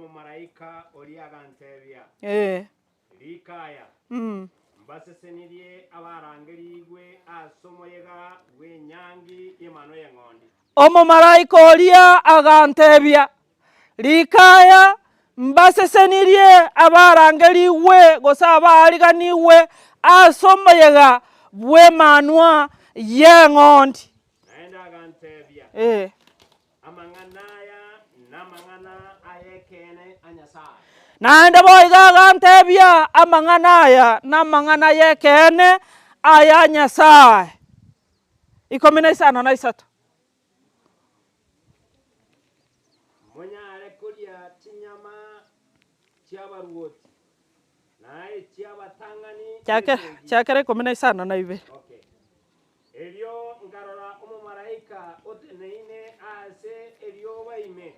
Omomalaika oria agantebia, Ee. Rika aya, mbasesenirie abarangerigwe ase omoyega bw'enyangi y'Emanwa y'Eng'ondi. Omomalaika oria agantebia, Rika aya, mbasesenirie abarangerigwe gose abaariganigwe ase omoyega bw'Emanwa y'Eng'ondi. Naende agantebia, Ee. Amang'ana aya namang'ana ay'ekeene a Nyasae. Naende boigo agantebia, Amang'ana aya namang'ana y'ekeene aya Nyasae. 53. Monyare koria chinyama chi'abaruoti, na echi'abatang'ani b'esegi. Chakera 52. Okay. Erio nkarora omomalaika oteneine aase erioba ime.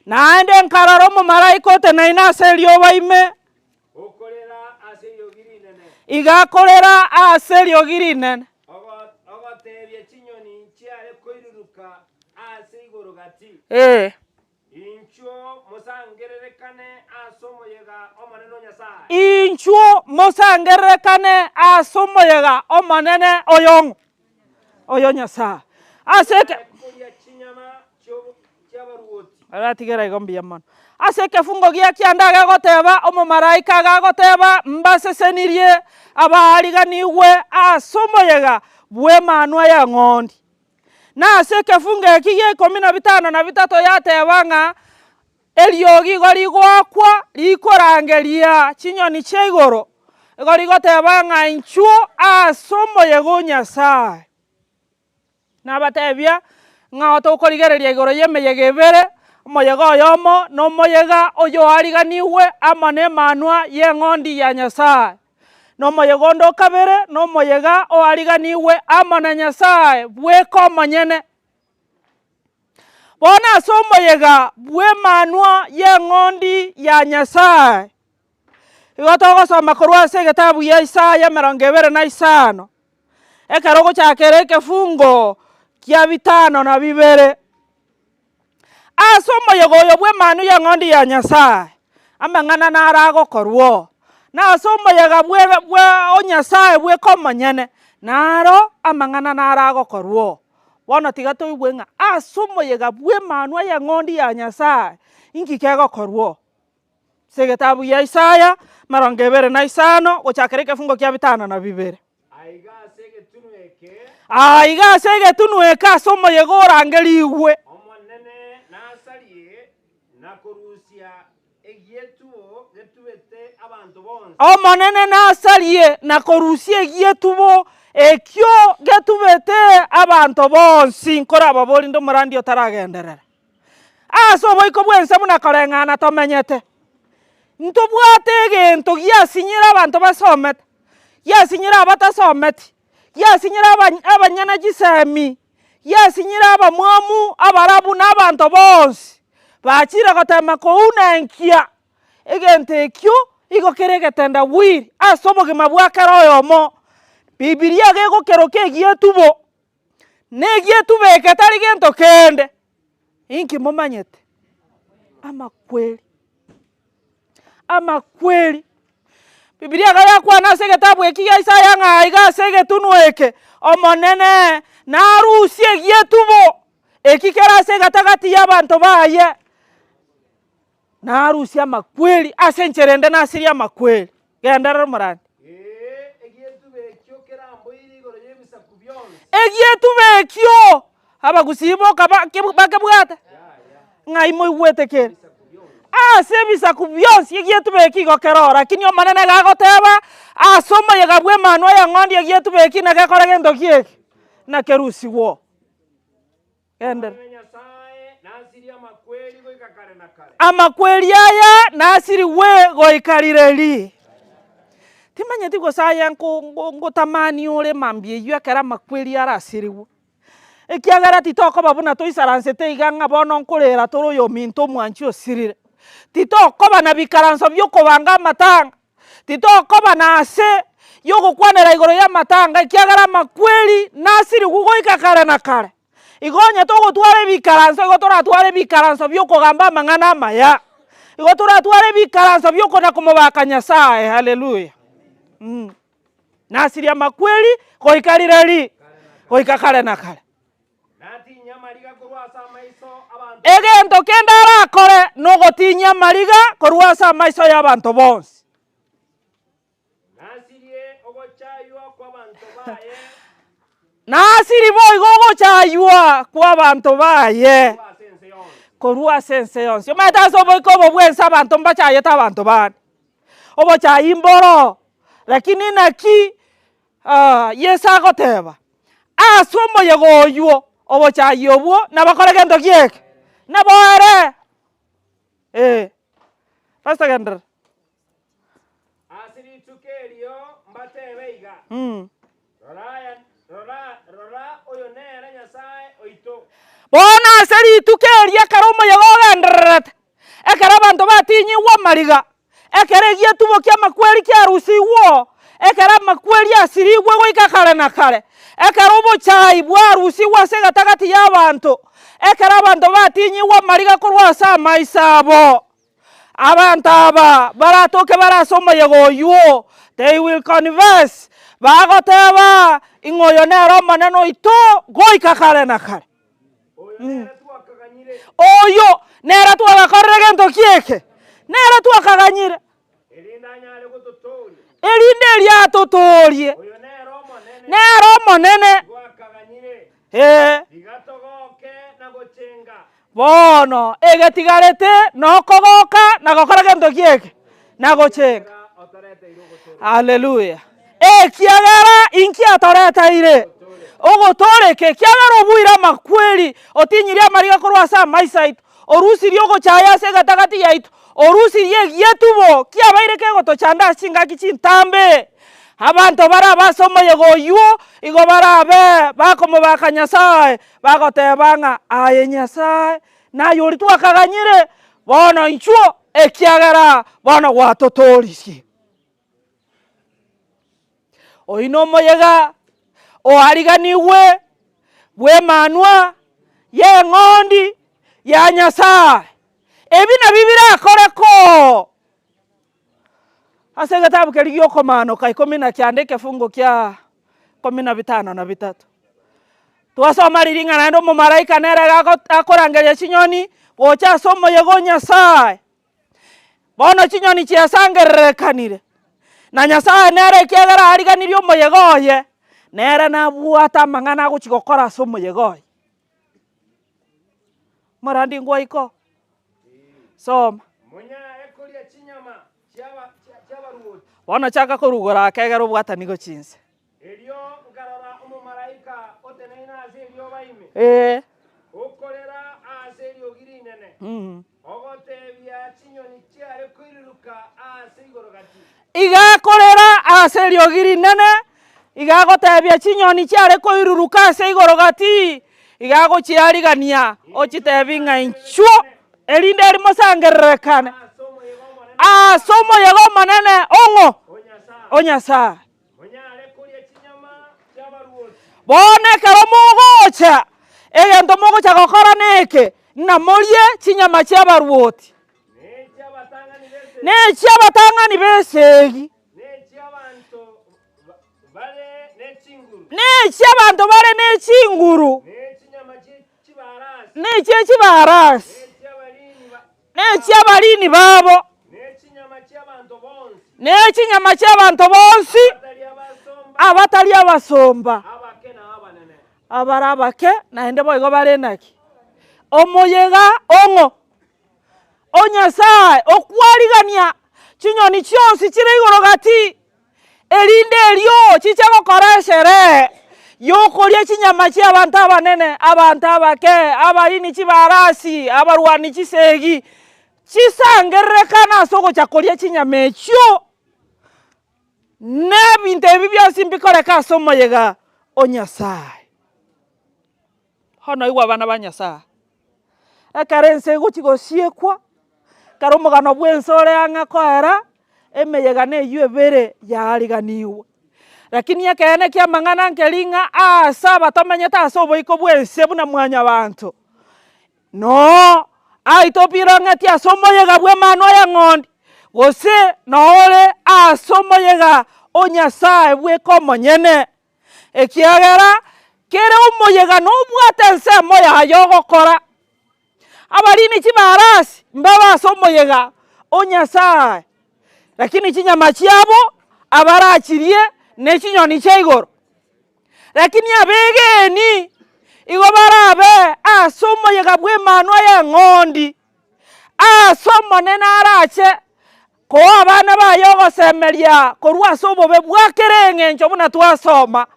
Naende nkarora omomalaika oteneine ase erioba ime. Okorera ase eriogi rinene. Iga akorera ase eriogi rinene. Ogotebia chinyoni chiare koiruruka aase igoro gati. Ee. Inchuo mosangererekane ase omoyega Omonene o Nyasae. Inchuo mosangererekane ase omoyega Omonene oyong'o oyo Nyasae. Ase eke Koria chinyama chi'abaruoti. Oratigere igo mbuya mono. Ase ekefungo gia kianda agegoteba, omomalaika agagoteba, Mbasesenirie abaariganigwe ase omoyega bw'emanwa y'eng'ondi. Na ase ekefungo eki gia ikomi na bitano na bitato yateba ng'a eriogi igo rigoakwa rikorangeria chinyoni chia igoro, igo rigoteba ng'a inchuo ase omoyega o Nyasae. Nabatebia ng'a tokorigereria igoro y'emeyega ebere, omoyega oyomo nomoyega oyoariganigwe amo nemanwa y'eng'ondi ya Nyasae. Nomoyega onde o kabere nomoyega oariganigwe amo na Nyasae bweka omonyene. Bono ase omoyega bw'emanwa y'eng'ondi ya Nyasae, igo togosoma korwa ase egetabu gia Isaya 25, ekero ogochakera ekefungo kia bitano na bibere. Ase omoyega oyo bw'Emanwa y'Eng'ondi ya Nyasae, amang'ana naro agokorwa oo, na ase omoyega bwe bwe o Nyasae bweka omonyene, naro amang'ana naro agokorwa oo. Bono tiga toigwe ng'a ase omoyega bw'Emanwa y'Eng'ondi ya Nyasae, inki kegokorwa oo? Ase egetabu gia Isaya, 25, gochakera ekefungo kia bitano na bibere. Aiga ase egetunwa eke. Aiga ase egetunwa eke ase omoyega orangerigwe. Omonene nasarie na korusia egietubo getubete abanto bonsi. Omonene nasarie na korusia egietubo ekio getubete abanto bonsi. Nkorababorie nde omorandia otaragenderera. Ase oboiko bw'ense buna koreng'ana tomenyete, ntobwate egento giasinyire abanto basomete, giasinyire abatasometi, giasinyire abanyene chisemi, giasinyire abamwamu, abarabu na abanto bonsi, bachire gotema kounenkia egento ekio igo kere egetendawiri ase obogima bwa kera oyomo. Bibilia iga egokeroka egietubo. Negietuba eke tari gento kende, inki momanyete? Amakweri, amakweri. Bibilia iga yakwana ase egetabu eki gia Isaya ng'a aiga ase egetunwa eke, Omonene narusie egietubo eki kere ase egatagati y'abanto baye. Narusie amakweri ase enchera ende nasirie amakweri. Genderera omorandi. Ee, egietuba ekio keramboire igoro y'ebisaku bionsi. Egietuba ekio abagusii boka bakebwate, ng'ai moigwete kere? Ase ebisaku bionsi egietuba eki igo kere oo, lakini Omonene iga agoteba, ase omoyega bw'emanwa y'eng'ondi egietuba eki nagekore gento ki eke? Nakerusigwe oo. Genderera. Omonene Nyasae nasirie amakweri goika kare na kare. Amakweri aya nasirigwe goika rireri. Timanyeti gose aye nko- nko- ngotamani ore mambia eyio ekero amakweri arasirigwe, ekiagera titokoba buna toisaransete iga ng'a bono nkorera tore oyominto omwanchi osirire. Titokoba na bikaranso bia okobanga amatanga, Titokoba nase y'ogokwanera igoro y'amatanga, ekiagera amakweri nasirigwe goika kare na kare. Igo onye togotwara ebikaranso, igo toratware ebikaranso bi'okogamba amang'ana amaya. Igo toratware ebikaranso bi'okona komobaka Nyasae, haleluya. Nasirie amakweri goika rireri, goika kare na kare. Natinyie amariga korwa ase amaiso 'abanto. Egento kende arakore nogotinyia amariga korwa ase amaiso y'abanto bonsi. Nasirie ogochaywa kw'abanto baye. Nasirie boigo ogochaywa kw'abanto baye. Korwa ase ense yonsi. Korwa ase ense yonsi. Omanyete ase oboiko obo bw'ense abanto mbachayete abanto bande. Obochayi mboro, lakini naki Yeso agoteba, Ase omoyega oywo obochayi obwo nabakore gento ki eke? Naboere. Eh. Pastor genderera. Ase rituko erio mbatebe iga, Rora aya, rora, rora, oyo nere Nyasae oito. Bono ase rituko erio ekero omoyega ogendererete, ekero abanto batinyigwe amariga, Ekero egietubo ki'amakweri kiarusigwe, ekero amakweri asirigwe goika kare na kare, ekero obochai bwarusigwe ase egatagati y'abanto, ekero abanto batinyigwe amariga korwa ase amaiso abo, abanto aba baratoke bare ase omoyega oyio, they will confess, bagoteba, Ing'o oyo nere Omonene oito goika kare na kare. Oyo nere twakaganyire. Oyo nere twagakorire gento ki eke? Nere twakaganyire. Erinde anyare gototooria. Erinde erio atotoorie. Oyo nere Omonene. Nere Omonene. Twakaganyire. Ee. Tiga togoke na gochenga. Bono egetigarete nokogoka na gokora gento ki eke? Na gochenga. Haleluya! Ekiagera inki atoreteire? Ogotooreka, ekiagera obuire amakweri, otinyirie amariga korwa ase amaiso aito, orusirie ogochaya ase egatagati yaito, orusirie egietubo kiabaire kegotochanda ase chingaki chintambe. Abanto barabe ase omoyega oyio, igo barabe bakomobaka Nyasae, bagoteba ng'a aye Nyasae, naye oria twakaganyire, bono inchuo, ekiagera bono gwatotooririe. Oyio nomoyega oariganigwe bw'emanwa y'eng'ondi ya Nyasae. Ebi nabio birakoreke oo ase egetabu keria gi'okomanoka ikomi na kianda ekefungo kia ikomi na bitano na bitato. Twasoma riria ng'a naende omomalaika nere akorangeria chinyoni gocha ase omoyega o Nyasae. Bono chinyoni chiasangererekanire, na Nyasae nere ekiagera ariganirie omoyega oye, nere nabwate amang'ana agochia gokora ase omoyega oye. Morandi ngwaiko? Soma. Monyare koria chinyama chi'abaruoti. Bono chaka korugora ake egere obwatani gochia inse. Erio nkarora omomalaika oteneine ase erioba ime, Ee. okorera aase eriogi rinene, ogoteebia chinyoni chiare koiruruka aase igoro gati. Iga akorera aase eriogi rinene, iga agoteebia chinyoni chiare koiruruka ase igoro gati, iga agochiarigania, ochitebi ng'a inchuo, erinde eri mosangererekane ase omoyega omonene ong'o? O Nyasae. Bono ekero mogocha, egento mogocha gokora neke, ng'a morie chinyama chi'abaruoti, na echi'abatang'ani b'esegi, na echi'abanto bare ne chinguru, na echie chibarasi, na echi'abarini babo, na echinyama chi'abanto bonsi, abatari abasomba, abare abake, naende boigo bare naki? Omoyega ong'o? O Nyasae okwarigania chinyoni chionsi chire igoro gati, erinde erio chiche gokora esherehe y'okoria chinyama chi'abanto abanene, abanto abake, abarini chibarasi, abarwani chisegi, chisangererekane ase ogocha koria chinyama echio, na ebinto ebi bionsi mbikoreke ase omoyega o Nyasae. Bono aigwe abana ba Nyasae, ekero ense egochia gosiekwa, ekero omogano bw'ense ore ang'e koera, emeyega neywo ebere yaariganigwe. Lakini ekeene ki'amang'ana nkeri ng'a aase abatomenyete ase oboiko bw'ense buna mwanyabanto, noo. Aitopirong'eti ase omoyega bw'emanwa y'eng'ondi, gose nore ase omoyega o Nyasae bweka omonyene, ekiagera kera omoyega nobwate ensemo yaye ogokora. Abarini chibarasi mbabe ase omoyega o Nyasae, lakini chinyama chiabo abarachirie ne chinyoni chia igoro. Lakini abegeeni igo barabe ase omoyega bw'emanwa y'eng'ondi, aase Omonene arache koa abana baye ogosemeria korwa ase obobe bwa kera eng'encho buna twasoma,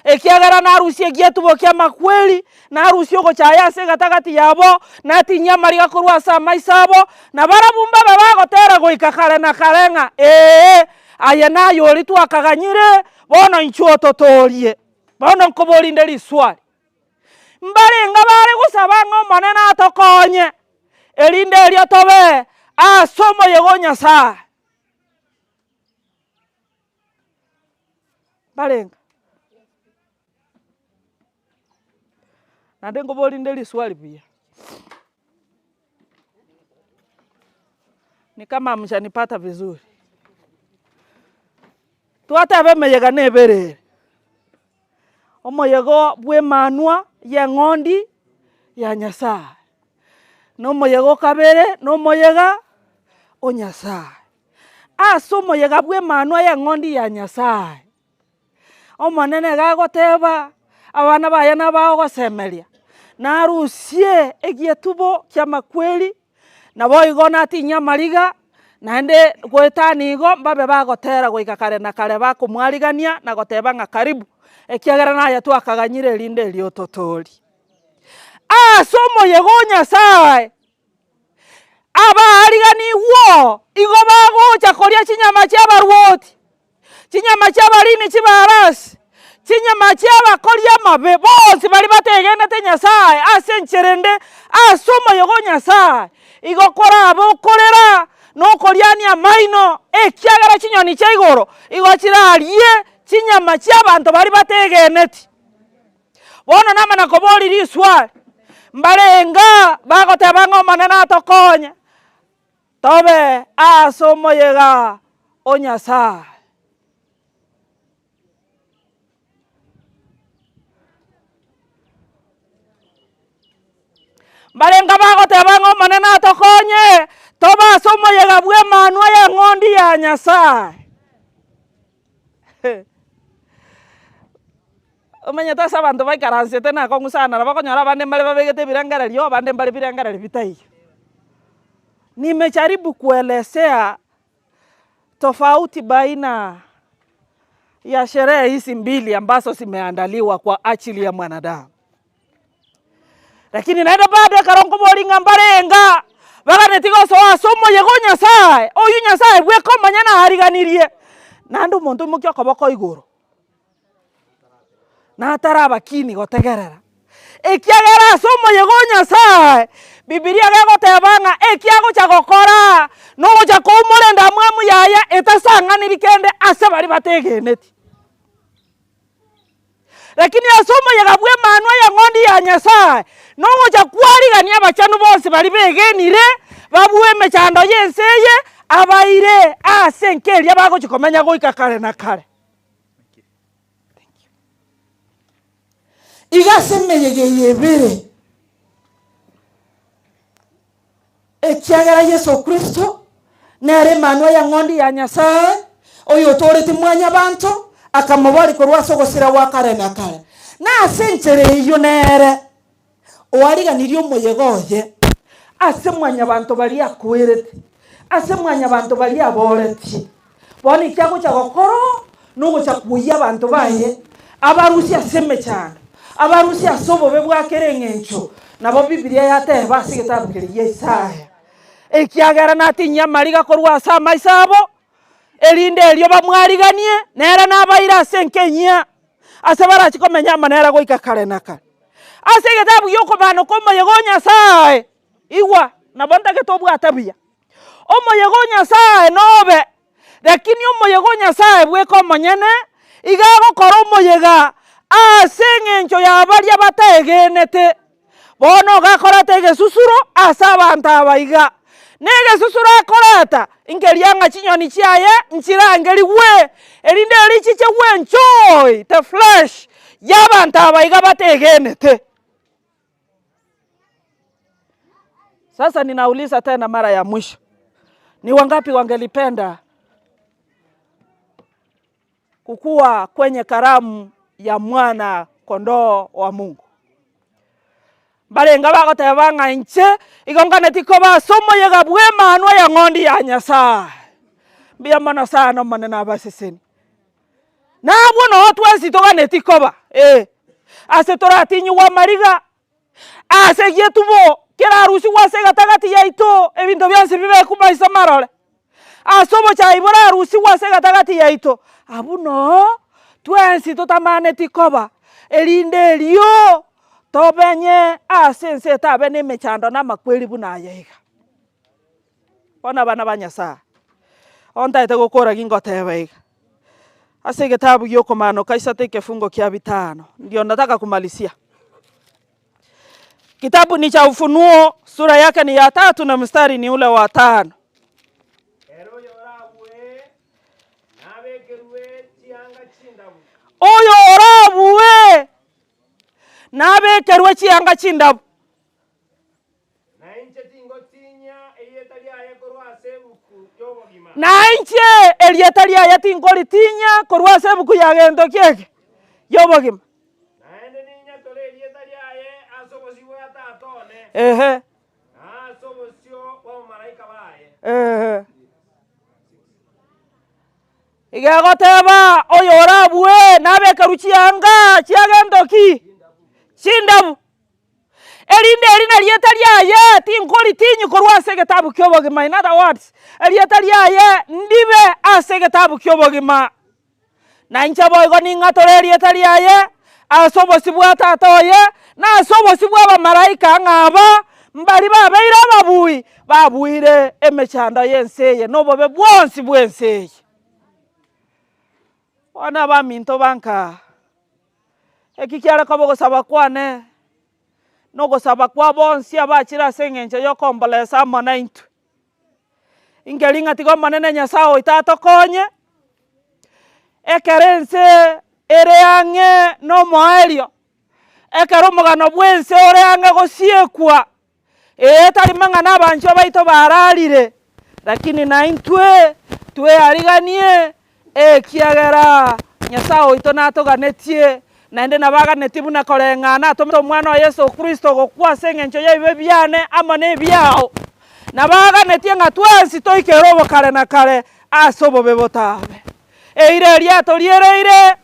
ekiagera narusie egetubo ki'amakweri, narusie ogochaya ase egatagati yabo, natinyie amariga korwa ase amaiso abo, na barabwo mbabe bagotera goika kare na kare ng'a, Ee, aye naye oria twakaganyire, Bono inchuo totoorie. Bono nkoborinde riswali, Mbarenga bare gosaba ng'a Omonene atokonye, erinde erio tobe ase omoyega o Nyasae? Mbarenga? Naende nkoborinde riswali buya. Ni kama hamjanipata vizuri. Twateba emeyega nebere ere, omoyega bw'emanwa y'eng'ondi ya Nyasaye, na omoyega o kabere na omoyega o Nyasaye. Ase omoyega bw'emanwa y'eng'ondi ya Nyasaye, Omonene iga agoteba, abana baye nabagosemeria, narusie egietubo ki'amakweri, Naboigo natinyie amariga, naende goetania igo mbabe bagotera goika kare na kare bakomwarigania na goteba ng'a karibu, ekiagera naye twakaganyire erinde erio ototoorie. Ase omoyega o Nyasae, abaariganigwe igo bagocha koria chinyama chi'abarwoti, Chinyama chi'abarini chi'ebarasi, chinyama chi'abakori amabe bonsi baria bategenete Nyasae ase enchera ende, ase omoyega o Nyasae, igo korabe okorera na okoriania amaino, ekiagera chinyoni chia igoro igo chirarie chinyama chi'abanto baria bategeneti. Bono namana koboria riswali, mbarenge bagoteba ng'a Omonene atokonye, Tobe ase omoyega o Nyasae. Mbarenge bagoteba ng'a Omonene atokonye tobe ase omoyega bw'emanwa y'eng'ondi ya Nyasae. Omanyete ase abanto baikaransete nakong'u sana, nabo okonyora abande mbare babegete ebirengererio, abande mbare birengererio bitaiyo. Nimejaribu kuelezea tofauti baina ya sherehe hizi mbili ambazo zimeandaliwa kwa ajili ya mwanadamu. Lakini naende bado ekero nkoboria ng'a mbarenga baganetie gosoa ase omoyega o Nyasaye, oyio Nyasaye bweka omonyene aariganirie, naende omonto oimokia okoboko igoro. Natarabakini gotegerera, ekiagera ase omoyega o Nyasae, Bibilia gegoteba ng'a eki agocha gokora nogocha koumora endamwamu yaye etasang'aniri kende ase baria bategeneti. Lakini ase omoyega bw'emanwa y'eng'ondi ya Nyasae, nogocha kwarigania abachenu bonsi baria begenire, babue emechando y'ense eye, abaire ase enka eria bagochia komenya goika kare na kare. Iga ase emeyega eye ebere, ekiagera Yeso Kristo nere Emanwa y'Eng'ondi ya Nyasae, oyotooreti mwanyabanto, akamoboria korwa ase ogosira gwa kare na kare. Na ase enchera eyio nere oariganirie omoyega oye ase mwanyabanto baria akwerete, ase mwanyabanto baria aboretie. Bono eki agocha gokora nogocha kwoyia abanto baye, abarusie ase emechando, abarusie ase obobe bwa kera eng'encho. Nabo Bibilia yateba ase egetabu keria gia Isaya, Ekiagera natinyie amariga korwa ase amaiso abo, erinde erio bamwariganie, nere nabaire ase enka enyia, ase barachie komenya amo nere goika kare na kare. Ase egetabu gi'okobana kw'omoyega o Nyasae, igwa, nabo ntagete obwate buya. Omoyega o Nyasae nobe, lakini omoyega o Nyasae bweka omonyene, iga agokora omoyega ase eng'encho ya baria bataegenete. Bono ogakoreta egesusuro ase abanto aba iga. Na egesusuro akoreta, nkeria ng'a chinyoni chiaye nchirangerigwe, erinde erio chiche gwenchoy the flesh y'abanto aba iga bategenete. Sasa ninauliza tena mara ya mwisho, ni wangapi wangelipenda kukuwa kwenye karamu ya mwana kondoo wa Mungu? Mbarenge bagoteba ng'a inche igo nganeti koba ase omoyega bw'emanwa ya ng'ondi ya Nyasae. Mbuya mono sana Omonene abasesenie. Na abwo noo twensi toganeti koba, ee, ase toratinyigwe amariga, ase egetubo kerarusigwe ase egatagati yaito, ebinto bionsi bibekwe maiso marore, ase obochai borarusigwe ase egatagati yaito, abwo noo twensi totamaneti koba, erinde erio tobenye ase ense etabe na emechando na amakweri buna aya iga. Bono abana ba Nyasae, ontaete gokora gingoteba iga, ase egetabu gia okomanoka isato ekefungo kia bitano, ndio nataka kumalisia. Kitabu ni cha Ufunuo sura yake ni ya tatu na mstari ni ule wa tano. Ere oyorabue nabekerwe chianga chindabu. Oyo orabue nabekerwe chianga chindabu. Na inche tingotinyia erieta riaye korwa ase ebuku y'obogima. Na inche erieta riaye tinkoritinyia korwa ase ebuku ya gento ki'eke y'obogima. Naende ninyatore erieta riaye ase obosio bwa Tata one, Ehe. na ase obosio bw'abamalaika baye. Ehe. Iga egoteba, Oyorabue nabekerwe chianga chia gento ki? Chindabu. Erinde eri nerieta riaye, tinkoritinyi korwa ase egetabu ki'obogima, in other words, erieta riaye ndibe ase egetabu ki'obogima. Na inche boigo ning'atore erieta riaye ase obosio bwa Tata oye, na ase obosio bw'abamalaika ng'a aba mbaria babeire ababui, babuire emechando y'ense eye na obobe bwonsi bw'ense eye. Bono abaminto banka. Eki kiare koba ogosaba kwane, na ogosaba kwa bonsi abachire ase eng'encho y'okombolesa amo naintwe. Inkeri ng'a tiga Omonene Nyasae oito atokonye, ekero ense ere ang'e na omoerio, ekero omogano bw'ense ore ang'e gosiekwa, Ee, tari mang'ana abanchwa baito bararire, lakini naintwe tweariganie, ekiagera Nyasae oito natoganetie, naende nabo aganetie buna koreng'ana atomete Omwana oye Yeso Kristo gokwa ase engencho y'ebibe biane amo nebiao. Nabo aganetie ng'a twensi toikere obokare na kare ase obobe botabe. Eira eria atoriereire,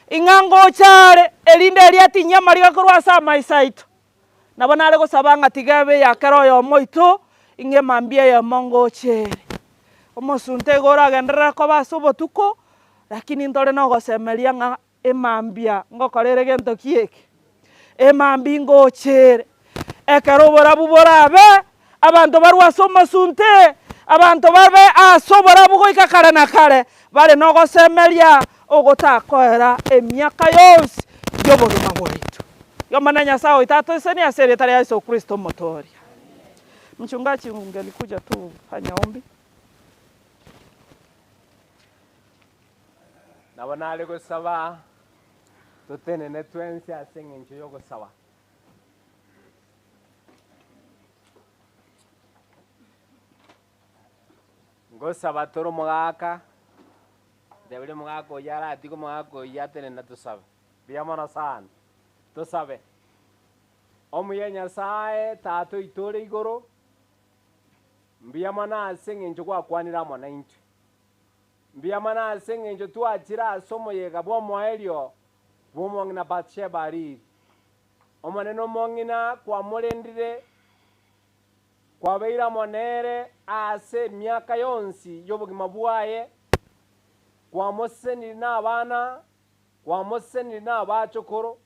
ing'a ngocha are, erinde eria atinyie amariga korwa ase amaiso aito. Nabo nare gosaba ng'a tiga ebe eya kera oyomo oito, ing'e mambia eyemo ngocha ere. Omosunte igo oragenderere koba ase obotuko, lakini ntore na ogosemeria ng'a emambia ngokora ere gento ki eke? Emambia ngocha ere. Ekero oborabu borabe, abanto barwe ase omosunte, abanto babe ase oborabu goika kare na kare, bare na ogosemeria ogotakoera emiaka yonsi y'obogima bwaito. Omonene Nyasae oito atosesenie ase erieta ria Yeso Kristo Omotooria. Mchungaji ungelikuja tu fanya ombi. Nabo nare gosaba totenene twensi ase eng'encho y'ogosaba. Ngosaba tore omogaka, nteberie omogaka oyio aratige omogaka oyio atenene tosabe. Mbuya mono sana. Tosabe. Omuya Nyasae, Tata oito ore igoro, mbuya mono ase eng'encho gwakwanire amo naintwe. Mbuya mono ase eng'encho twachire ase omoyega bw'omoerio bw'omong'ina Bathsheba ariri. Omonene omong'ina kwamorendire, kwabeire amo nere aase emiaka yonsi y'obogima bwaye, kwamoseseniri nabana, kwamoseseniri nabachokoro.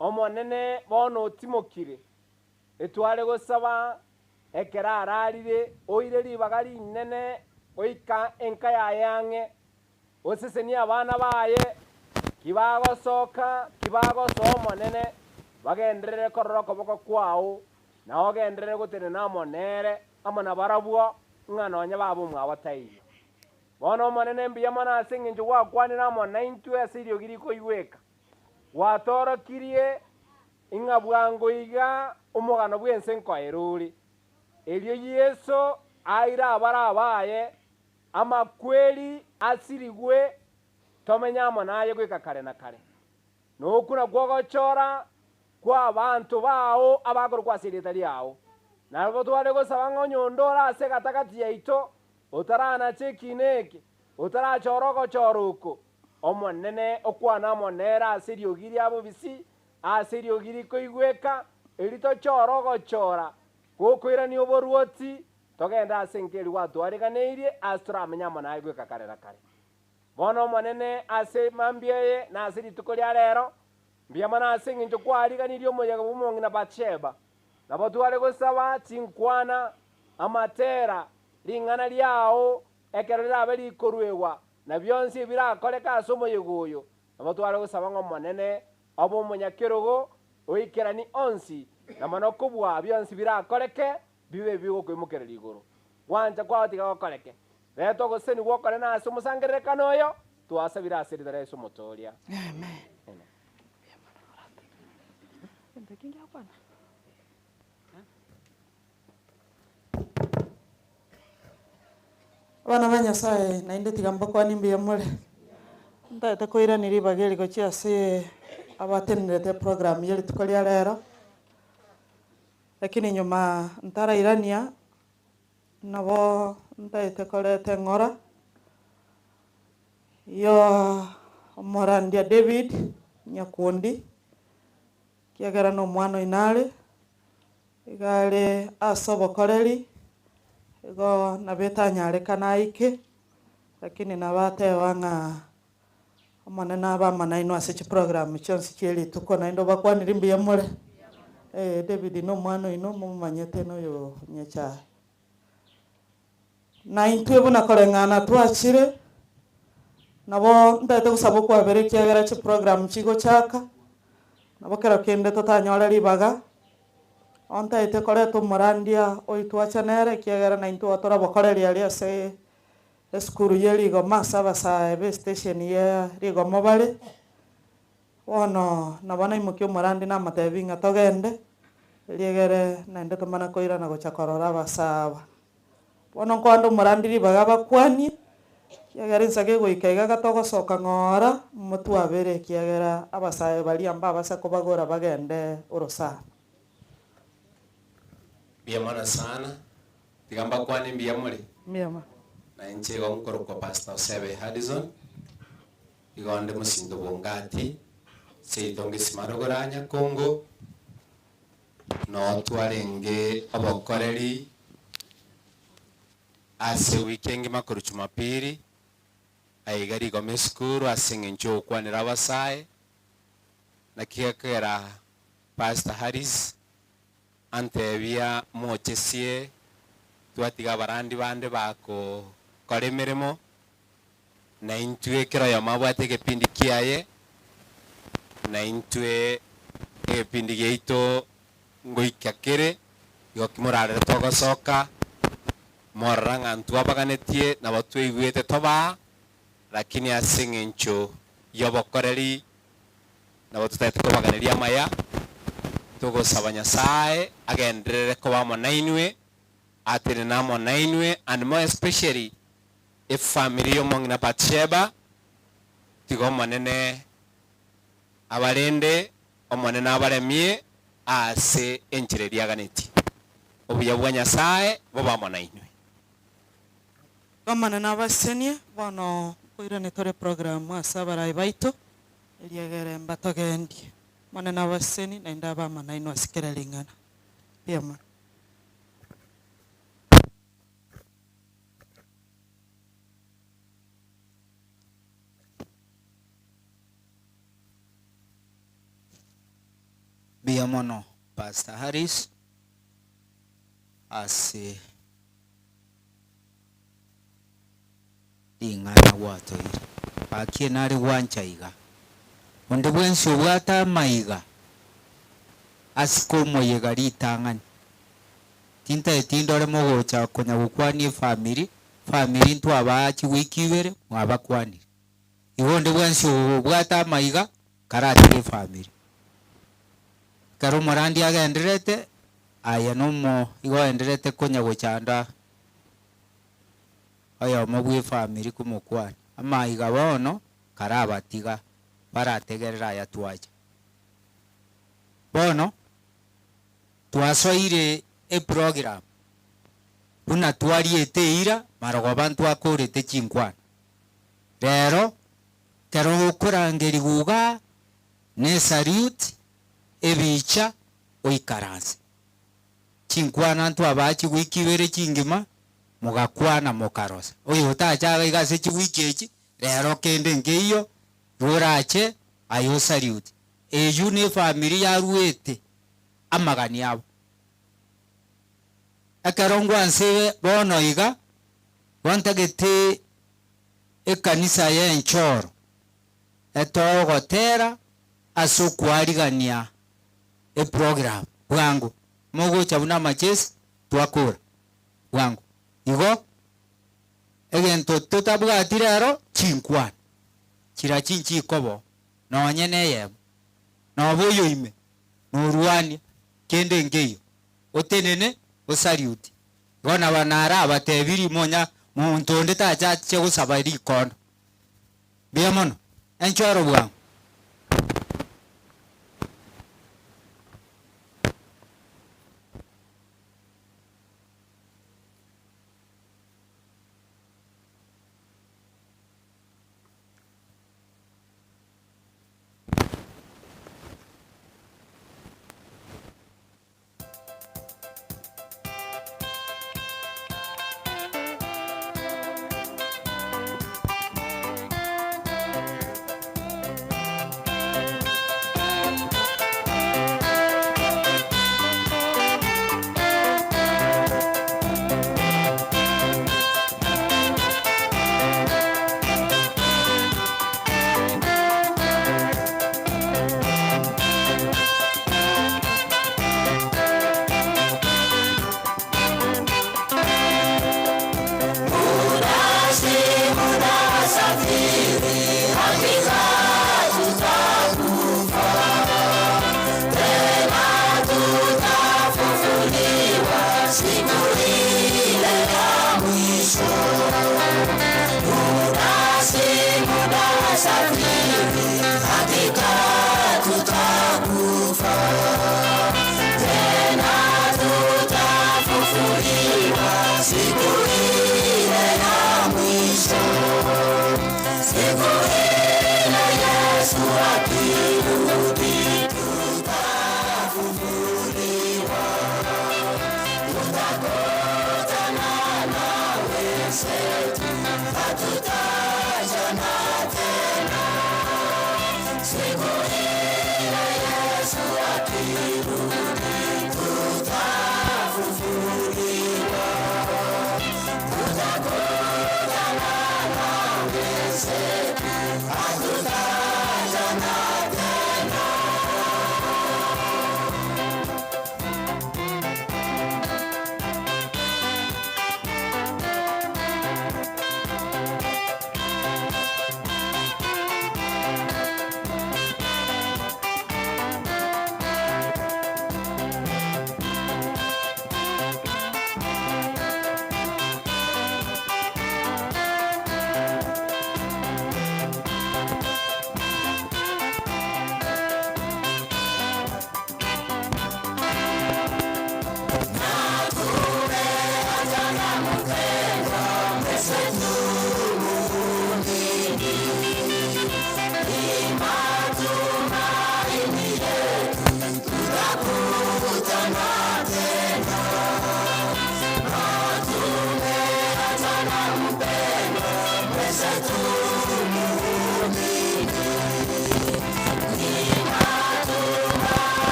Omonene bono otimokire, etware gosaba ekero ararire, oire ribaga rinene goika enka yaye ang'e, Osesenie abana baye, kibagosoka, kibagosoa Omonene. Bagenderere korora okoboko kwao, na ogenderere gotenena amo nere, amo nabarabwo, ng'a nonya baba omwabo taiyo. Bono Omonene, mbuya mono ase engencho gwakwanire amo naintwe ase eriogi rikoigweka. Gwatoorokirie ng'a bwango iga omogano bw'ense nkoera ore. Erio Yeso aire abare abaye amakweri asirigwe, tomenye amo naye goika kare na kare. Nokwo nakwo ogochora kw'abanto bao abakorokwa ase erieta riao. Nabo tware gosaba ng'a onye onde ore ase egatagati yaito otaranache ekiina eke, otarachora ogochora oko, Omonene okwane amo nere ase eriogi ria bobisi, ase eriogi rikoigweka, erio tochore ogochora gokoirania oboruoti, togende ase enka eria gwatwareganeirie, ase toramenye amo naye goika kare na kare. Bono Omonene, ase mambia eye na ase rituko ria rero, mbuya mono ase engencho kwariganirie omoyega bw'omong'ina Bathsheba. Nabo tware gosaba chinkwana, amatera, ring'ana riao ekero rirabe rikoruegwa, na bionsi ebirakoreke ase omoyega oyo. Nabo tware gosaba ng'a Omonene obe omonyakerogo oikerani onsi, na mono kobua bionsi birakoreke, bibe ebigokoimokereria igoro. Gwancha kwao tiga gokoreke. Reta ogosesenigwa okonene ase omosangererekano oyo, twasabire ase erieta ria Yeso Omotooria. Amen. Amen. Abana ba Nyasaye, naende tiga mbakwanie mbuya more. Ntagete koirania ribaga eri gochia ase abatenenerete eprogram ye rituko ria rero, lakini nyuma ntarairania, Nabo ntaete koreta eng'ora y'omorandia David Nyakundi, ekiagera nomwana oino are, iga are ase obokoreri, igo nabo etanyarekane aike, lakini nabo ateba ng'a Omonene abe amo nainwe ase chiprogram chionsi chie rituko, naende obakwanire mbuya more. Eh, David nomwana oino momomanyete noyo Nyachae. Na intwe buna koreng'ana twachire, nabo ntagete gosaba okwabera ekiagera chiprogram chigochaka, nabo kero kende totanyore ribaga, ontagete koreta omorandia oito ache nere ekiagera naintwe igo torabokoreria aria ase Esukuru ye rigoma ase abasae b'estation ye rigoma bare. Bono nabo naimokia omorandi namotebi ng'a togende, riegere naende tomane koirana gocha korora abasae aba. Bono nkoande omorandi ribaga abakwanie, ekiagera insa kegoika iga gatogosoka ng'ora, motwabere ekiagera abasae baria mbabase kobagora bagende orosana. Mbuya mono sana. Tiga mbakwane mbuya more. Mbuya mono. Na inche igo nkorokwa Pastor Osebe Hudson, igo nde mosinto bw'Ongati, seito ngesima rogoro aa Nyakongo, noo twarenge obokoreri ase ewiki engima korwa Jumapili, aiga rigoma esukuru ase eng'encho yogokwanera abasae, naki gekogera Pastor Harris Antebia, Mochesie, twatiga abarandi bande bagokora emeremo, na intwe kera oyomo abwate egepindi kiaye, na intwe egepindi giaito ngoika kere, igo ki morarere togosoka, morora ng'a ntwabaganetie, nabo twaigwete tobaa, lakini ase eng'encho y'obokoreri Nabo totagete kobaganeria amaya, togosaba Nyasae agenderere koba amo nainwe, atenene amo nainwe and more especially efamiri y'omong'ina Bathsheba, tiga Omonene abarende, Omonene abaremie ase enchera eria aganetie. Obuya bwa Nyasae bobe amo nainwe. Omonene abasesenie, bono nkoirane tore program ase abarai baito. Eriegere mbatogendie. Omonene abasesenie, naende abe amo nainwe ase kera ring'ana. Mbuya mono. Mbuya mono Pastor Harris ase ring'ana gwatoire. Gaki nare gwancha iga. Onde bwensi obwate amaiga. Asike omoyega ritang'ani. Tintageti ndore mogocha konya gokwania efamiri, famiri ntwabaa chiwiki ibere mwabakwanire. Igo onde bwensi obwate amaiga karatige efamiri. Ekero omorandi agendererete, aye nomo igo oendererete konya gochanda oyomo bw'efamiri komokwania. Amaiga bono karabatiga barategerere aya twacha. Bono twasoire eprogram buna twariete eira marogoba ntwakorete chinkwana. Rero kero okorangerigwa igaa ne salute, ebicha, oikaranse. Chinkwana ntwabaa chiwiki ibere chingima, mogakwana mokarosa. Oyo otache iga ase chiwiki echi, rero kende nkeiyo, igo orache aye osalute. Eyio nefamiri yaruete amagani abo. Ekero ngwanse bono iga, gontagete ekanisa y'enchoro etogotera ase okwarigania eprogram bwango, mogocha buna amachesi twakora bwango. Igo egento totabwati rero chinkwana chiria nchikobo nonye neyemo, noba oyo ime norwania kende nkeiyo, otenene osariuti. Igo naba narabatebirie monya monto onde tachache gosaba rikondo. Mbuya mono, enchoro bwango.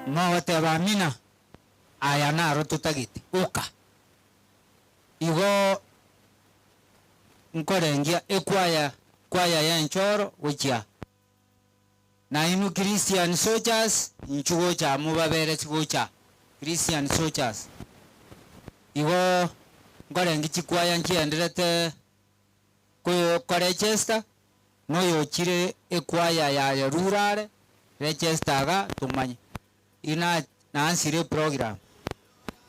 Mogoteba amina, aya naro totagete, oka. Igo nkorengia ekwaya kwaya y'enchoro gochia nainwe Christian Soldiers inchuo gocha amo babere chigocha Christian Soldiers. Igo nkorengia chikwaya nchienderete Korechesta noyochire ekwaya yaye rurare rechesta iga tomanye ina nansire eprogram.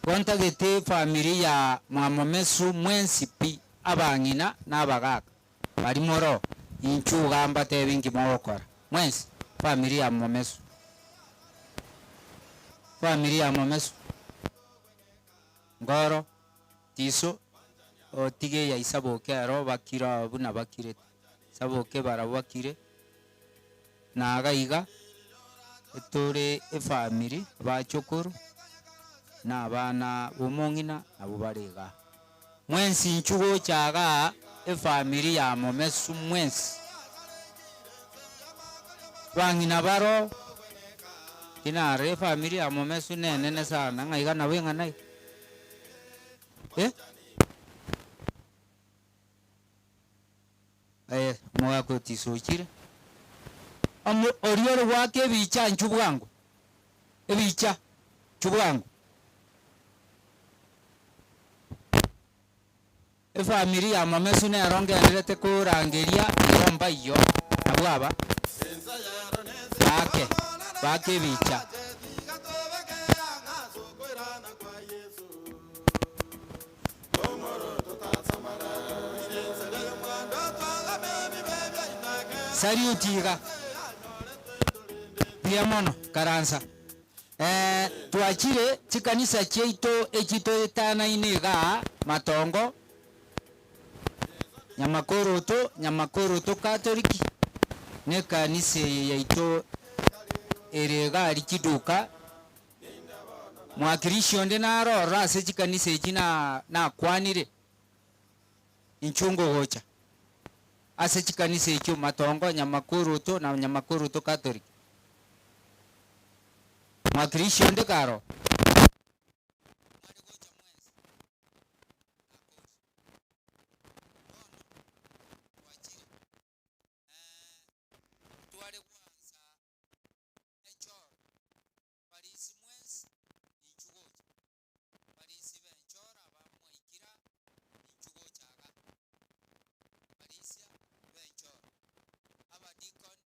Igo ntagete efamiri ya mwamomesu mwensi pi abang'ina na abagaka bari moroo inchu iga mbatebi nki mogokora mwensi famiri ya momesu famiri ya momesu ngoro. Tiso otige ya isaboke ero bakire oo buna bakirete, saboke barabwo bakire, na iga iga tore efamiri abachokoro na abana bomong'ina nabwo bare igaa. Mwensi inchuo gocha igaa efamiri ya momesu mwensi, bang'ina baro tinarora efamiri ya momesu nenene sana ng'a iga nabo eng'ana iga. Eh? Eh, omogaka otisochire. Omo oria ore goaka ebicha inchuo bwango, ebicha, inchuo bwango. Efamiri ya momesu nero ngenderete korangeria igo mbaiyo, nabwo aba, baake, baake ebicha. Sariuti iga, Mbuya mono, karansa. Eh, twachire chikanisa chiaito echi toetanaine igaa, Matongo, Nyamakoroto, Nyamakoroto Catholic, na ekanisa eye yaito ere iga aria chiduka, Mwakilishi onde naro ororo ase chikanisa echi na nakwanire, inchuo ngogocha ase chikanisa echio Matongo, Nyamakoroto na Nyamakoroto Catholic. Mwakilishi onde karo mware gocha mwensi nakoria. Bono twachire, eh, tware gwansa enchoro Barisi mwensi, inchuo gocha. Barisi b'enchoro abamwaikire aa, inchuo gocha iga. Barisia b'enchoro, abadikoni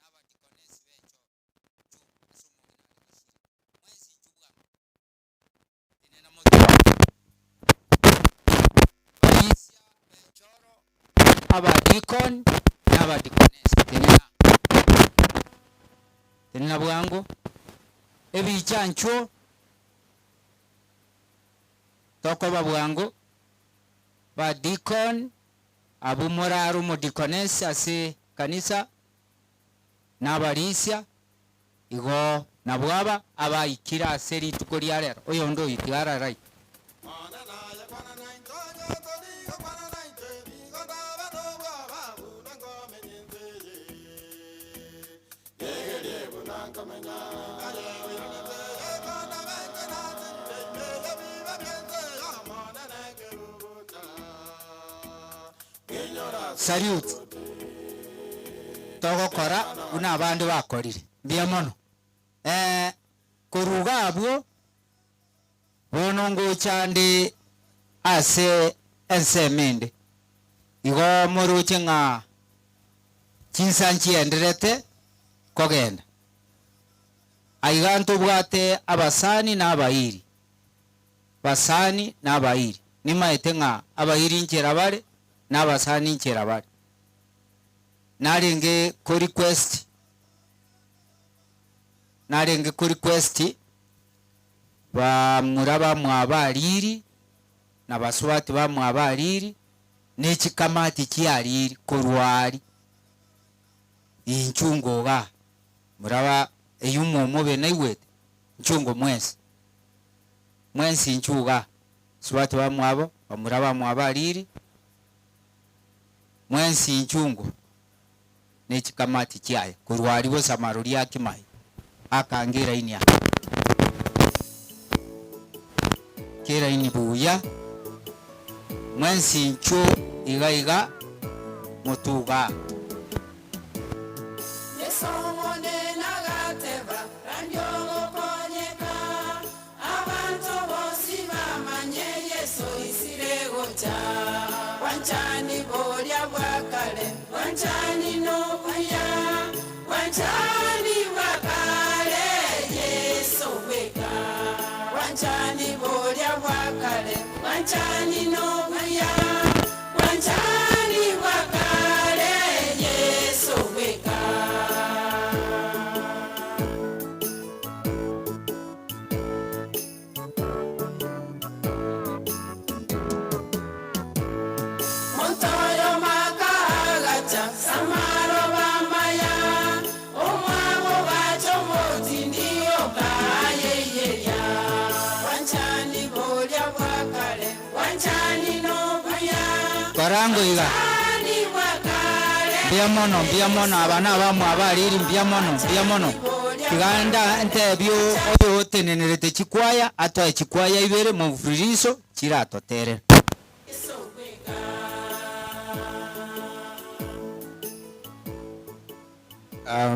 na abadikonesi b'enchoro, inchuo ase omong'ina aria Gishiri. Mwensi inchuo bwango. Tenena motwe oo. Barisia b'enchoro, abadikoni na abadikonesi, tenena. Tenena bwango, ebicha nchwo, tokoba bwango, badikoni, abwo morare omodikonesi ase ekanisa, na abarisia, igo nabwo aba abaikire ase rituko ria rero, oyonde oyio tiga araraike. Salute togokora buna abande bakorire. Mbuya mono. Eh, korwa iga abwo, bono ngocha nde ase ensemo ende. Igo moroche ng'a chinsa nchienderete kogenda. Aiga ntobwate abasani na abairi, basani na abairi. Nimaete ng'a abairi nchera bare, na abasani nchera bare. Narenge ko request, narenge ko request bamura bamwabo ariri, na basubati bamwabo ariri, ne chikamati chiariri korwa aria. Inchungo igaa, muraba eyio omobe naigwete, nchungo mwensi, mwensi inchuo igaa, basubati bamwabo, bamura bamwabo ariri, mwensi inchungo ne chikamati chiaye korwa aria bosa maroria akimai, akange eraini aa. Keraini buya, mwensi inchuo iga iga motuga aa. Yeso Omonene agateba, Randia ogokonyeka, abanto bonsi bamanye Yeso oisire gocha. Bwanchani boria bwa kare, bwanchani nobuya, bwanchani bwa kare, Yeso bweka. Bwanchani boria bwa kare, bwanchani nobuya, bwanchani bwa kare, Yeso bweka. Monto oyomo akaagacha s'amaroba amaya, omwabo bacha omotindi okayeiyeria. Bwanchani boria bwa kare, bwanchani nobuya, Korango iga. bwanchani bwa kare, Mbuya mono, mbuya mono, aba nabamwabo ariri, mbuya mono, mbuya mono. Tiga nda ntebie oyo otenenerete chikwaya atoe chikwaya ibere mofririso chiratoterere.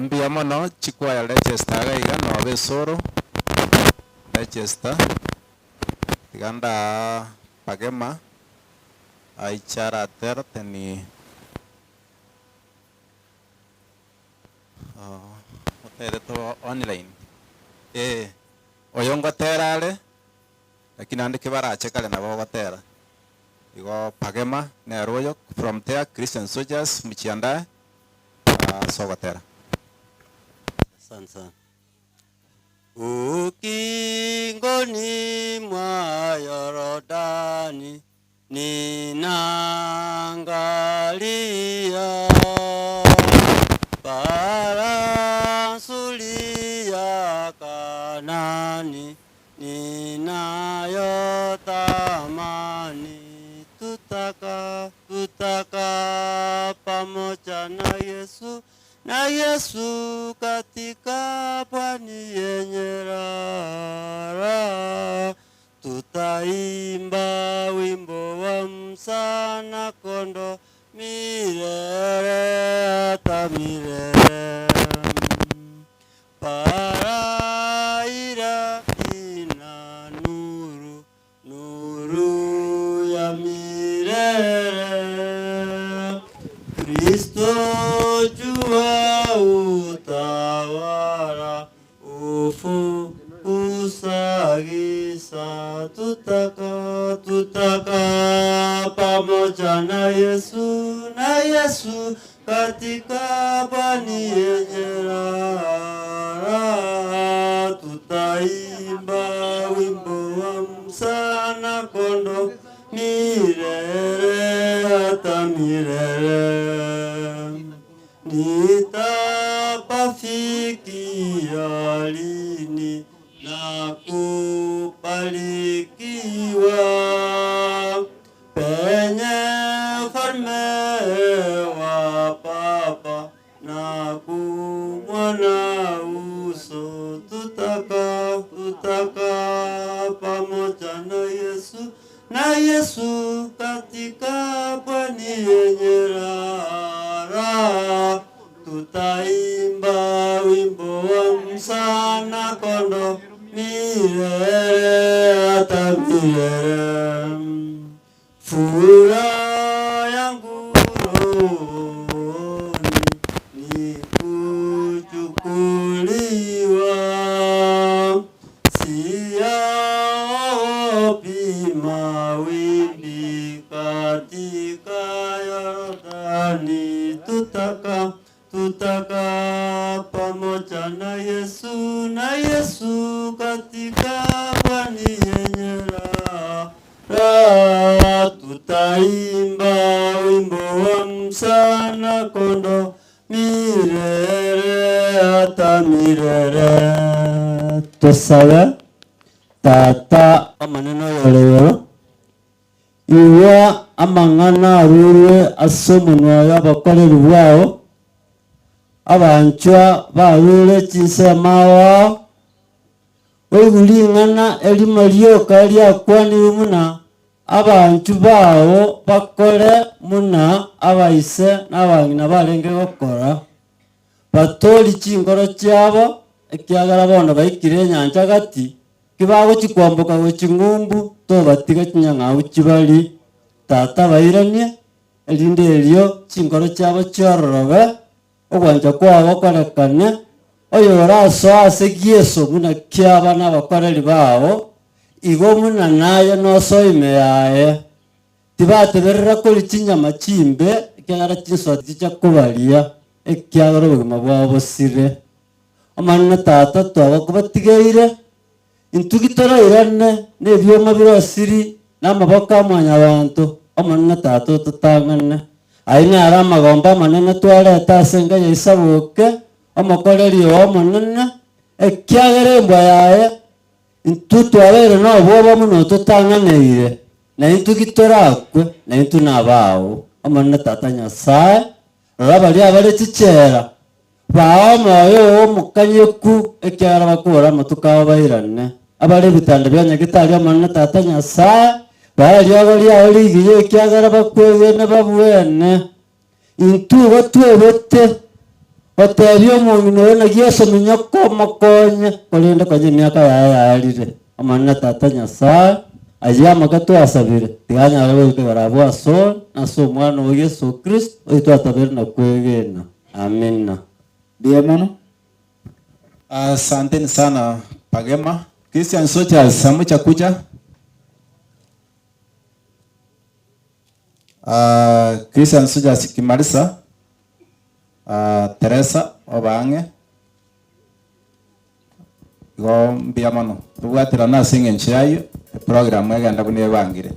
Mbuya mono chikwaya Leicester iga iga noba esoro Leicester tiga ndaa pagema aichara teni Otere to online eh oyo ngotera are lakini naende kebarache kare nabo ogotera igo pagema nere oyo from there Christian soldiers mchiandae ase ogotera. Asante sana. Ukingoni mwa Yorodani ninaangalia, bara nzuri ya Kanaani ninayotamani. Tutaka, tutaka pamoja na Yesu, na Yesu katika pwani yenye raha. Tutaimba wimbo wa msana kondo milele hata milele. Paraira ina nuru, nuru ya milele. Kristo jua utawala, ufukuza giza. Tutaka, tutaka pamoja na Yesu, na Yesu katika pwani yenye raha. Tutaimba wimbo wa msana kondo milele hata milele. Nitapafikia lini na kubarikiwa penye ufalme wa Baba na kumwona uso. Tutaka, tutaka pamoja na Yesu, na Yesu katika pwani yenye raha. Tutaimba wimbo wa msana kondo milele hata milele. Furaha yangu rohoni ni kuchukuliwa, siyaogopi mawimbi katika Yordani. Tutaka, tutaka pamoja na Yesu, na Yesu katika pwani yenye raha. Raha, tutaimba wimbo wa msana kondo milele hata milele. Tosabe Tata omonene oyore igoro, igwa amang'ana arurwe ase omonwa oyo obokoreri bwao, abanchwa barure chinsemo ao ao, oigwe ring'ana erimo rioka riakwanirwe buna abanchwa bao bakore buna abaise na abang'ina barenge gokora, batorie chinkoro chiabo, ekiagera bono baikire enyancha gati, kibagochia kwamboka gochia ng'umbu, tobatiga chinyang'au chibarie. Tata bairanie, erinde erio chinkoro chiabo chiororobe, ogwancha kwao gokorekane, oyorasoe ase Yeso buna kiaba nabakoreri bao, igo buna naye nosoe ime yaye. Tibateberera koria chinyama chimbe, ekiagera chinsoti chicha kobaria, ekiagera obogima bwabo bosire. Omonene Tata twagokobatigeire, intwe gitorairane nebioma birosiri na amaboko a mwanyabanto, Omonene Tata ototang'ane. Ayio naro amagombo amanene twareta ase enka ya Isaboke, omokoreri oo omonene, ekiagera embwa yaye intwe twabeire nobwoba buna ototang'aneire, na intwe gitorakwe, na intwe nabao. Omonene Tata Nyasae, rora baria abare chichela, Baa omoyo oo omokanyeku, ekiagera bakobora amatuko abo bairane. Abare ebitanda bia Nyagetari Omonene Tata Nyasae, baa eriogo riao rigiya, ekiagera bakwegene babwene. Intwe igo twebete gotebia omong'ina oyo naki Yeso minyoka omokonye, korende konya emiaka yaye yaerire. Omonene Tata Nyasae, ayio amake twasabire, tiga anyare goika igoro abwo asore, na ase Omwana oo Yeso Kristo, oyio twatabeire na kwegena. Amina. Mbuya mono. Asanteni sana Pagema. Christian Soldiers amucha kuja. Uh, Christian Soldiers kimarisa uh, Teresa obaang'e. Igo mbuya mono. Tobwaterane ase eng'encho y'ayio, eprogram egende buna ebangire.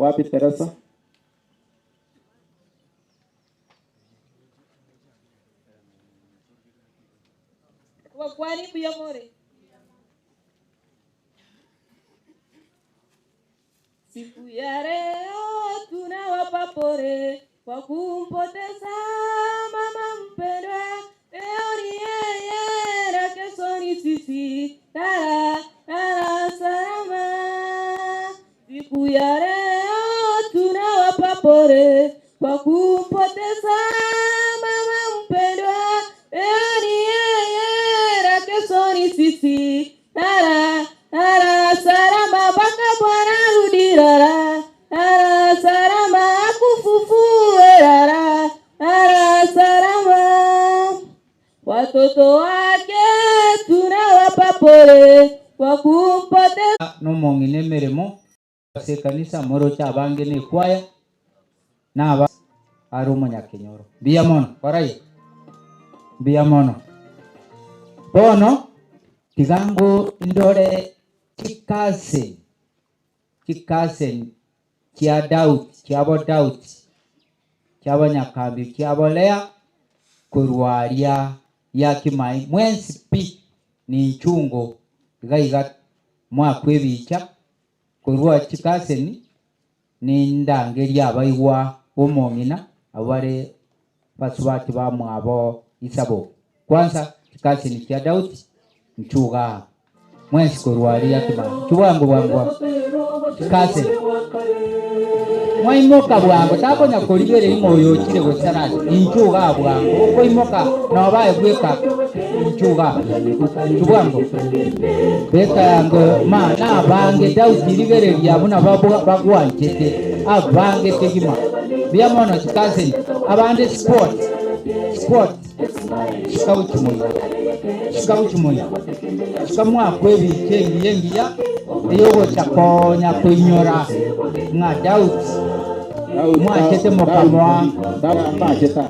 Wapi Teresa? Obokwani mbuya more. Siku ya leo tunawapa pole kwa kumpoteza mama mpendwa. Leo ni yeye na kesho ni sisi. Lala, lala salama. Siku ya leo tunawapa pole kwa kumpoteza mama mpendwa. Leo ni yeye na kesho ni sisi. Lala, lala salama mpaka Bwana arudi. Lala, lala salama akufufue. Lala, lala salama. Watoto wake tunawapa pole kwa kumpoteza Nomong'ina emeremo ase ekanisa moroche abange na ekwaya na aba are omonyakenyoro. Mbuya mono korai, mbuya mono. Bono tiga ngo ndore chicousin, chicousin chia Daudi, chiabo Daudi, chiabo Nyakambi, chiabo Lea, korwa aria ya Kimai, mwensi pi ninchungo iga iga mwakwa ebicha korwa chicousin nindangeria abaigwa omong'ina abo bare basubati bamwabo isabo. Kwanza chicousin chia Daudi nchuga mwensi korwa aria Kimai chubwango bwango bwango chicousin mwaimoka bwango takonya korigereria ng'a oyo ochire gosarasi inchuga bwango okoimoka nobae bweka inchuga chubwango beka yango ma nabange Daudi rigereria buna bagwanchete abange kegima bia mono chicousin abande sport sport chikauchimoya chikauchimoya chikamwakwa ebicha engiya engiya eyogocha konya koinyora ng'a Daudi mwachete mokamoa Machete.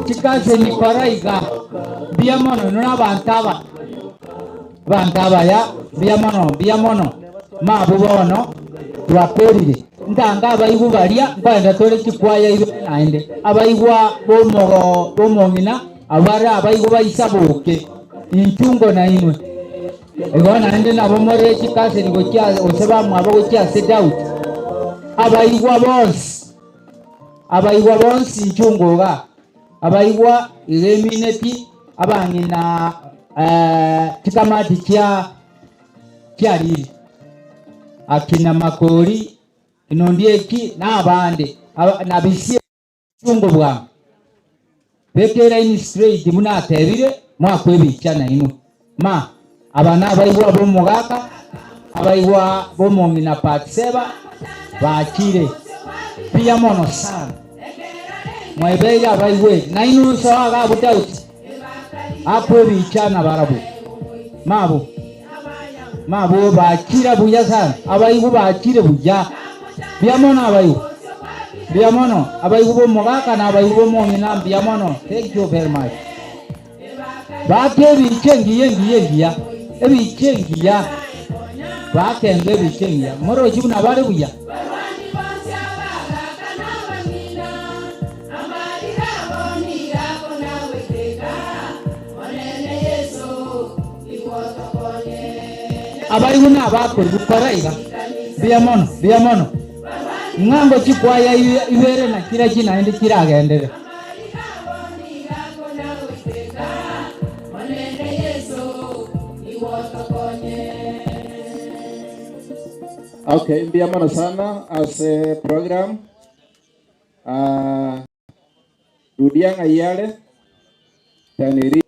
Chicousin koraiga mbuya mono nuna abanto aba abanto abaya mbuya mono mbuya mono mabu bono twakorire ntanga abaigwa baria nkoenda tore chikwaya ibe naende abaigwa bomogo bomong'ina abare abaigwa baisaboke inchungo na inwe igo naende nabo more chicousin gochia gose bamwabo gochia ase Daudi abaigwa bonsi abaigwa bonsi inchungo iga abaigwa iga emineti abang'ina chikamati chia chiariri akina Makori inondieki na abande nabisie chungo bwango bekera in straight munatebire mwakwebicha na inwe ma abana abaigwa bomogaka abaigwa bomong'ina Batseba bachire pia mono sana mwebeire abaigwe na inwe soaga abudauti akwebicha na barabu mabo mabo bachira buya sana abaigwa bachire buya bia mono abaigwa bia mono abaigwa bomogaka na abaigwa bomong'ina mbia mono. Thank you very much. Bake ebicha engiya engiya engiya ebicha engiya. Bakenga ebicha engiya. Morochi buna bare buya. Abarigu na abakori gukora iga. Mbuya mono, mbuya mono. Ng'ango chikwaya ibere na kira chinaende chiragendere. Okay, mbuya mono sana ase program. Ah, rudia ng'ai are taneri.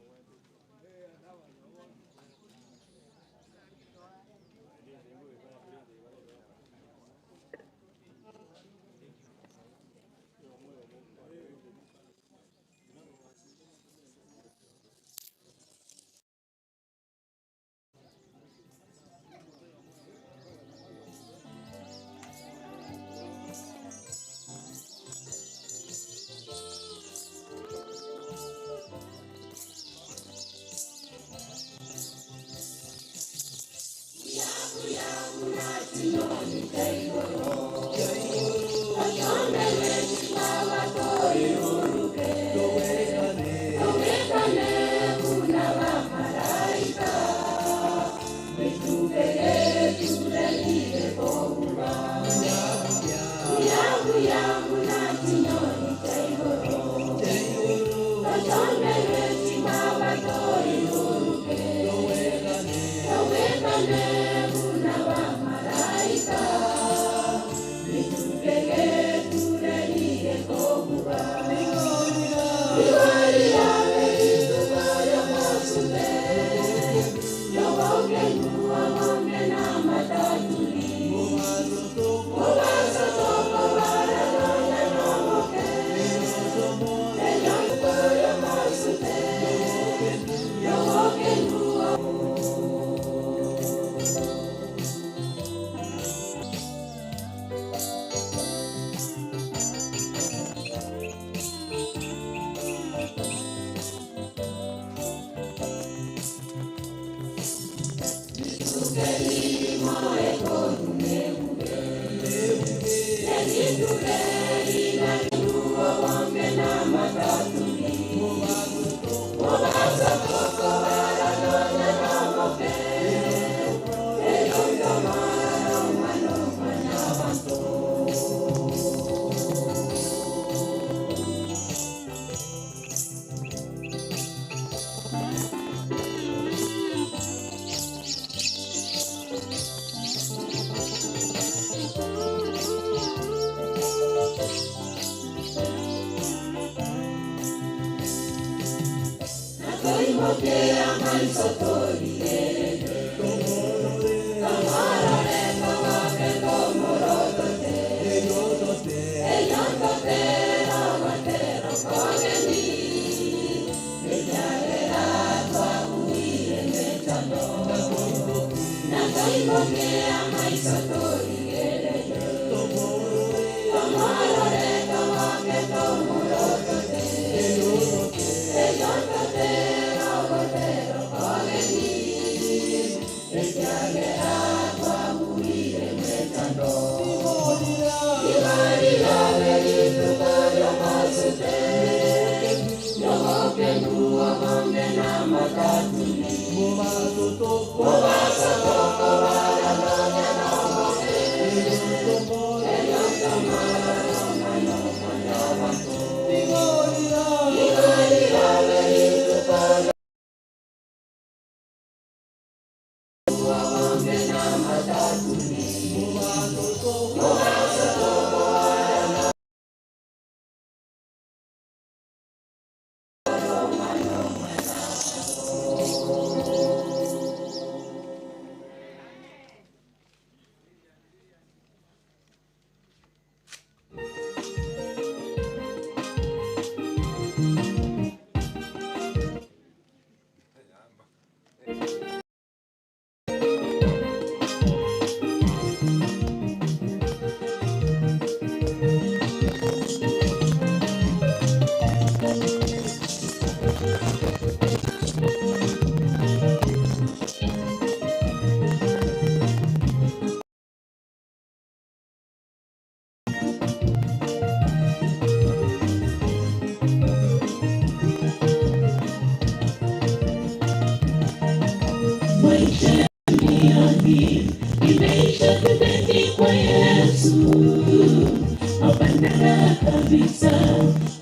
raha kabisa.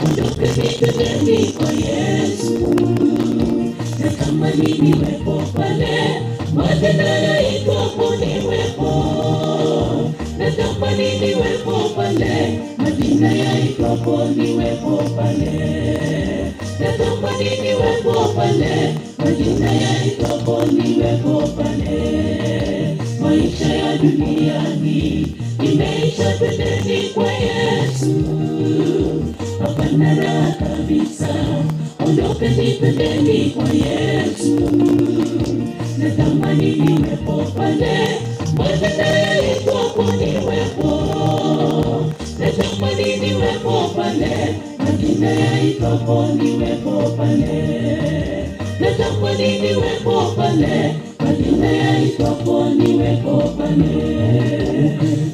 Ondokeni twendeni kwa Yesu. Natamani niwepo pale, majina yaitwapo niwepo. Natamani niwepo pale, majina yaitwapo niwepo pale. Natamani niwepo pale, majina yaitwapo niwepo pale. Maisha ya duniani imeisha, twendeni kwa Yesu. Hapana raha kabisa, ondokeni twendeni kwa Yesu. Natamani niwepo pale, majina yaitwapo niwepo. Natamani niwepo pale, majina yaitwapo niwepo pale. Natamani niwepo pale, majina yaitwapo niwepo pale.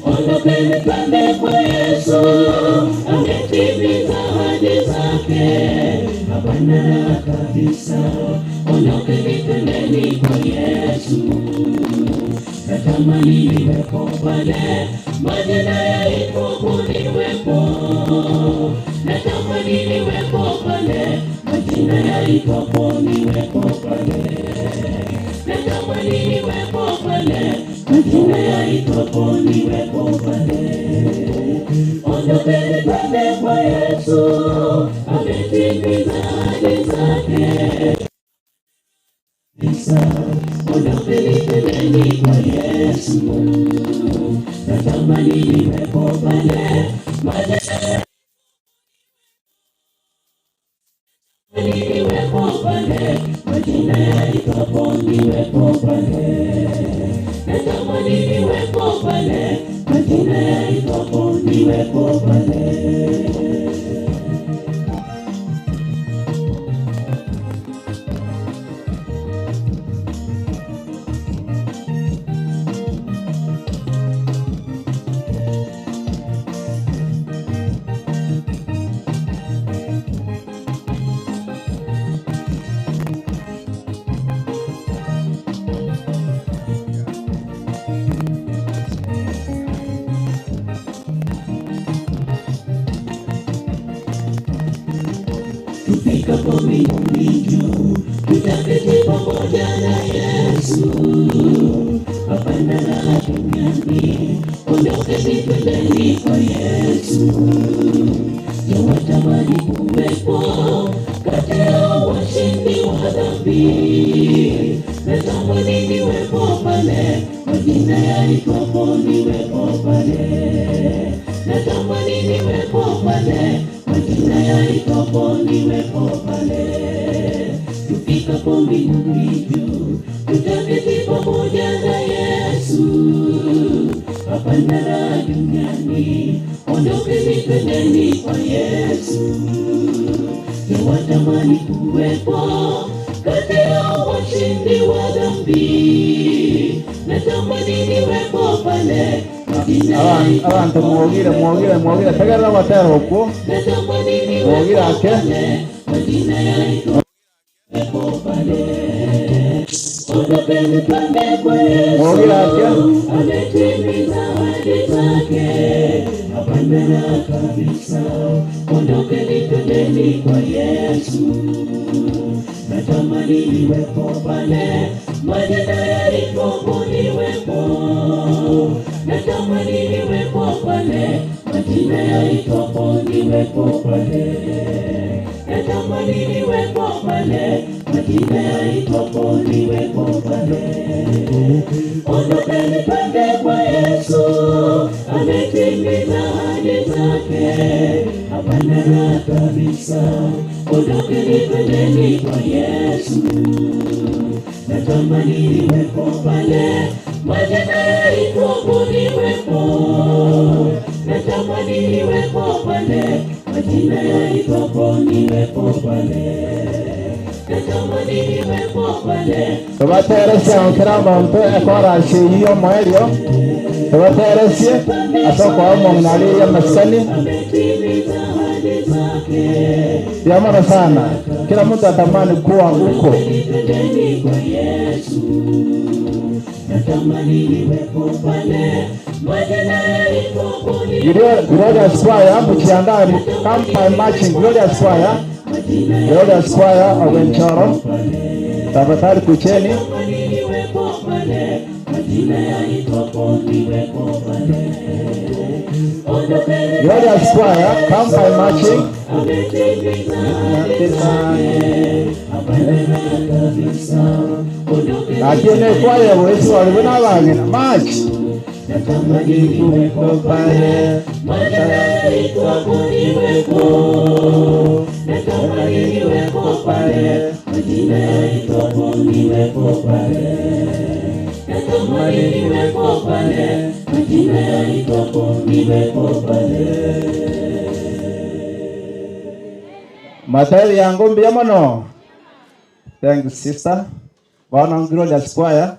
Ondokeni twende kwa Yesu, ametimiza ahadi zake. Hapana raha kabisa, ondokeni twendeni kwa Yesu. Natamani niwepo pale, majina yaitwapo niwepo. Natamani niwepo pale, majina yaitwapo niwepo pale. Natamani niwepo pale, majina yaitwapo niwepo pale. Ondokeni twende kwa Yesu, ametimiza ahadi zake. Ondokeni twendeni kwa Yesu. Natamani niwepo pale, majina niwepo pale, majina yaitwapo niwepo pale. Natamani niwepo pale, majina yaitwapo niwepo pale. Tufikapo mbinguni juu, tutaketi pamoja na Yesu. Hapana raha duniani, ondokeni twendeni kwa Yesu. Je, watamani kuwepo kati ya washindi wa dhambi? Natamani niwepo pale, majina yaitwapo niwepo pale. Natamani niwepo pale, majina yaitwapo niwepo pale. Tufikapo mbinguni juu, tutaketi pamoja na Yesu. Hapana raha duniani, ondokeni twendeni kwa Yesu. Je, watamani kuwepo kati ya washindi wa dhambi? Natamani niwepo pale, majina Abantu mwogire mwogire mwogire tegerera gwatera okwo Natamani mwogire niwepo ake pale, majina yaitwapo pale. Ondokeni twende kwa Yesu, mwogire ake ametimiza ahadi zake. Hapana raha kabisa, ondokeni twendeni kwa Yesu. Natamani niwepo pale, majina yaitwapo niwepo. Natamani niwepo pale, majina yaitwapo niwepo pale. Natamani niwepo pale, majina yaitwapo niwepo pale. Ondokeni twende kwa Yesu, ametimiza ahadi zake. Hapana raha kabisa, ondokeni twendeni kwa Yesu. Natamani niwepo pale, majina yaitwapo niwepo. Natamani niwepo pale, majina yaitwapo niwepo pale. Natamani niwepo pale, tubateresie gukira omonto ekorasi eywo omoerio tubateresie ase okoa omong'ina amasikani ametimiza ahadi zake. ya mono sana kila mtu atamani kuwa huko Twendeni kwa Yesu. Natamani niwepo pale, majina yalipokuwa Glorious Choir muchiandaa come by marching. Glorious Choir, Glorious Choir Owenchoro, tafadhali kucheni. Glorious Choir, come by marching. Lakini kwaya wetu walikuwa wageni march. Matairi yangu mbia mono. Thank you sister. Bwana Glorious Choir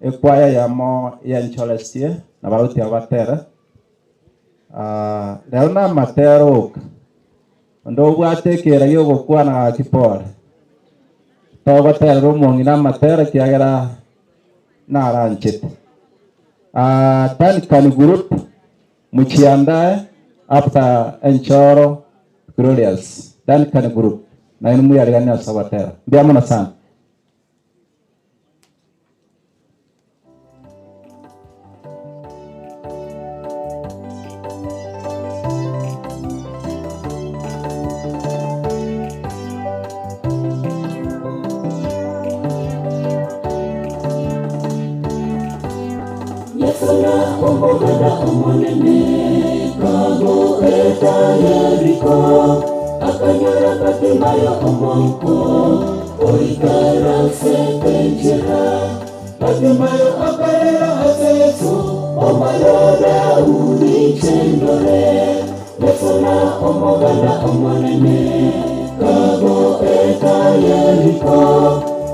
ekwaya yamo yencholestie na bauti abatera. Ah, leo na matero ndo obwate kera gĩgũkwana gakipore togoterera omong'ina amatera kiagera naranchete. Ah, Duncan Group muchiandae after Enchoro Glorious Duncan Group na inu muyarigania sabatera mbia mono sana. Yesona omoganda omonene kago eta Yeriko akanyora Batimayo omoko oikaranse tenjera Batimayo akarera ase Yesu omalora ulichendore Yesona omoganda omonene kago eta Yeriko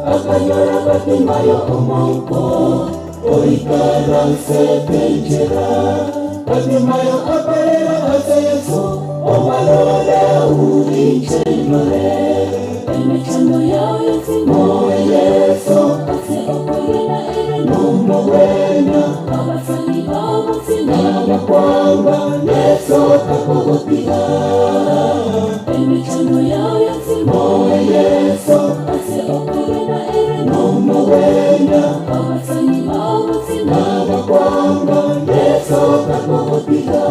akanyora Batimayo omoko oikaranse tenjera Batimayo akarera ase Yesu omalora ulichendore Emechando yao yosimo Yesu ase okoyena ere nomowena abasani bao bosina bakwanga Yesu kakogotira Emechando yao yosimo Yesu ase okoyena ere nomowena abasani bao bosina bakwanga Yesu kakogotira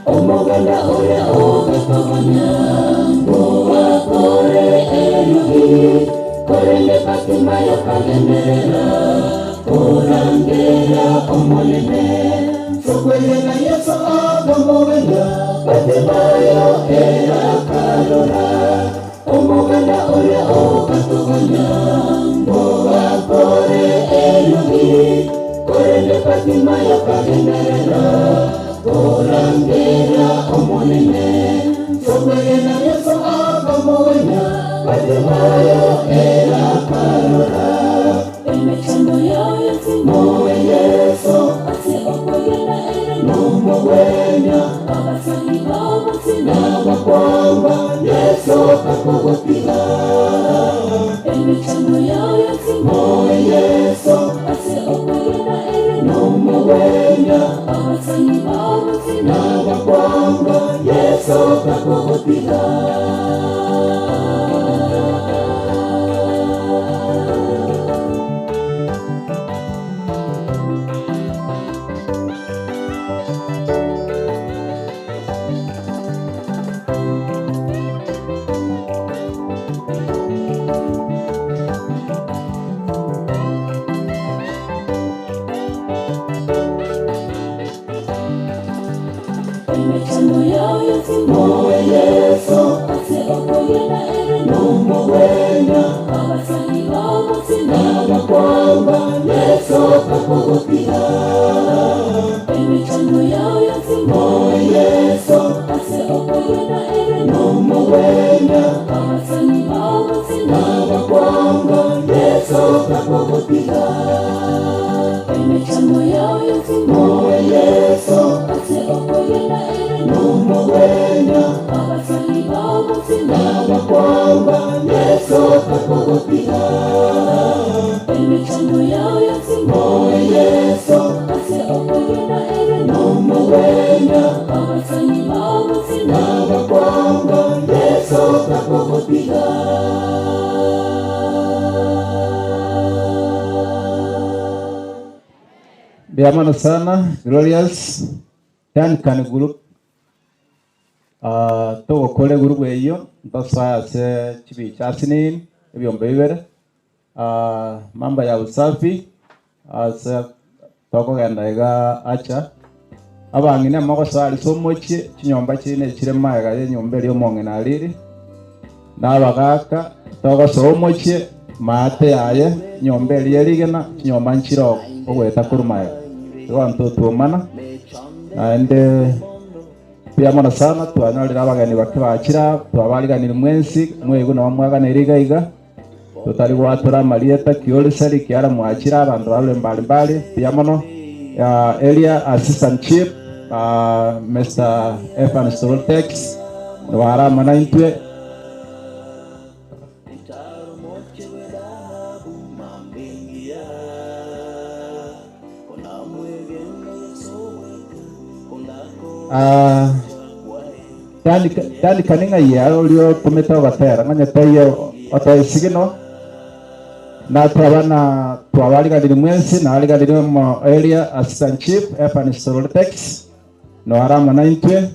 Omoganda oya ogakogona ngowakore erubi korende Batimayo kagenderera korangera omonene sokweyena Yesu agamowena Batimayo era karora omoganda oya ogakogona ngowakore erubi korende Batimayo kagenderera korangera omonene sokweyena Yesu agamowena Batimayo era karora Emechando yao yosimo Yesu ase okoyena ere nomowena abasani bao bosina bakwanga Yesu kakogotira Emechando yao yosimo Yesu ase okoyena ere nomowena abasani bao bosina bakwanga Yesu kakogotira. Nabakwanga Yesu takogotiga Emechando yao yonsi moe Yesu Ase okoyena ere nomogwenia Abasani bao bonsi nabakwanga Yesu takogotiga Emechando yao yonsi moe Yesu Ase okoyena ere nomogwenia Abasani bao bonsi nabakwanga Yesu takogotiga Mbuya sana Glorious Duncan Group togokora egroup eyio ntosoe ase chibicha asinini ebiombe bibere mambo ya usafi ase tokogenda iga acha abang'ina mogosoa ase omochie chinyomba chine chire maega ya enyomba eria omong'ina ariri na abagaka togosoa omochie maate yaye nyomba eria erigena chinyomba nchire ogweta korwa maega igo ntotwomana naende mbuya mono sana twanyorire abageni bake bachira twabariganire mwensi mweigu nabo mwaganire iga iga tutari gwatura amarieta kioriseri kiara mwachira abanto barure mbalimbali mbuya mono area assistant chief Mr. Evans Rotex niwaramana intwe Dandikani ng'ai orio otomete ogatera ng'onye toiyo otoisigino na twaba na twabariganire mwensi nariganire mo area assistant chief Evans Rotex noaramana intwe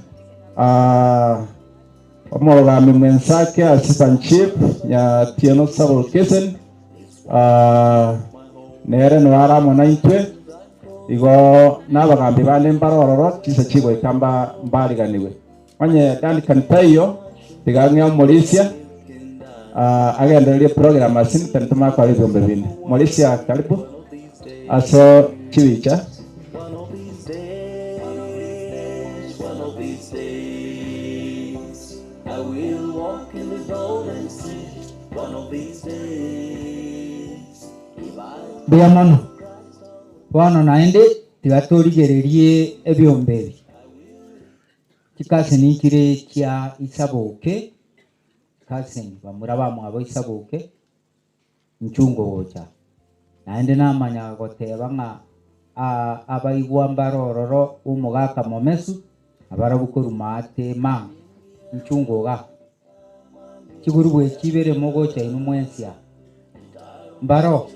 omogami mwensake assistant chief ya Tieno Sabul Kisen nere noaramana intwe igo n'abagambi bande mbarororo chisa chigoika mbariganiwe onye Duncan Tayo tigang'ea omorisia agendererie program asini tentumakora ebiombe binde morisia karibu aso chibicha One of these days, one of these days, I will walk in the golden street. One of these days, if I Mbuya mono bono naende tigatorigererie ebiombe ebi chikaseni chire chia isaboke kaseni bamura bamwabo isaboke nchungo gocha naende namanya goteba ng'a abaigwa mbarororo omogaka momesu abarabu maate ma nchungo ga chiguru bwe chibere mogocha inu mwensia mbaro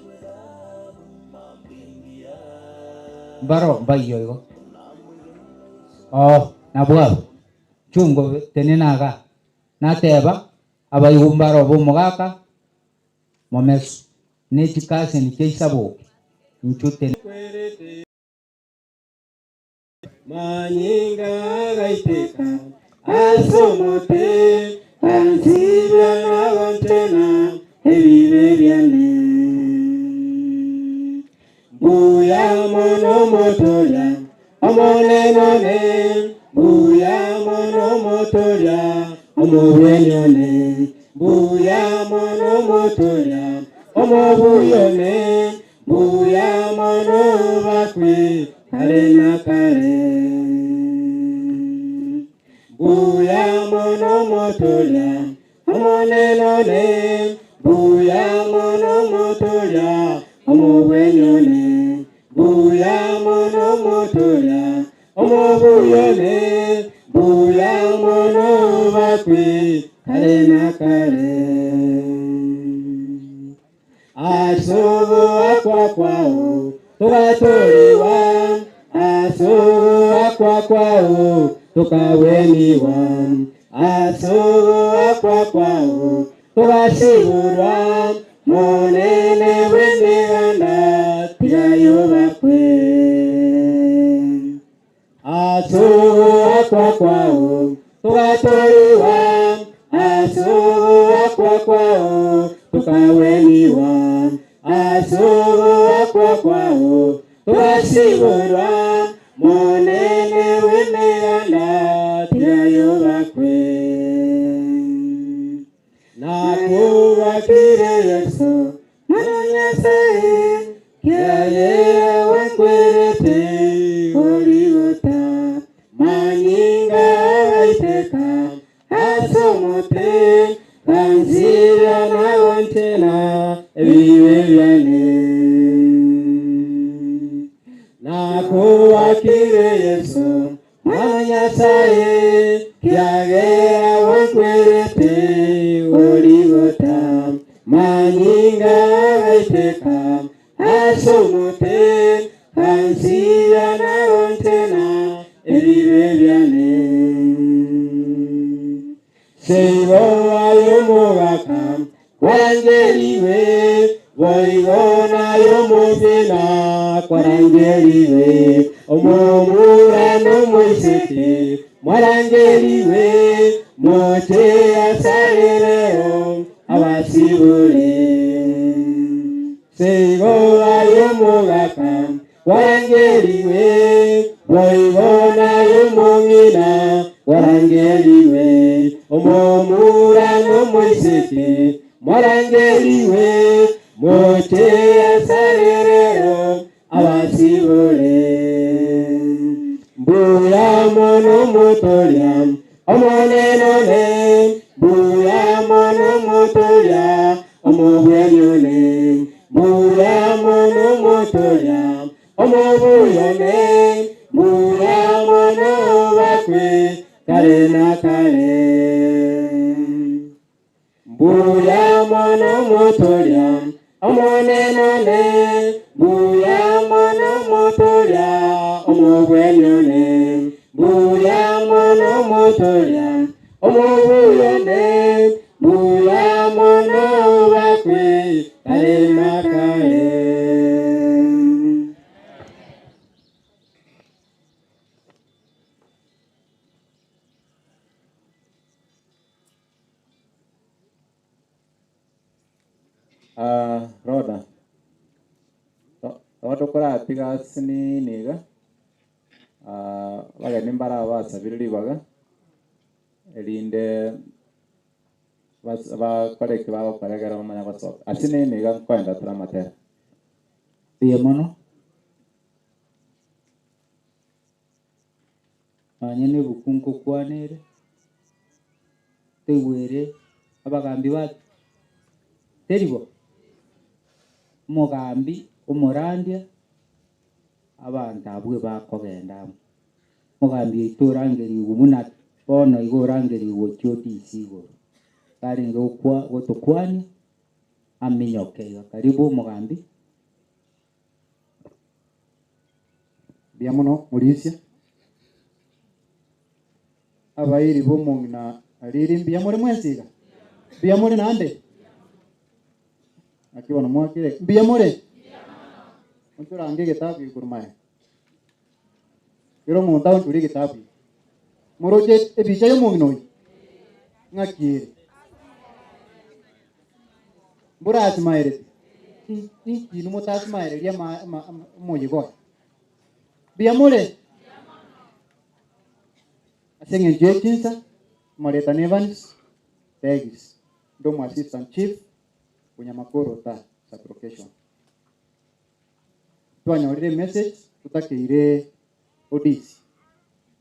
mbaro mbaiyo igo oh nabwabo chungo tenenaga nateba abaigwa mbaro bomogaka momesu nechikaseni chia isaboke nchute Manyinga gaitika asomote ansibya nagontena ebibe byane buya mono motoria omonenone buya mono motoria omobwenyone buya mono motoria omobuyone buya mono bakwe kare na kare buya mono motoria omonenone buya mono motoria omobwenyone buya mono motoria omobuyone buya mono bakwe kare na kare asubu akwa kwao tugatoriwa asubu akwa kwao tukaweniwa asubu akwa kwao tugasiburwa monene w'emiganda tigayubakwe asubu akwa kwao tugatoriwa asubu akwa kwao tukaweniwa asubu akwa kwao tugasiburwa monene w'emiganda tigayubakwe. Nakuwakire Yesu, Mwana Nyasaye, kiagera gwankwerete Goligota, manyinga agaiteka ase omote, gansibia na gonchena ebibe biane. Nakuwakire Yesu, Mwana Nyasaye, kiagera gwankwerete Goligota, manyinga agaiteka ase omote, gansibia na gonchena ebibe biane. Seibo ayomogaka kwarangeriwe, boigo nayomogena kwarangeriwe, omomura nomoiseke mwarangeriwe, moche asarereo abasibore. Seibo ayomogaka kwarangeriwe, boigo nayomong'ina kwarangeriwe, omomura nomoiseke mwarangeriwe, moche asarereo abasibore. Mbuya mono motoria omonenone, mbuya mono motoria omobwenyone, mbuya mono motoria omobuyone, mbuya mono bakwe kare na kare. Mbuya mono motoria omonenone, mbuya mono motoria omobwenyone, mbuya mono motoria omobuyone, mbuya mono bakwe kare na kare. Ah, Roda. To tokoratiga asinini iga. Ah, bageni mbara basabire ribaga erinde bakore eki bagokora ekero bamanya gosoka. Asinini iga nkoenda tore amatera. Mbuya mono. Nonye na ebuku nkokwana ere, toigwere abagambi ba teri bo? Omogambi, omorandia, abanto abwo bakogenda amo. Omogambi oito orangerigwe buna bono igo orangerigwe gochia odisi igoro. Tarenge gokwa gotokwania, aminyoke iga. Karibu omogambi. Mbuya mono morisia. Abairi b'omong'ina ariri mbuya more mwensi iga? Mbuya more naende? Naki bono mwakire? Mbuya more? Onchorange egetabu igoro maye. Kera omonto aonchore egetabu igoro. Moroche ebicha y'omong'ina oyo? Ng'aki ere? Mborasimaerete? Inki inwe motasimaereria omoyega oyo? Mbuya more? Ase eng'encho ye chinsa, Moretana Evans Tegis, inde omo assistant chief Bunyamakoro ta sub-location. Twanyorire emessage totakeire odisi,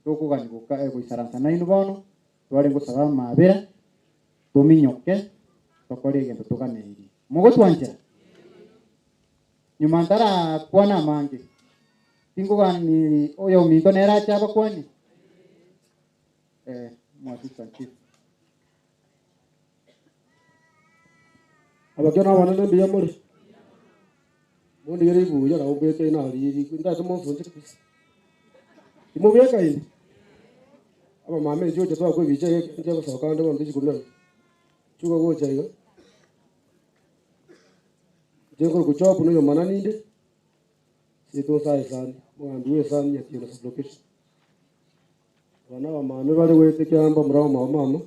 tokogania goka goisaransa nainwe bono, tware gosaba amabera, tominyoke, tokore egento toganeirie. Mogotwanchera? Nyuma ntarakwana amange, tinkoganiri oyominto nere ache abakwanie? Eh, omo assistant chief. Abakio na abanene mbuya more? Mondigere ribuya nabo mbekaine aria riko ntagete monsunche kabisa. Timobekaini? Abamama inche gocha twakwa ebicha iga ekero nche gosoka ande bono tichikomera. Chuka gocha iga. Inche nkorokwa Job na oyomanani inde, seito nsae esani, omogambi bwa esani Nyatieno sub-location. Aba nabamame bare goeta ekiamba mura omwabo mama,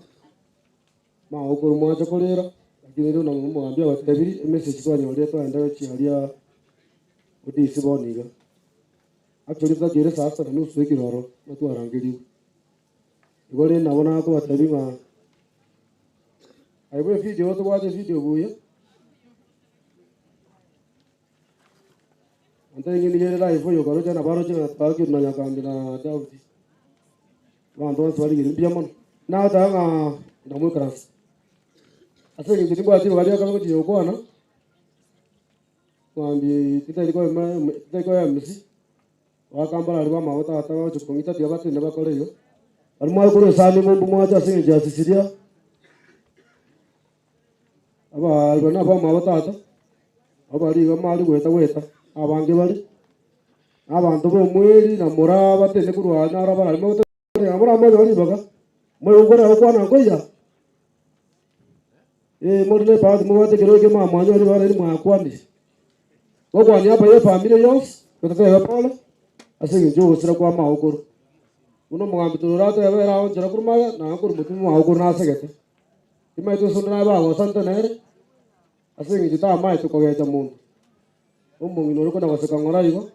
magokoro mwancha korera, lakini rero nabo omogambi abatebirie, emessage twanyorire twagenda gochia aria odisi bono iga. Actually totakeire saa sita na nusu ekero ororo, nigo twarangerigwe. Igo rende nabo nakobatebia ng'a aye bwe evideo tobwate evideo buya. Ante eng'eni ere live oyo okaroche na baroche ng'a twakire na Nyakambi na Daudi. Abanto bonsi barigereria mbuya mono. Nagoteba ng'a namoikaransa. Ase eng'encho timbwati ribaga riakare gochia gokwana, mwambi tintari koba tintari koba MC, Abakambara aria bamwabo tata bagochia kong'ita tiga batinde bakore igo. Baria mware korwa esani ng'umbu mwacha ase engencho ya Sisiria, abaria baria nabamwabo tata, nabo baria iga mware goeta goeta, abange bare, na abanto b'omweri na moraa batende korwa aa naro abarari mogotegerera moramonyore ribaga, moigwe gokwana nkoiya. Ee, more nebahati mobwate ekero eke mwamwanyora ribaga riria mwakwanire. Gokwania aba y'efamiri yonsi, totatebe pole, ase eng'encho y'ogosira kwa magokoro. Buna omogambi torore atebe ere agonchera korwa magega, naye korwa motwe magokoro nasegete. Timanyeti gose onde naye bagosante nere, ase eng'encho tamaete kogecha monto. Omong'ina oria kona goseka ng'ora igo,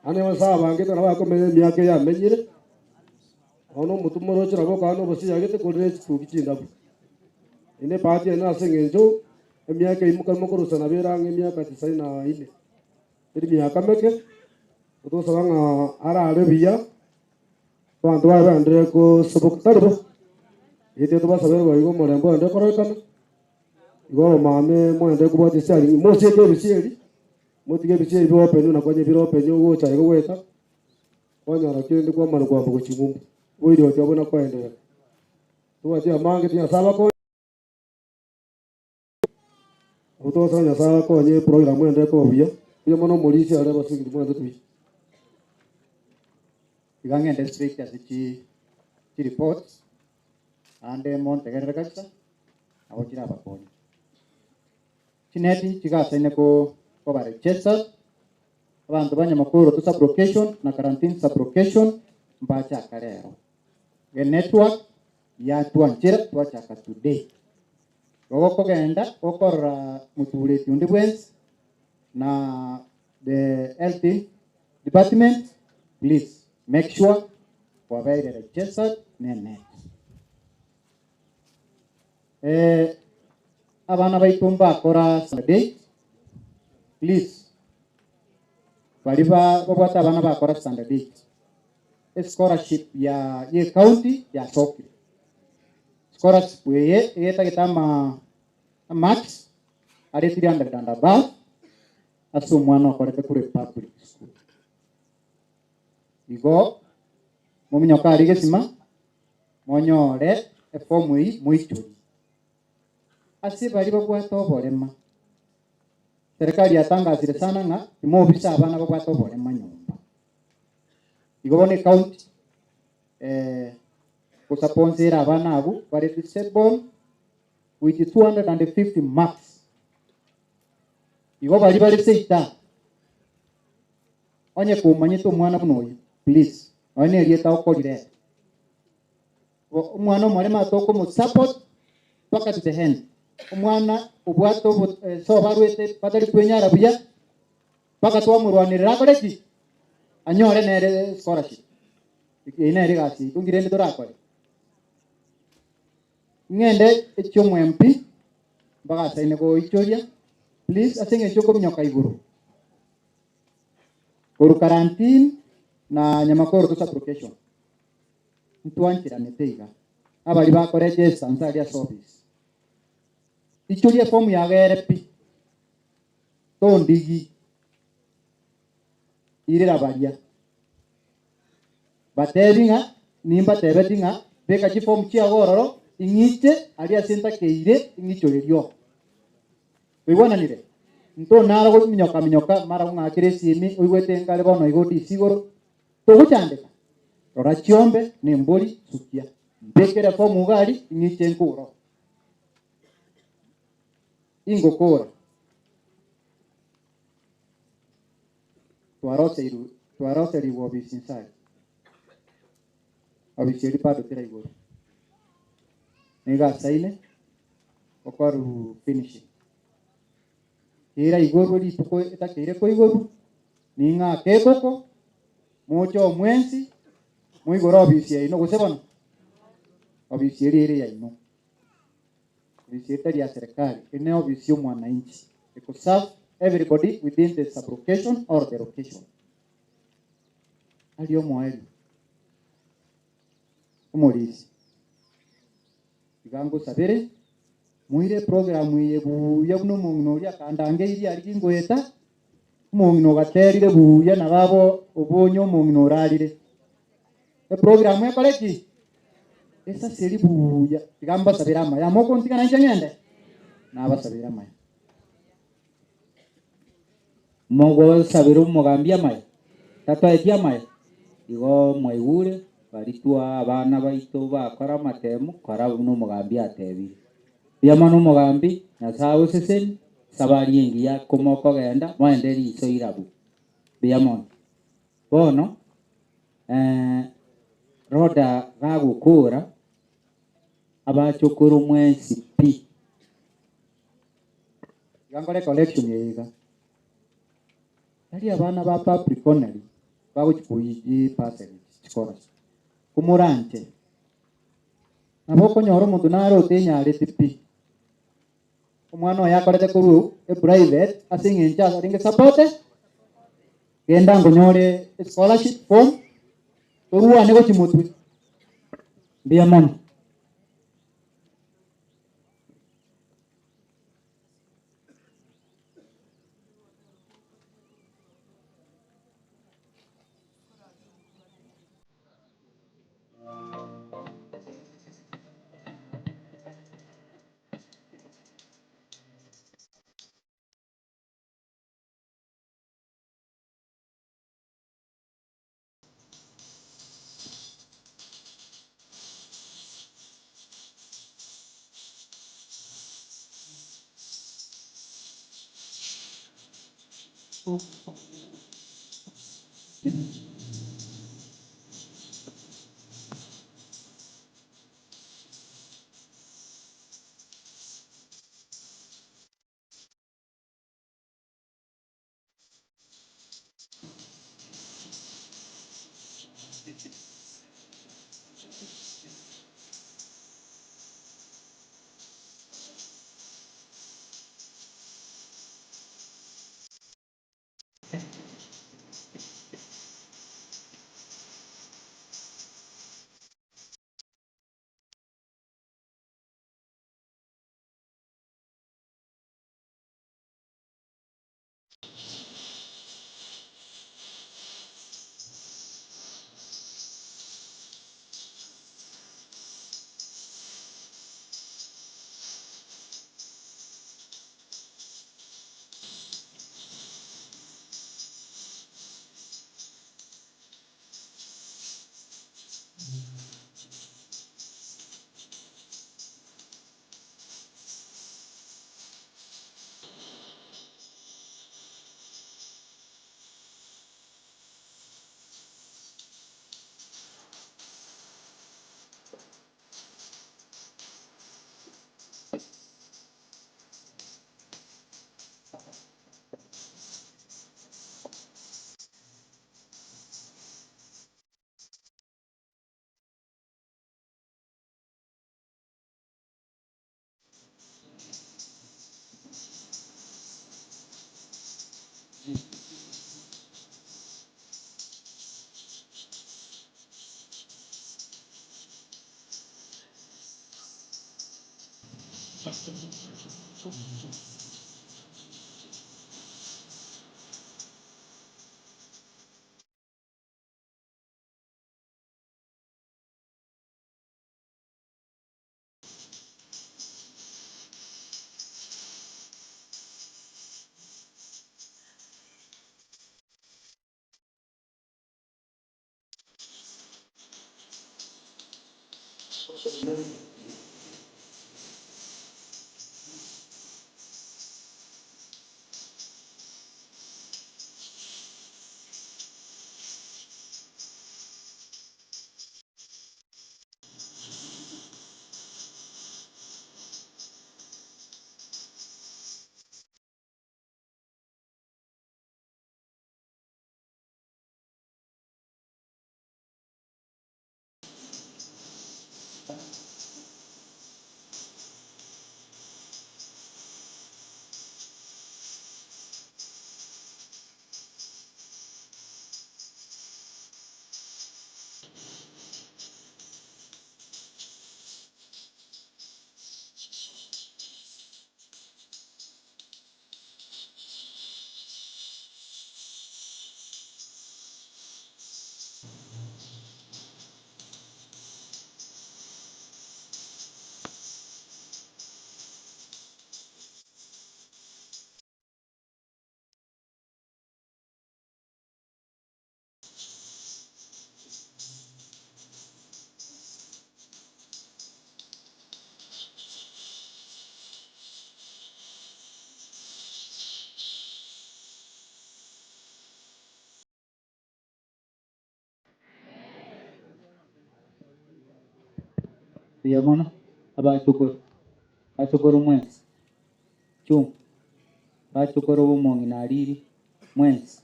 naende Nyasae abangete nabo akomenya emiaka eye amenyire, nonya na omotwe moroche nabo okaba na obosiyagete korende chituki chindabu. Eye nebahati ene ase eng'encho emiaka eyio mokare mokorusia nabo ere ang'e emiaka tisaini na ine, teri miaka meke, togosaba ng'a arare buya, abanto baye baenderere kosoboka tari bo, intwe tobasabere boigo omorembe oende kororekana. Igo abamame mwende kobwatia chiarini, mosieke ebisieri, motige ebisieri bibe open na konya bire open ogocha igo goeta, kwanyora kende kwamana kwamboka gochia ng'umbu, boiroche obo na koenderera. Tobwati amange ti Nyasaye abakonye, nabo togosaba Nyasaye abakonye eprogram ende ekoba buya, mbuya mono omorisia aria abasubiri mwanchete buya. Iga ng'ende straight ase chi chireports, naende montegerere kabisa, nabo chirabakonye. Chineti chigasaine ko koba registered, abanto ba Nyamakoro to sub-location na Karantin sub-location mbachaka rero. Ge network yatwanchera twachaka today. Igo gokogenda gokorora motureti onde bwensi na the health department please make sure kwabeire registered ne net. Eh, abana baito mbakora standard eight, please baria ba babwate abana bakora standard eight, escholarship ya ye county yasokire. Scholarship eye egetagete ama amarks are 300 and above ase omwana okorete korwa epublic school. Igo mominyoke aria egesima monyore efomu eyio moichorie. Ase baria babwate oborema, serikali yatangasire sana ng'a timobisa abana babwate oborema nyomba. Igo bono ecounty gosaponsera abana abwo bare disabled with 250 marks. Igo baria bare seita, onye komanyete omwana buna oyio, please, nonya na erieta okorireta. Bo omwana omorema tokomosupport mpaka to the end. Omwana obwate obo sobo arwete batari kwenyara buya, mpaka twamorwanerera akore ki? Anyore nere scholarship. Eyio nere egasi yaito, nki rende torakore? Ng'ende echi'omo MP mbagasaine goichoria please ase eng'encho okominyoka igoro korwa karantini na Nyamakoro to sub-location ntwancheranete iga abaria bakoregister nse aria ase office ichoria efomu yago ere pi tondigi irera baria Batebi ng'a nimbatebeti ng'a beka chifomu chiago ororo, ing'iche aria ase ntakeire ing'ichorerie oo. Twaigwananire? Ntonara gominyoka-minyoka mara gong'akera esimi oigwete nkare bono iga ode ase igoro. Togochandeka. Rora chiombe na embori sukia. Mbekere efomu iga aria ing'iche nkure oo. Ingokora. Twaroseirwe twaroserigwe obisi inse aria. Obisi eria bado teraigorwa. Nigo asaine gokorwa finishing. Keraigorwe rituko etakeire koigorwa, ning'ake ekoko, moche omwensi, moigore obisi yaino gose bono? Obisi eria ere yaino. Obisi eye tari ya serikali, ere ne obisi ya omwananchi, eko serve. everybody within the sub-location or the location. Aria omoerio, omorisia, iga ngosabere, moire eprogram eye buya buna omong'ina oria akandangeirie aria gingoeta, omong'ina ogaterire buya na baba obonye omong'ina orarire. Eprogram ekore ki? Esaseri buya, tiga mbasabere amaya, mokontiga nainche ng'ende? Nabasabere amaya. Mogosabera omogambi amaya, tatoeti amaya, igo mwaigure baria abana baito bakora amatemu kora buna omogambi atebire. Mbuya mono omogambi, Nyasaye oseseni, safari engiya komokogenda moende riso irabu. Mbuya mono. Bono Roda gagokora abachokoro mwensi pi. Iga nkore correction eye iga. Tari abana ba public only bagochi koigi bursary scholarship. Komoranche nabo okonyora omonto nare otenyareti pi. Omwana oye akorete korwa e private ase eng'encho arenge supported, genda nkonyore scholarship form torwane gochi motwe. Mbuya mono. Mbuya mono abachokoro, bachokoro mwensi, chungu, bachokoro b'omong'ina ariri mwensi.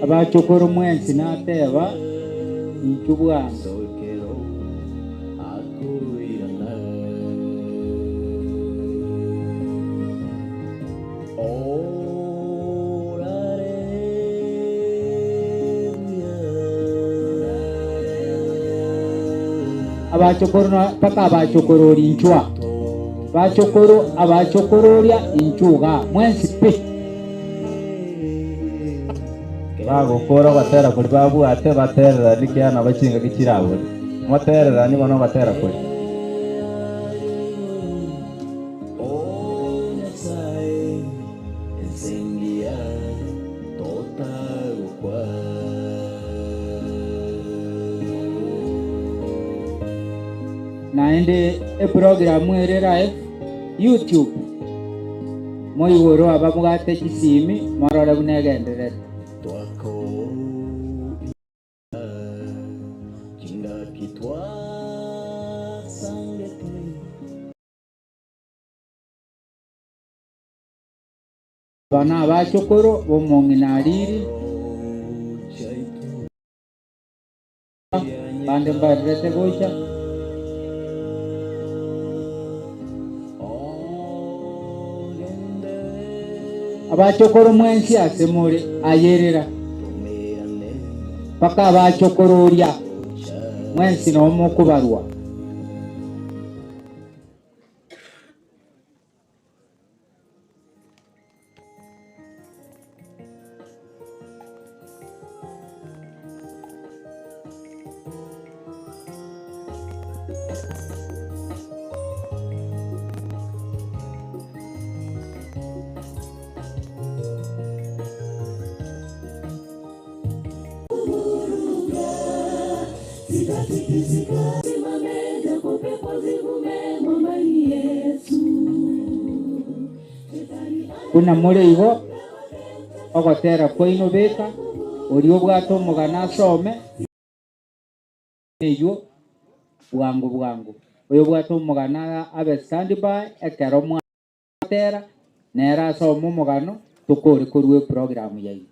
Abachokoro mwensi nateba inchu bwango. Abachokoro na mpaka abachokorori inchwa, bachokoro abachokororia inchu igaa, mwensi pi. Bagokora ogotera koria babwate, batereranie kiagera nabo chingaki chirabore. Motereranie bono ogotera koria. Naende eprogramu ere live YouTube, moigoro ababwate chisimi morore buna egendererete. Aba nabachokoro b'omong'ina Ariri, bande mbaendererete gocha. Abachokoro mwensi ase more, ayerera, mpaka abachokoro oria, mwensi noo mokobarwa. Buna more igo, ogotera kwaino beka, oria obwate omogano asome eywo bwango bwango. Oyobwate omogano abe standby ekero mwatera, nere asome omogano tokore korwa eprogram yaino.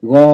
Igo.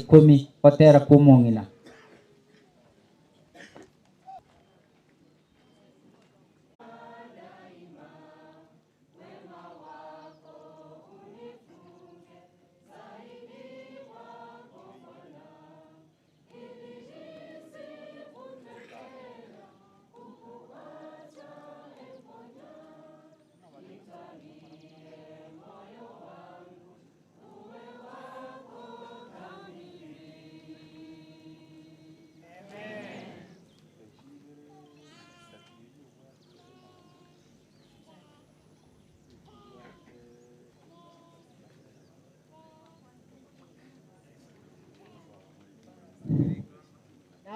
Ikomi, gotera kw'omong'ina.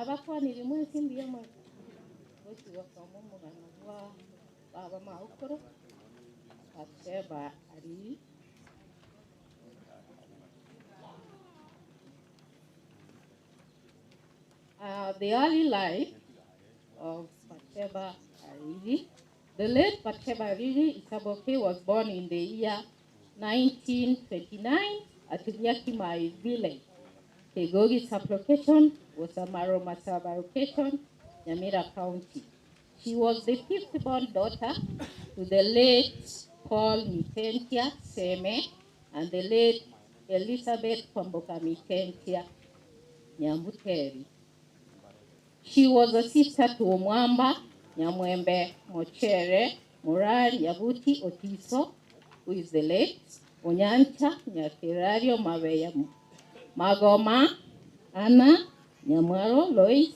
Nabakwanirie mwensi mbuya more? Gochi gosoma omogano bwa baba Maukoro, Bathsheba Ariri. The early life of Bathsheba Ariri. The late Bathsheba Ariri Isaboke was born in the year 1929 at Nyakimai village. Kegogi sublocation was a Maroma sub-location, Nyamira County. She was the fifth born daughter to the late Paul Mitentia Seme and the late Elizabeth Kwamboka Mitentia Nyambuteri. She was a sister to Omwamba, Nyamwembe, Mochere, Moral, Yabuti, Otiso, who is the late, Onyancha, Nyakerario, Mabeya, Magoma, Anna, Nyamwaro, Lois,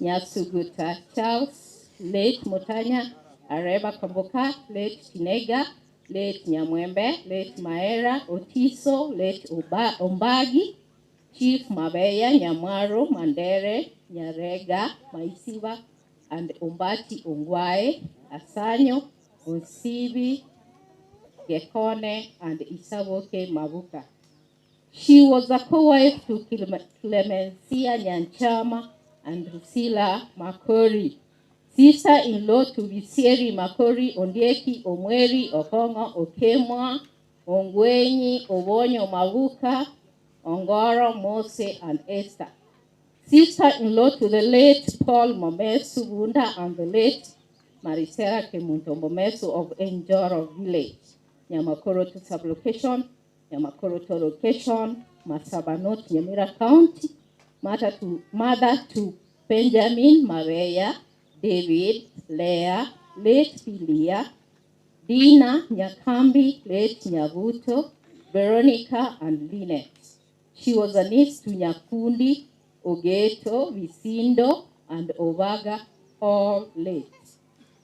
Nyasuguta, Charles, late Mutanya, Areba Kwamboka, late Tinega, late Nyamwembe, late Maera, Otiso, late Ombagi, Chief Mabeya, Nyamwaro, Mandere, Nyarega, Maisiba, and Ombati Ongwae, Asanyo, Osibi, Gekone, and Isaboke Mabuka. She was a co-wife to Clemencia Nyanchama and Drusilla Makori, sister-in-law to Visieri Makori, Ondieki, Omweri, Okongo, Okemwa, Ongwenyi, Obonyo Mabuka, Ongoro, Mose, and Esther. Sister-in-law to the late Paul Momesu Bunda and the late Marisela Kemunto Momesu of Njoro Village, Nyamakoroto sublocation, Nyamakoroto location, Masaba North, Nyamira County, mother to, mother to Benjamin, Maria, David, Leah, late Philia, Dina, Nyakambi, late Nyabuto, Veronica, and Lynette. She was a niece to Nyakundi, Ogeto, Visindo, and Obaga, all late.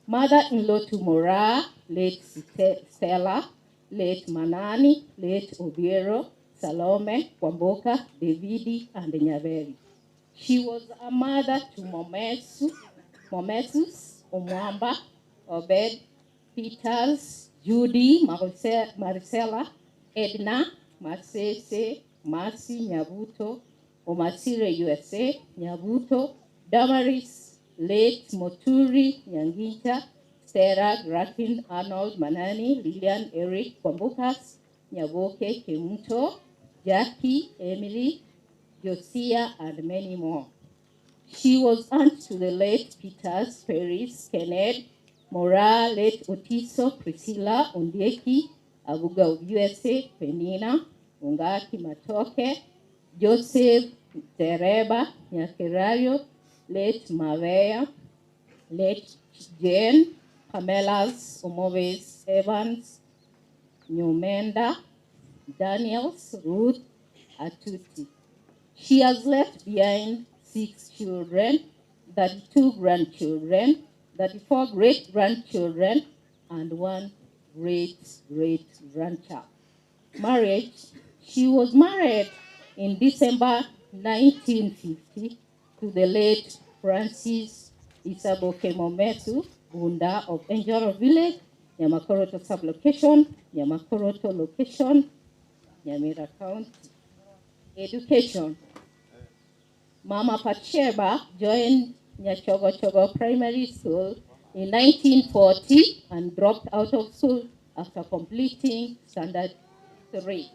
Mother-in-law to Mora, late Stella, late Manani, late Obiero, Salome, Kwamboka, Davidi, and Nyaveri. She was a mother to Momesu, Momesus, Omwamba, Obed, Peters, Judy, Marcella, Edna, Masese, Mercy, Nyabuto, Omasire USA, Nyabuto, Damaris, late Moturi, Nyanginta, Sarah, Gratin, Arnold, Manani, Lilian, Eric, Kwambokas, Nyaboke, Kemunto, Jackie, Emily, Josia, and many more. She was aunt to the late Peters, Paris, Kenneth, Mora, late Otiso, Priscilla, Ondieki, Abuga of USA, Penina, Ungaki Matoke, Joseph, Tereba, Nyakerario, late Mavea, late Jane, Pamelas, Omoves, Evans, Nyumenda, Daniels, Ruth, Atuti. She has left behind 6 children, 32 grandchildren, 34 great-grandchildren, and 1 great-great-grandchild. Marriage. She was married in December 1950 to the late Francis Isaboke Momesu Bunda of Njoro Village, Nyamakoroto sublocation, Nyamakoroto location, Nyamira County. Education. Mama Bathsheba joined Nyachogochogo Primary School in 1940 and dropped out of school after completing Standard 3.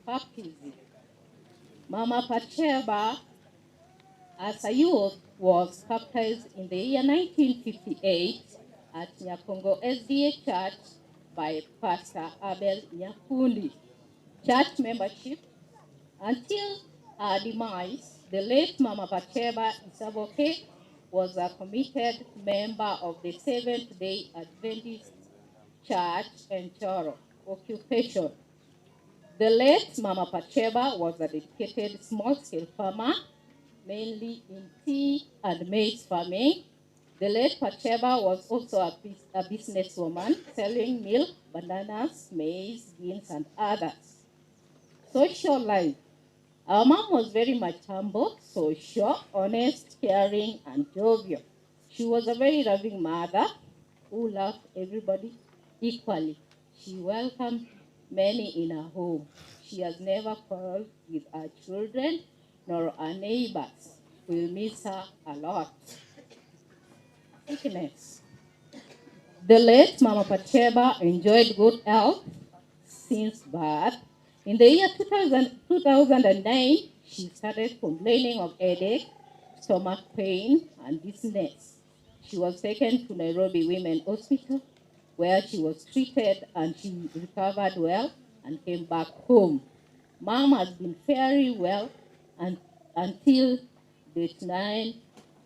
Baptism. Mama Bathsheba, as a youth, was baptized in the year 1958 at Nyakongo SDA Church by Pastor Abel Nyakundi. Church membership until her demise, the late Mama Bathsheba Isaboke was a committed member of the Seventh-day Adventist Church in Choro. Occupation. The late Mama Bathsheba was a dedicated small-scale farmer, mainly in tea and maize farming. The late Bathsheba was also a businesswoman, selling milk, bananas, maize, beans, and others. Social life. Our mom was very much humble, social, honest, caring, and jovial. She was a very loving mother who loved everybody equally. She welcomed many in her home. She has never quarreled with her children nor her neighbors. We'll miss her a lot. Sickness. The late Mama Patsheba enjoyed good health since birth. In the year 2000, 2009, she started complaining of headache, stomach pain, and dizziness. She was taken to Nairobi Women Hospital, where she was treated and she recovered well and came back home. Mom has been very well and, until date 9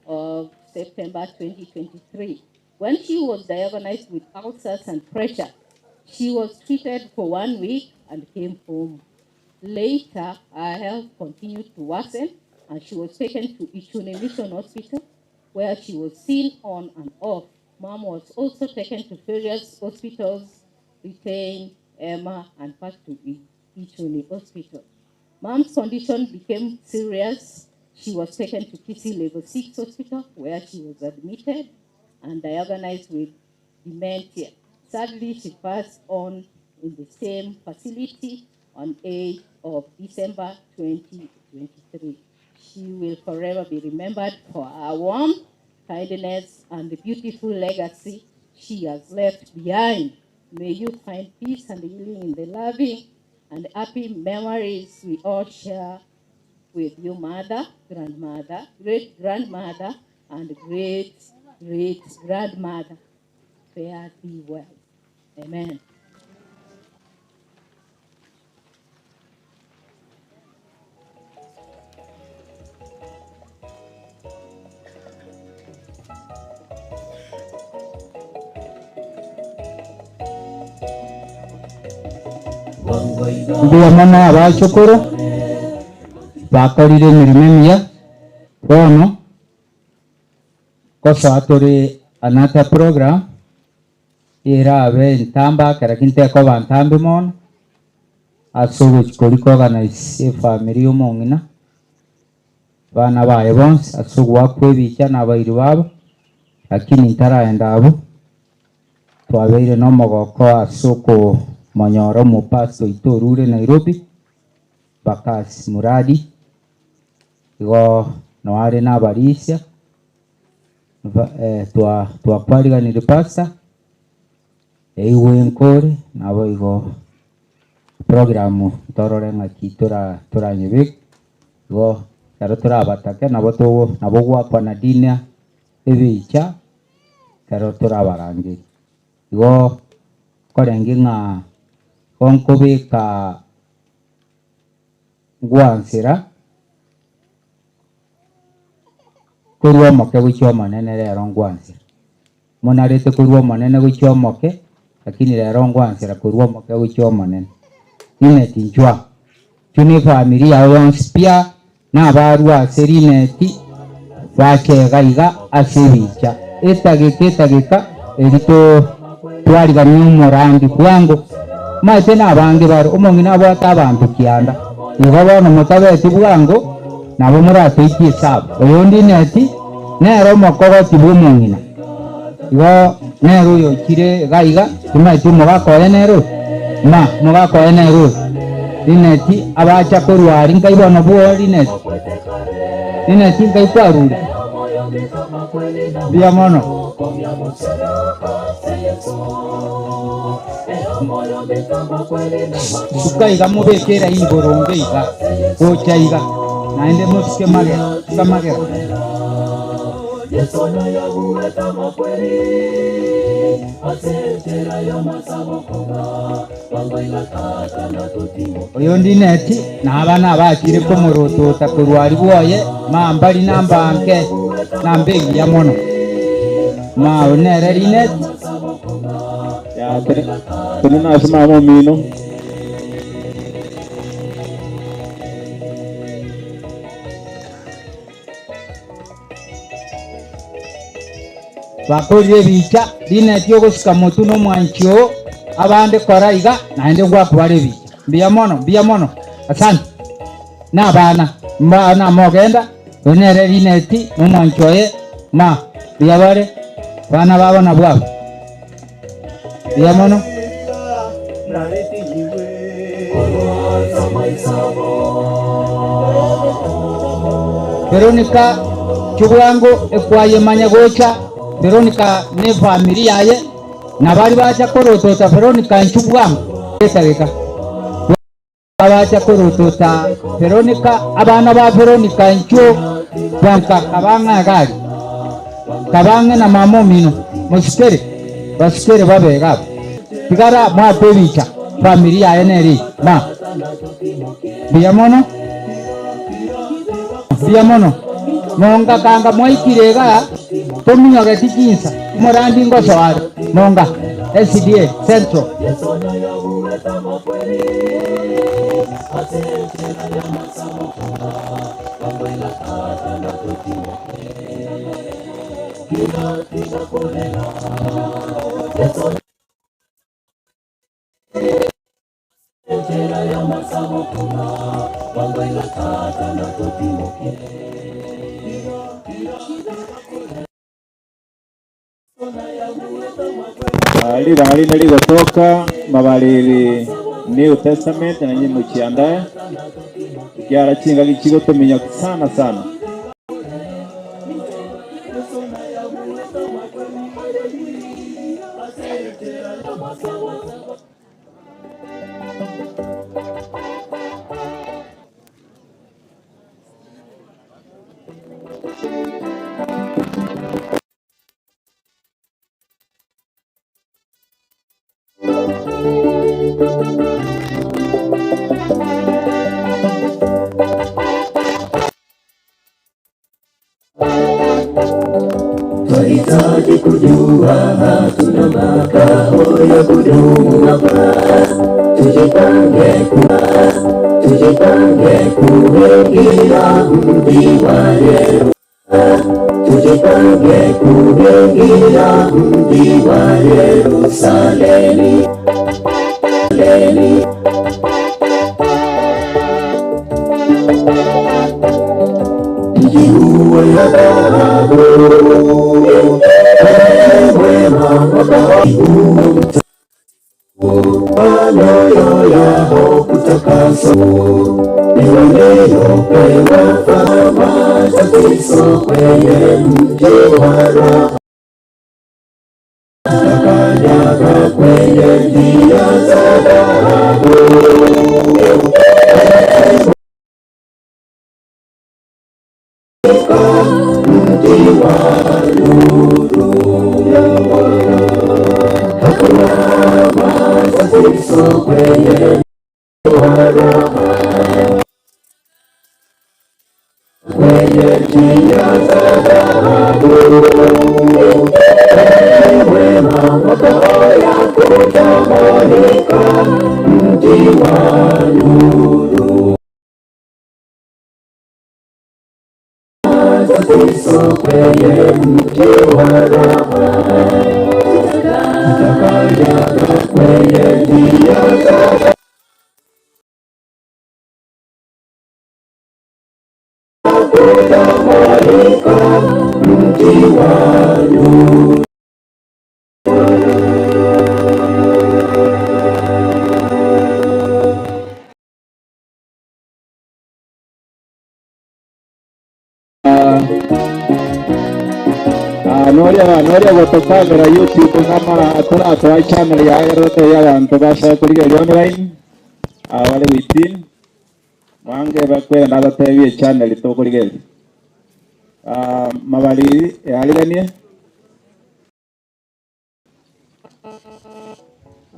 of September 2023. When she was diagnosed with ulcers and pressure, she was treated for one week and came home. Later, her health continued to worsen and she was taken to Ichuni Mission Hospital where she was seen on and off. Mom was also taken to various hospitals, retained Emma, and passed to Ichuni Hospital. Mom's condition became serious. She was taken to Kisii Level 6 Hospital, where she was admitted and diagnosed with dementia. Sadly, she passed on in the same facility on 8th of December 2023. She will forever be remembered for her warmth, kindness, and the beautiful legacy she has left behind. May you find peace and healing in the loving and happy memories we all share with your mother, grandmother, great grandmother, and great great grandmother. Fare thee well. Amen. Mbuya mono abachokoro bakorire emeremo emiya bono kosoa tore another program erabe entamba ekero kintekoba ntambe mono ase ogochia koria koorganize efamiri ya omong'ina abana baye bonsi ase ogoakwa ebicha na abairi babo lakini ntaraenda abwo. Twabeire nomogoko ase okomonyora omopastor oito orure Nairobi, Bakasi Muradi, igo noo are na abarisia, twakwariganirie pastor, eigwe nkore naboigo program torore ng'aki toranyebeke, igo ekero torabatake nabo togo nabo gwakwana dinner ebicha ekero torabarangerie. Igo nkorenge ng'a igo nkobeka ngwansera korwa omoke gochia omonene rero ngwansera. Monarete korwa omonene gochia omoke, lakini rero ngwansera korwa omoke gochia omonene. Linet inchwa, inchwe na efamiri yao yonsi pia nabarue ase Linet bache iga iga ase ebicha. Etageka etageka eri to twarigania omorandi bwango. Omanyete nabange bare, omong'ina abwate abanto kianda. Igo bono motabeti bwango nabo moratoitie esabu. Oyondi Linet nere omokogoti bw'omong'ina. Igo nere oyochire iga iga, timanyeti omogaka oye nere oyo? Ma, omogaka oye nere oyo? Lineti abacha korwa aria nkai bono bwoo Lineti? Lineti nkai kwarure? Mbuya mono. Suka iga mobeke eraini boronge iga, gocha iga, naende mosuke magega, suka magega. Oyo Lineti na abana abachire komorotota korwa aria bwoye, mambari namba nke, namba engiya mono. Mao nere Lineti. Tenena ase mama omino. Bakorire ebicha, Lineti ogosuka motwe nomwanchi oo, abande kora iga, naende ngwakobara ebicha. Mbuya mono, mbuya mono. Asante. Na abana mbao namogenda, oyo nere Lineti na omwanchi oye Ma. Mbuya bare abana babo nabwo aba. Mbuya mono. Veronica chibwango ekwayemanya gocha Veronica ne efamiri yaye na baria bacha korotota Veronica inchu bwango etageka Abacha korotota Veronica abana ba Veronica inchuo bwango kabang'e agari kabang'e na mama omino mosikere basikere babe iga abwo tigara mwakwe ebicha famiri yaye nere eye ma mbuya mono mbuya mono monga kanga mwaikire igaa tominyogeti chinsa omorandi ngosoa are monga SDA central. Ribaga rinde rigotoka mabariri New Testament na nyimbo chiandae kiara chingaki chigotominya sana sana. Twahitaji kujua hatuna makao ya kudumu hapa, tujipange kuwa tujipange kuingia mji wa Yerusalemu, tujipange kuingia mji wa Yerusalemu. Mji huo ya dhahabu, mwema makao mioyo yao kutakaswa ni waliopewa matatizo kwenye mji wa raha, Kanyaga kwenye njia za dhahabu. Mji wa nuru ya Bwana, hakuna matatizo kwenye wa raha, kwenye njia za dhahabu. Wema makao ya kutamanika, mji wa nuru. Matatizo kwenye mji wa raha, tutakanyaga kwenye njia za kutamanika, mji wa nuru. Noria noria gotokagera YouTube ng'amara toratoa channel yaye rote y'abantu bashaka kurigeria online bari within mwange bakwenda abatebie channel tokorigeria mabariri yariganie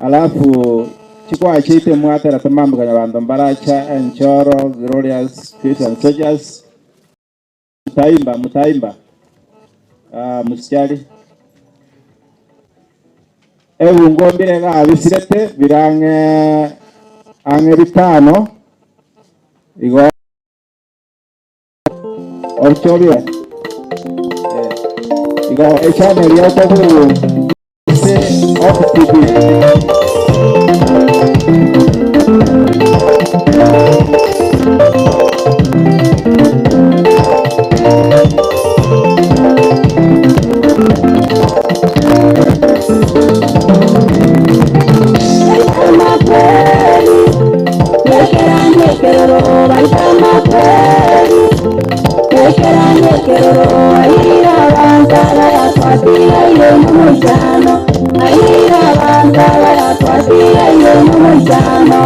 alafu chikwachite mwatera tamambukanya bantu mbaracha enchoro glorious Christian soldiers mutaimba mutaimba musichali ebungo mbire gabisirete birang'e ang'e bitano igo ochobire igo echannel yokoburu se off TV. twatigaire nomoichano aira abantu abaya twatigaire nomoichano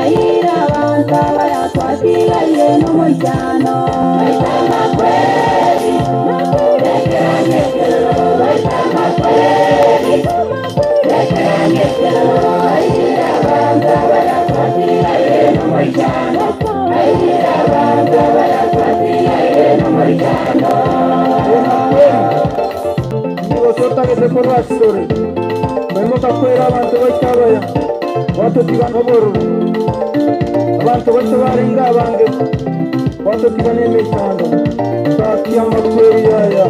Aira abantu abaya twatigaire nomoichano Nigosotagete korwa asore baimoka kwera abantu baita abaya batotigana obororo abantu bato barenga abange batotigana emechando takia makweri yaya.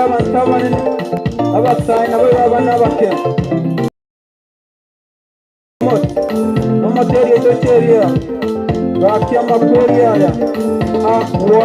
Abantu abanene abasayi nabo baba n'abakene nomoteri etocheria gakia makweri aya akwa.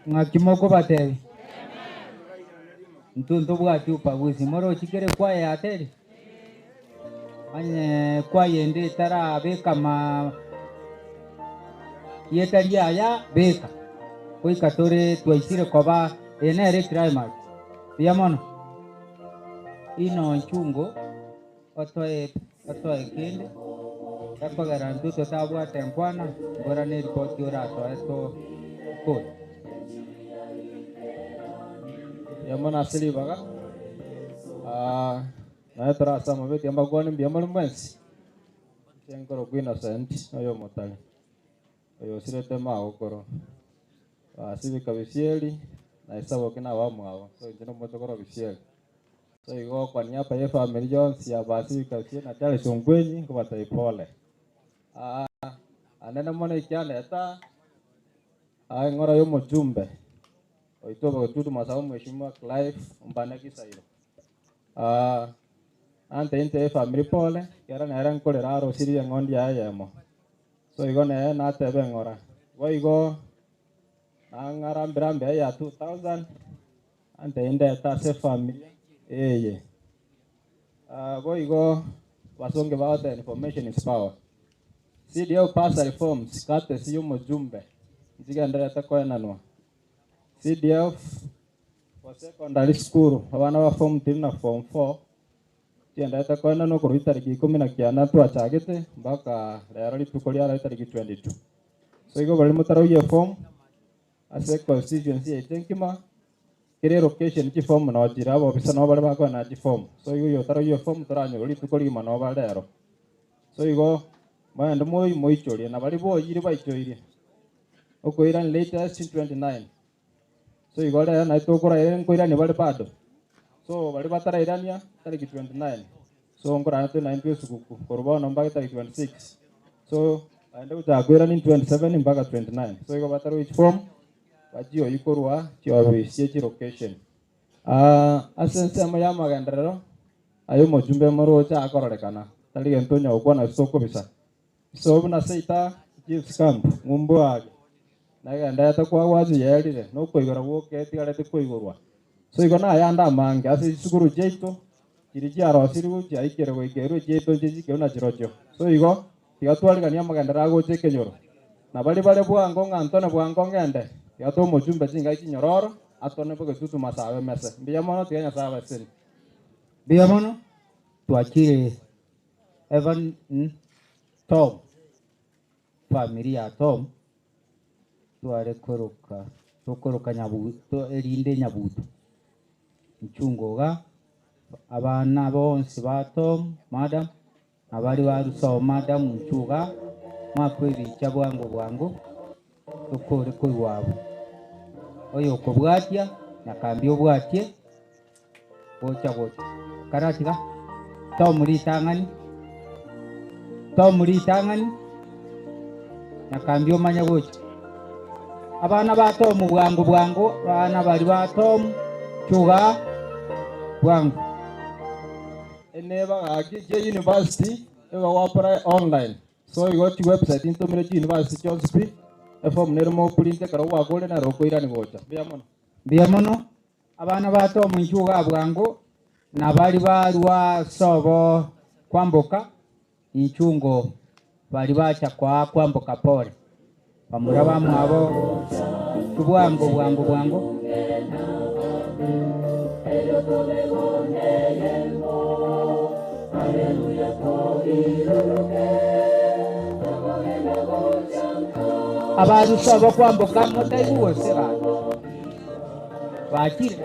Ng'aki mokobatebi? Intwe ntobwati ubaguzi, morochi kere kwaya yateri? Onye kwaya ende etarabeka ma rieta riaya beka. Goika tore twaisire koba eye nere climax. Buya mono. Ino nchungo otoe otoe kende ekogera intwe totabwate nkwana mbora na eripoti oratoe to kore. Mbuya mono ase ribaga. Ah, naye torase amabeti ambakwane mbuya muri mwensi. Inche nkorokwa Innocent oyo omotari. Oyo osirete magokoro. Basibika bisieri na esaboke na abamwabo. So inche nomochokoro bisieri. So igo kwa niaba ya family yonsi ya basibika bisieri na Charles Ongwenyi nkobatebi pole. Ah, anene mono ekianeta ah, eng'ora ya omojumbe oitwa bagotutu masaba mheshimiwa Clive Ombane Gisairo. Ah, ante inte efamily pole kera nere nkorera arosirie eng'ondi yaye yemo. So igo nere natebe eng'ora. Boigo nang'ara mbirambe ya 2000 ante indeta ase efamily eye. Ah, boigo basonge bagote information is power. CDF bursary forms courtesy y'omojumbe nchigenderete koenanwa. CDF for secondary school abana ba form 3 na form 4 chienderete koenanwa korwa itariki ikumi na kianda twachagete mpaka rero rituko riaro itariki 22. So igo bari mutaroiye form ase constituency yaito enkima kere location chiform nochire abobisa nabo bare bakoena chiform. So igo oyo otaroiye form toranyora rituko rigima noba rero. So igo mwende moi moichorie na bari boyire baichoirie okoirani latest 29. So igo rero naye tokoraire nkoirani bari bado. So bari batarairania tariki 29. So nkorana twe naintwe esukuku korwa bono mpaka tariki 26. So aende gochaka koirani 27 mpaka 29. So igo bataroi form bachioyi korwa chiofisi chilocation. Ah, ase ensemo ya amagenderero ayo omojumbe moroche akororekana tari gento onya gokwana ase okobisa. So buna seita chiefs camp ng'umbu age nagendete kwagwachiyerire nokoigora gwoka etigarete koigorwa. So igo nayande amange ase chisukuru chiaito chiri chiarosirwe chiaikire goikerwe chiaito nche chikeu na chirochio. So igo tiga twarigania amagendero agocha ekenyoro. Na bari bare bwango ng'a ntone bwango ng'ende tiga tomochumbe chingai chinyororo atone bogetutu masabe mese. Mbuya mono tiga Nyasaye abaseni. Mbuya mono twachire Evan Tom family ya Tom tware koroka tokoroka nyabuto erinde nyabuto nchungoga abana bonsi ba Tom madam abari barusaho madam nchuga mwakwebicha bwango bwango tokore koiwabo oyo okobwatia nakambi obwatie gocha gocha karatiga Tom ritang'ani Tom ritang'ani nakambi omanye gocha abana ba Tom bwango bwango abana bari ba Tom chuga bwango ene bagaki chia university eba apply online. So igo chi website ntomire chi university chionsi pi eform nere moprint ekero gwakore nero okoirani gocha. Mbuya mono. Mbuya mono abana ba Tom nchuga bwango na bari barwa sobo kwamboka inchungo bari bacha kwa kwamboka pole bamura bamwabo tubwango bwango bwango abarusobo kwamboka mutaiguose bana bakire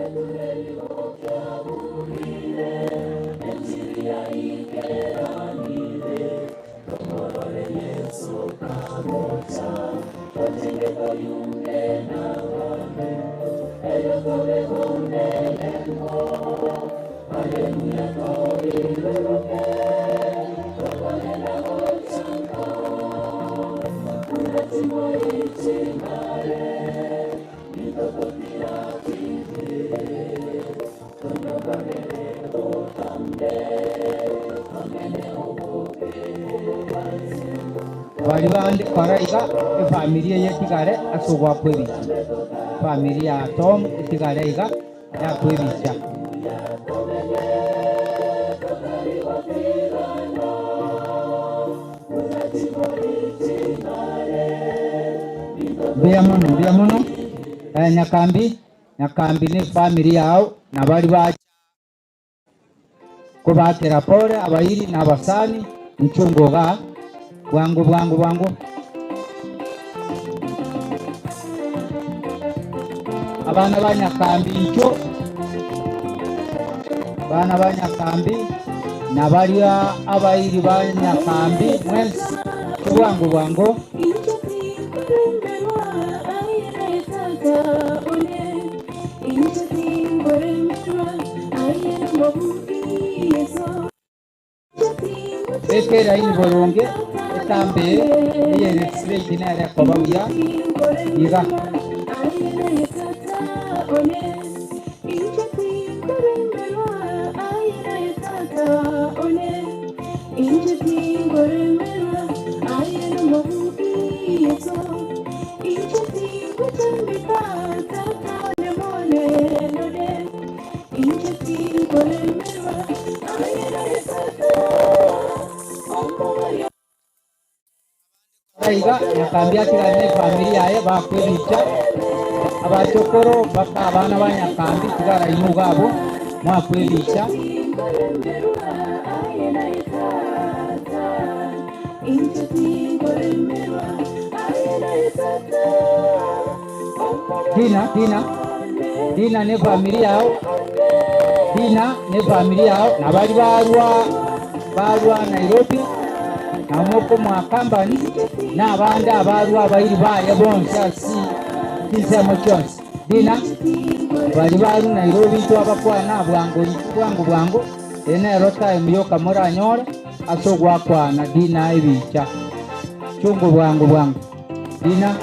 Bari bande kora iga efamiri eye etigare ase ogwakwa ebicha. Efamiri ya Tom etigare iga yakwa ebicha. Mbuya mono, mbuya mono. Eh, Nyakambi, Nyakambi ne efamiri yao na bari bacha kobakera pole abairi na abasani nchungo igaa bwango bwango bwango. Abana ba Nyakambi incho, abana ba Nyakambi na baria abairi ba Nyakambi mwensi incho bwango bwango. Beka eraini boronge etambe eye straight nere ekoba buya iga. Iga Nyakambi atigane ne efamiri yaye bakwa ebicha abachokoro mpaka abana ba Nyakambi tigara inwe iga abwo mwakwa ebicha. Dina, Dina, Dina ne efamiri yao, Dina ne efamiri yao nabari barwa barwa Nairobi nabo mokomoa company na abande abarwa abairi baye bonsi ase chinsemo chionsi. Dina, bari barwa Nairobi ntwabakwana bwango bwango bwango, eye nero time yoka moranyore ase ogwakwana Dina ebicha. Chungu bwango bwango. Dina.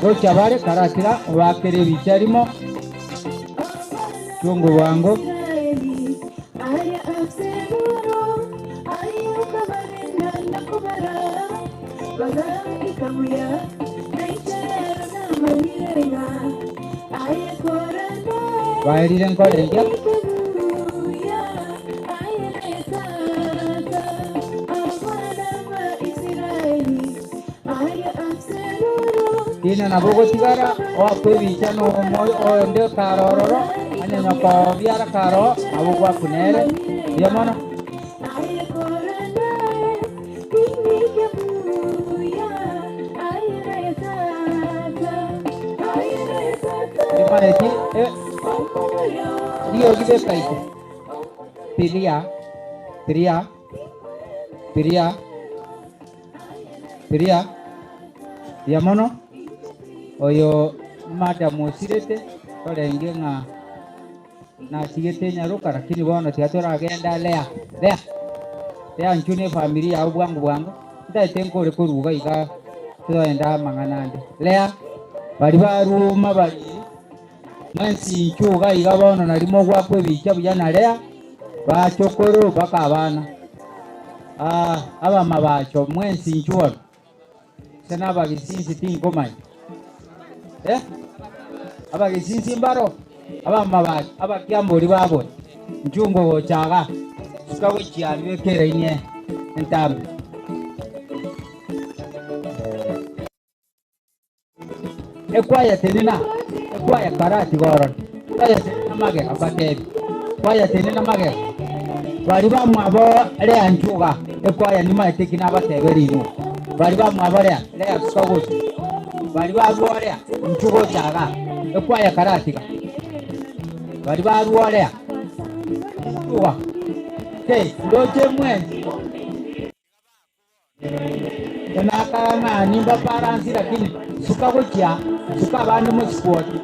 Gocha bare karatira obakere ebicha rimo. Chungu bwango. Baerire nkorengia. Dina nabo ogotigara oakwa ebicha na onde kare ororo onye nyoko biara kare oo nabo ogwakuna ere mbuya mono. Timaeti riogi beka iko piria piria piria piria mbuya mono. Oyo madam osirete torenge ng'a natigete nyaroka lakini bono tiga toragenda lea lea lea nchwo na efamiri yao bwango bwango ntaete nkore koruga iga toenda amang'ana ande lea bari baruma bari mwensi nchwo iga iga bono nari mogwakwa ebicha buya na lea bachokoro mpaka abana abama bacho mwensi nchwo bono ase na abagisinsi tinkomanya. Abagisinsi mbaro abama bacho abakiambori babone nchungo gochaga suka gochiani bekera entambe. Ekwaya tenena ekwaya karati gorora ekwaya tenena magega batebi ekwaya tenena magega bari bamwabo lea nchuga ekwaya nimaete kina bateberi ino bari bamwabo lea lea suka gocha bari barworea nchugo chaga ekwaya karatiga bari barworea nchuga te ndoche mwenzi enakanga nimba paransi lakini suka gochia suka abande mosikuoti.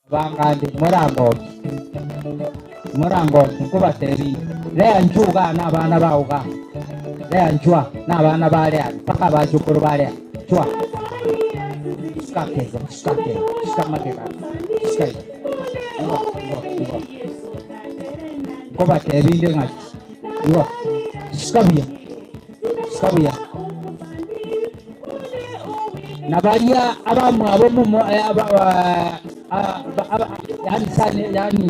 Bangande morangoki. Morangoki nkobatebi, Lea nchwa igaa na abana bao igaa, Lea nchwa na abana ba Lea, mpaka abachokoro ba Lea, nchwa. Suka ake igo, suka ake igo, suka magega, suka igo, igo, igo, igo. Nkobatebi inde ng'aki, igo, suka buya, suka buya. Na baria abamwabo momo eh, aba, aba, aba, yani sane, yani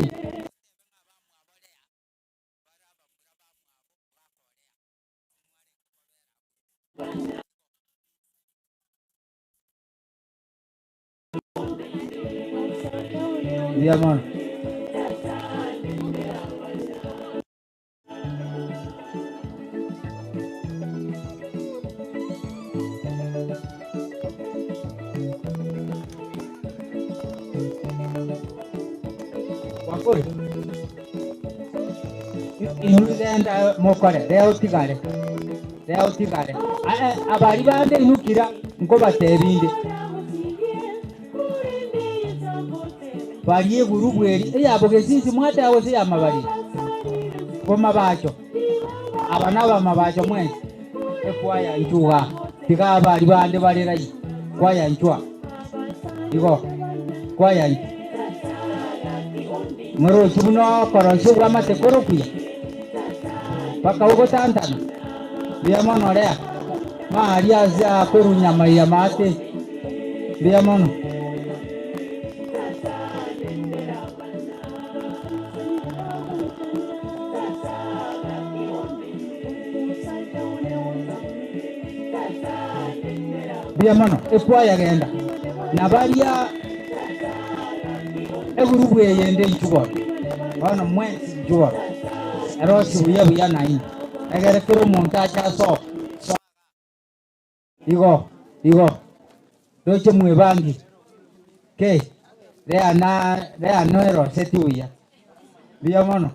Mbuya mono. Wakore. Inwe genda mokore, reo otigare, reo otigare. Abari bande inwe kira nkobatebi inde. Baria egurubu eri eya bogesinsi mwateba gose ey'amabariri? Bomabacho, aba nabamabacho mwensi, ekwaya nchwa igaa, tiga abari bande bare raisi, kwaya nchwa igo, kwaya nchwa. Morochi buna okorosia obwamate kore okuya, mpaka ogotantana, mbuya mono orea, maria ase akorunya amaiya maate, mbuya mono. Mbuya mono, ekwaya genda na baria egurubu eye ende inchuo bono. Bono mwensi inchuo bono. Erosie buya buya nainwe, egere kera omonto ache asoke. Igo, igo, roche mwebangi ke, rea na rea noeroseti buya. Mbuya mono.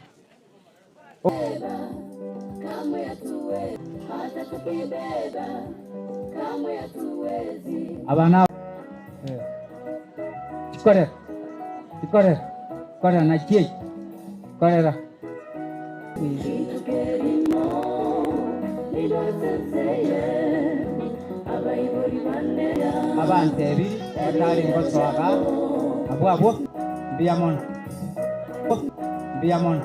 Aba na chikorera, chikorera, korera naki eki, korera. Abanto ebi batare ngosoa igaa, abwo abwo, mbuya mono, mbuya mono.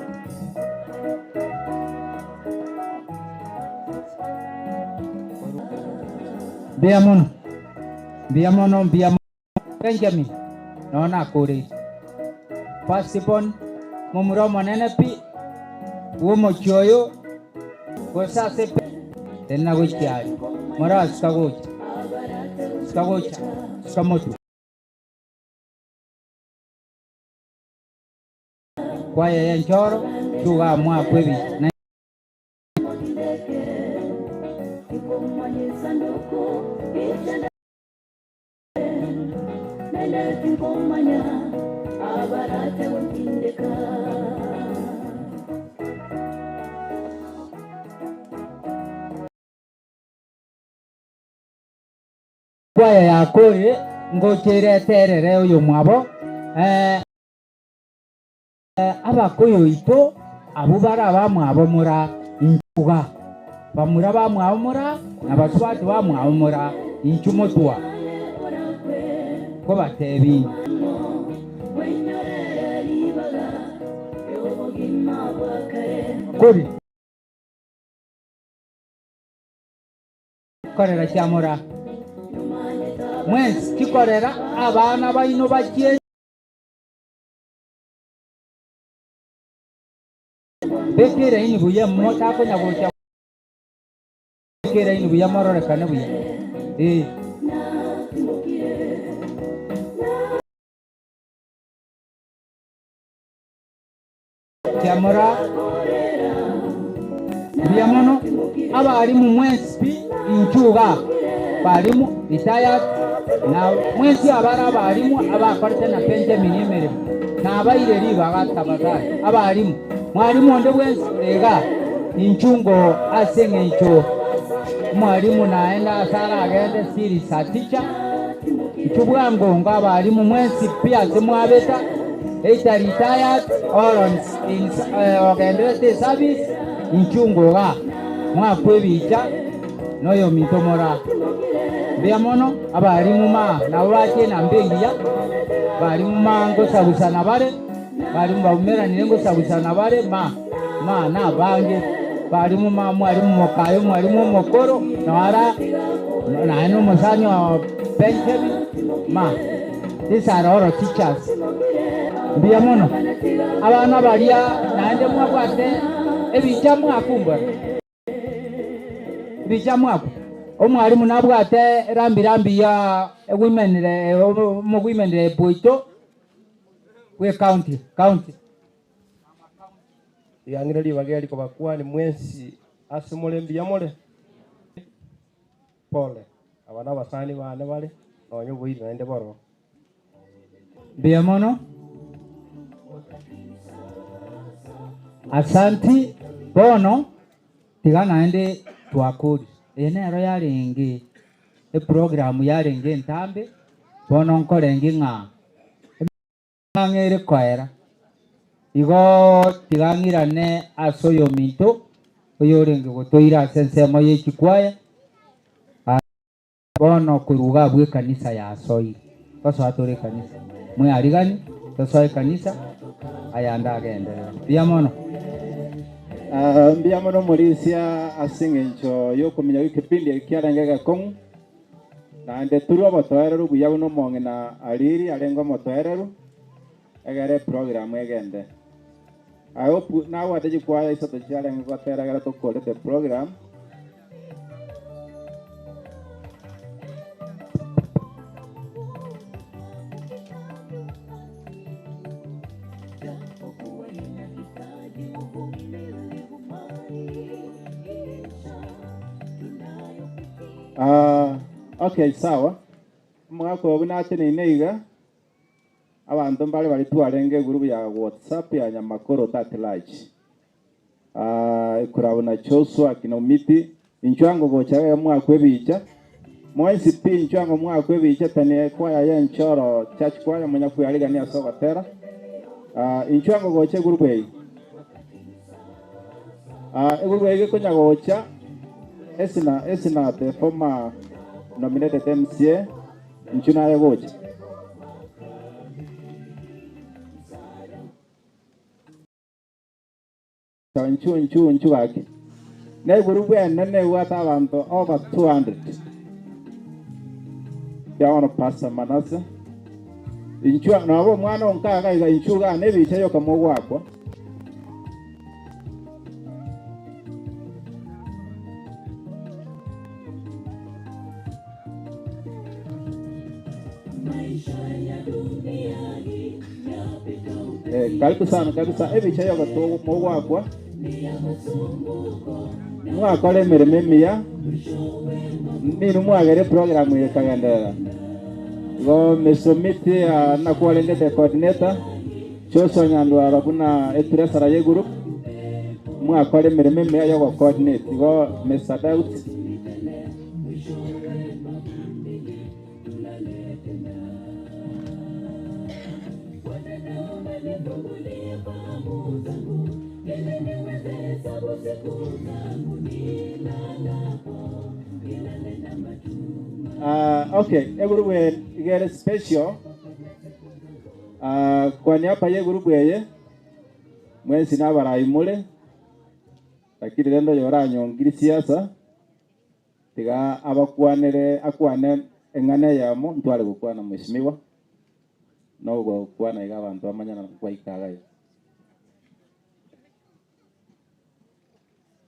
Mbuya mono, mbuya mono, mbuya mono. Benjamin, nonya nakoreire. First born, momura omonene pi bw'omochie oyo, gose ase pi, tenena gochia aria, morasuka gocha, suka gocha, suka motwe. Kwaya y'enchoro, tuga mwakwe ebicha. Na Kwaya yakorire ngocha erete erere oyomwabo, eh, abakoyo oito abwo bare abamwabo mora inchuga, bamura bamwabo mora, na basubati bamwabo mora inchu motwa. Nkobatebia. Kori. Korera chiamora mwensi, chikorera abana baino bachie. Beka eraini buya motakonya gocha beka eraini buya mororekane buya ee. Chiamora mbuya mono abarimu mwensi pi inchuo igaa barimu retired na mwensi abare abarimu abakorete na Benjamin emeremo nabaire ribaga tafadhali abarimu mwarimu onde bwensi ore igaa inchuo ngo ase eng'encho omwarimu naende ase aragende series a teacher inchuo bwango ngo abarimu mwensi pi ase mwabeta. Either retired or on in ogendererete eservice, inchungo igaa, mwakwa ebicha na oyominto moraa. Mbuya mono, abalimu maa nabo bache enamba engiya, abalimu maa ngosagusana bare, abalimu baumeranire ngosagusana bare ma, ma na abange, abalimu maa mwalimu mokaye, omwalimu omokoro, nora naye na omosani o Benjamin, ma. These are all teachers. Mbuya mono. Abana baria naende mwabwate ebicha mwakumbora. Ebicha mwakwa. Omwalimu nabwate rambi rambi ya women omo women rep oito bwe county county. Riang'ire ribaga eri kobakwani mwensi ase more mbuya more pole aba na abasani bane bare nonya oboiri naende boro. Mbuya mono. Asanti bono tiga naende twakorire. Eye nero yarenge eprogram yarenge entambe bono nkorenge ng'a emang'ere koera. Igo tiga ng'irane ase oyominto oyorenge gotoira ase ensemo ya echikwaya bono koruga abwo ekanisa yasoire. Tosoa tore ekanisa. Mwearigani tosoe ekanisa ayande agenderere. Mbuya mono. Mbuya mono omorisia ase eng'encho yokomenya gw'ekipindi eki kiarenge egekong'u naende turwe obotoereru buya buna omong'ina ariri arenge omotoereru egere eprogram egende. I hope nabwate chikwaya isato chiarenge gotera egere tokorete program. Okay, sawa. Omogaka obo nateneine iga abanto mbare bari twarenge egroup ya WhatsApp ya Nyamakoro at large. Ekorabuna Joshua Kinomiti inchwango gocha mwakwa ebicha mwensi pi inchwango mwakwa ebicha tani kwaya ya enchoro church kwaya munya kuyarigania ase ogotera. Inchwango gocha egroup eyi. Egroup eyi gekonya gocha esina esina the former nominated MCA inchu naye gocha. Nchu nchu nchu gaki. Na egroup enene ebwate abanto over 200. Yabono Pastor Manase. Inchu nabo omwana onkaga iga inchu gane ebicha yoka mogwakwa. Karibu sana kabisa ebicha yoka mogwakwa. Mwakora emirimo emiya ninu mwagere program yekagenderera. Igo mesomiti nakwarengete coordinator Joshua Nyandwara buna etresara ye group mwakora emirimo emiya yogo coordinate igo Mr. Daud. Okay, egroup igere special. Kwa niaba ye group eye mwensi nabarayi mure lakini rendo yoranyongiri siasa tiga abakwanere akwane eng'ane yamo ntware gukwana mheshimiwa no gukwana iga abantu bamanyana kwaikagayo.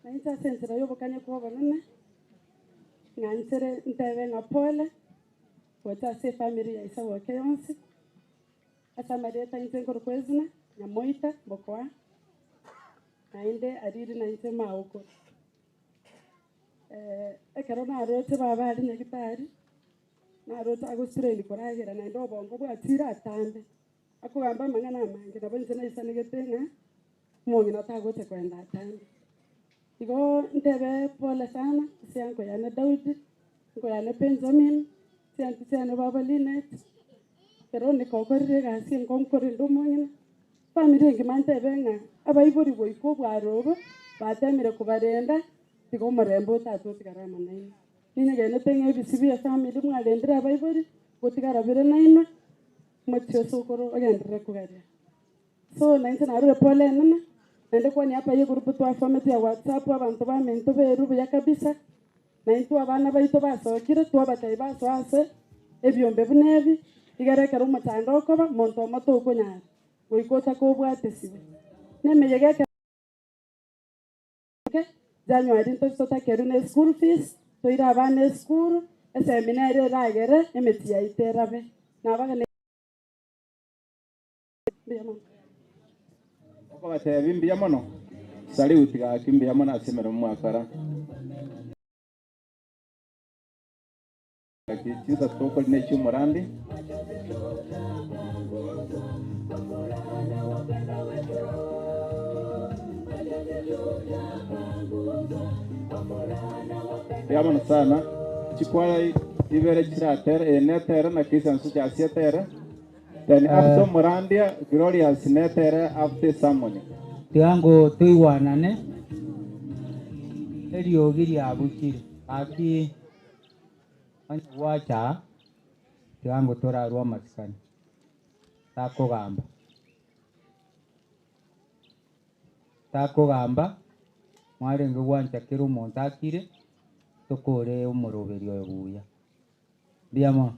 Nainche ase enchera ya obokanye kwa obonene ng'anchere ntebe ng'a pole gocha ase efamily ya ise goke yonsi ase amareta inche nkorokwa ezina nyamoita bokoa naende ariri nainche maokoro. Ekero naroche baba ari nyagitari naroche agostrain koragera naende obongo bwachire atambe akogamba amang'ana amange nabo inche naisanegete ng'a omong'ina tagocha koenda atambe. Igo ntebe pole sana ase nkoyane Daudi nkoyane Benjamin chianti chiane baba Linet ero nikokorire egasi enkongu korende omong'ina. Famiri engima ntebe ng'a abaibori goika obwaro obo batemire kobarenda, tiga omorembe o tata otigare amo nainwe. Ninyegenete ng'a ebisio bia efamiri mwarendire abaibori, gotigara bire nainwe, omochie ase okoro ogenderere kogaria. So nainche narure pole enene, naende kwa niaba ya egroup twafomete ya WhatsApp abanto baminto berwe buya kabisa, na intwe abana baito basokire twabatebia basoe ase ebiombe buna ebi, igere ekero omochando okoba, monto omo tokonyara goika otake obwatesiwe. Na emeyega ekero January ntori totakerwe ne eschool fees, toire abana esukuru, esemi nere eragere emechie yaito erabe. Nabagane. Mbuya mono. Okobatebi mbuya mono. Salute gaki mbuya mono ase emeremo mwakora. Gaki chinsa tokori ne chi'omorandi. Mbuya mono sana. Chikwaya ibere chiratere, eye netere na Christian Soldiers etere. Then after omorandia, Glorious netere after esermon. Tiga ngo toigwanane, eriogi riabuchire, gaki onye gwacha aa, tiga ngo torarwe amasikani, takogamba, takogamba, mwarenge gwancha kera omonto akire, tokore omoroberi oyo buya. Mbuya mono.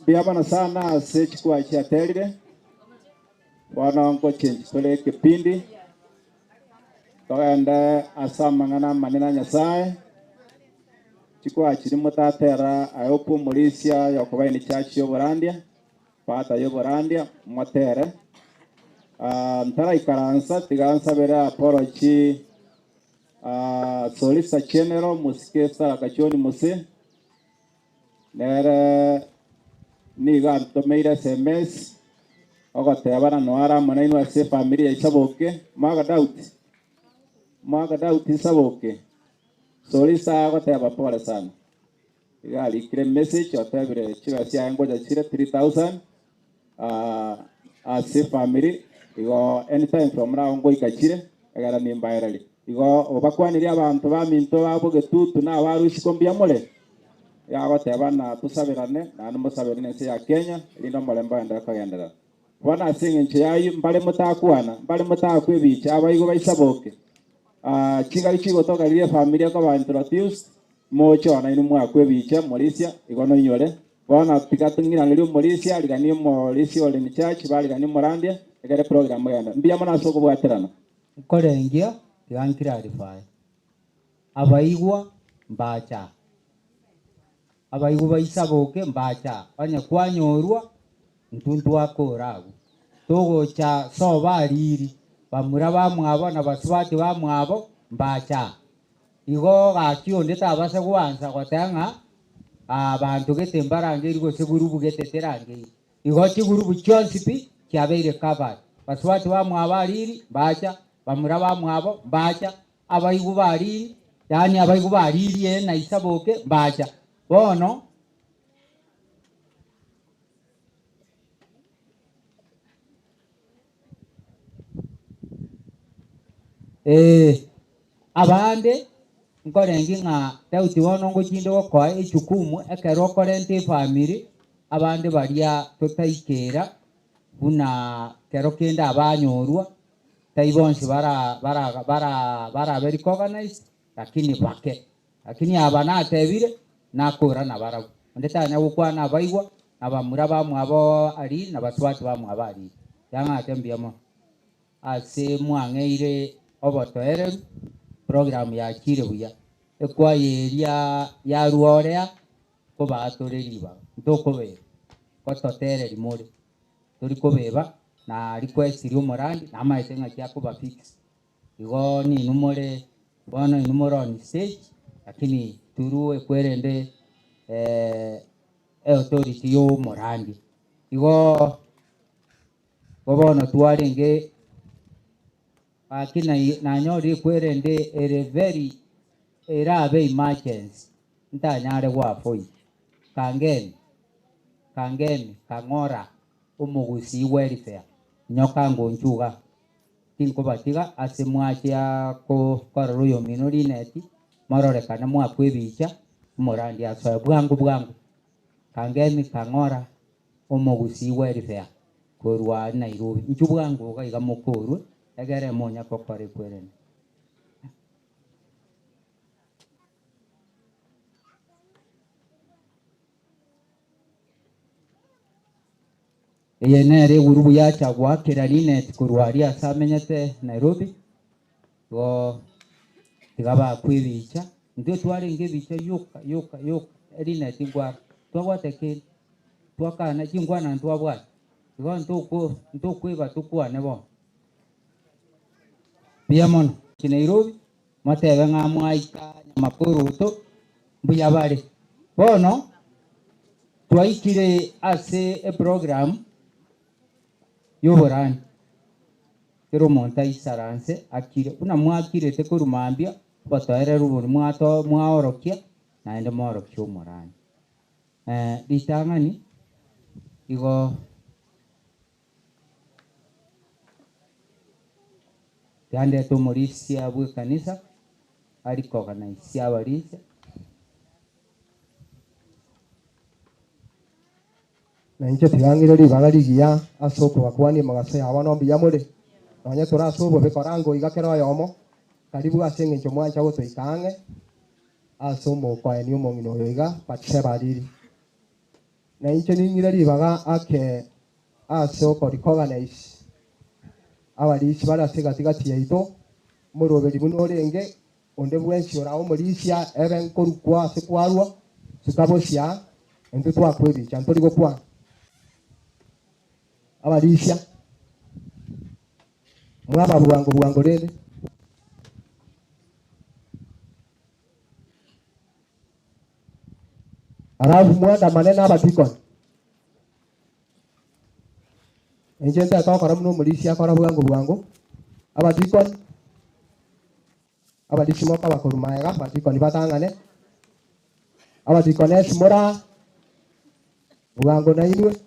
Mbuya sana ase chikwa chiaterire bono ngochenji tore ekepindi togende ase amang'ana amanene a Nyasaye chikwa chiri motatera I hope omorisia yokoba in church yoborandia pata yoborandia motere. Ntaraikaransa tiga nsabere apology solicitor general musike Sarah Kachoni muse nere nigo antomeire SMS ogotebana noara monainwe ase efamiri ya Isaboke mwaga Daudi mwaga Daudi Isaboke solicitor agoteba pole sana iga arikire message otebire chiba ciaye ngoja chire 3000 ase family igo anytime from now ngoika chire egera nimbaereri igo obakwanirie abanto baminto babo getutu na abarushiko mbuya more yagoteba na tusabirane naende mosabirane ense ya Kenya rinde omorembe oende kogenderera bono ase eng'encho yayo mbare motakwana mbare motakwa ebicha abaigo baisaboke chigari chigotoka riria efamiri ekoba introduced moche ona inwe mwakwa ebicha morisia igo noinyore bono tiga tong'iraneria omorisia ariganie omorisia ore in church bariganie omorandia ekere program egenda mbuya mono ase okobwaterana Nkorengia tiga nclarify abaigwa mbacha abaigwa baisaboke mbacha onye kwanyorwa ntuntu akora agwo togocha soba ariri bamura bamwabo na basubati bamwabo mbacha igo gaki onde tabase gwansa goteba ng'a bantu gete mbarangeri gose gurubu gete terangeri igo chigurubu chionsi pi chiabeire covered basubati bamwabo ariri mbacha bamura bamwabo mbacha abaigwa bariri yaani abaigwa bariri na Isaboke mbacha. Bono Ee, abande nkorengi ng'a Daudi bono ngochinde gokoa echukumu ekero okorenta efamiri, abande baria totaikera buna kero kende abanyorwa, tai bonsi bara bara bara barabe recognized, lakini bake. Lakini aba natebire, nakora nabarabwo. Onde tanya gokwana abaigwa, na bamura bamwabo aria, na basubati bamwabo aria. Yang'ake mbuya mono. Ase mwang'eire obotoereru, program yachire buya. Ekwaya eria yarua orea nkobaa tore ribaga, ntokobeba, ngototereri more, tori kobeba na request ria omorandi namaete ng'aki akoba fix. Igo ninwe more bono inwe more on stage, lakini through ekwerende eauthority ya omorandi. Igo. Igo bono twarenge gaki nanyorire kwerende ere very erabe emergency ntanyare go avoid. Kangemi, Kangemi, Kang'ora, Omogusii welfare, nyoka ngonchu iga, tinkobatiga ase mwachia korora oyomino Linet, mororekane mwakwa ebicha, omorandi asoe bwango bwango. Kangemi, Kang'ora, Omogusii welfare korwa Nairobi. Inchuo bwango iga iga mokorwe egere monya gokora ekwerende. Eye nere egurubu yacha goakera Linet korwa aria ase amenyete Nairobi. Igo tiga bakwe ebicha. Intwe twarenge ebicha yoka yoka yoka Linet nkwara twabwate kende. Twakana chinkwana ntwabwate, igo ntokwo ntokweba tokwane bono. Mbuya mono. Chi Nairobi, motebe ng'a mwaika Nyamakoroto, mbuya bare. Bono twaikire ase eprogram y'oborani. Kera omonto aisaranse akire, buna mwakirete korwa mambia, obotoereru boria mwato mwaorokia, naende moorokie omorani. Ritang'ani igo yandete omorisia bw'ekanisa arikoganisia abarisia. Na inche tigang'ire ribaga rigiya ase okobakwania mogaso ya bono mbuya more, nonye tore ase obobe koranga oiga kera oyomo, karibu ase engencho mwancha gotoika ang'e. Ase omokoeni omong'ina oyo iga Batiseba ariri, na inche ning'ire ribaga ake ase okorikoganais abarisia bare ase egati-gati yaito, omoroberi buna orenge, onde bwensi orabe omorisia ebe nkorukwa ase kwarwa, suka bosia, intwe twakwebicha ntori gokwana. Abarisia, mwaba bwango bwango rende. Alafu mwandamane na abadikoni. Inche ntete gokora buna omorisia akora bwango bwango. Abadikoni, abarisia mokoba korwa magega, abadikoni batang'ane. Abadikonesi moraa bwango nainwe,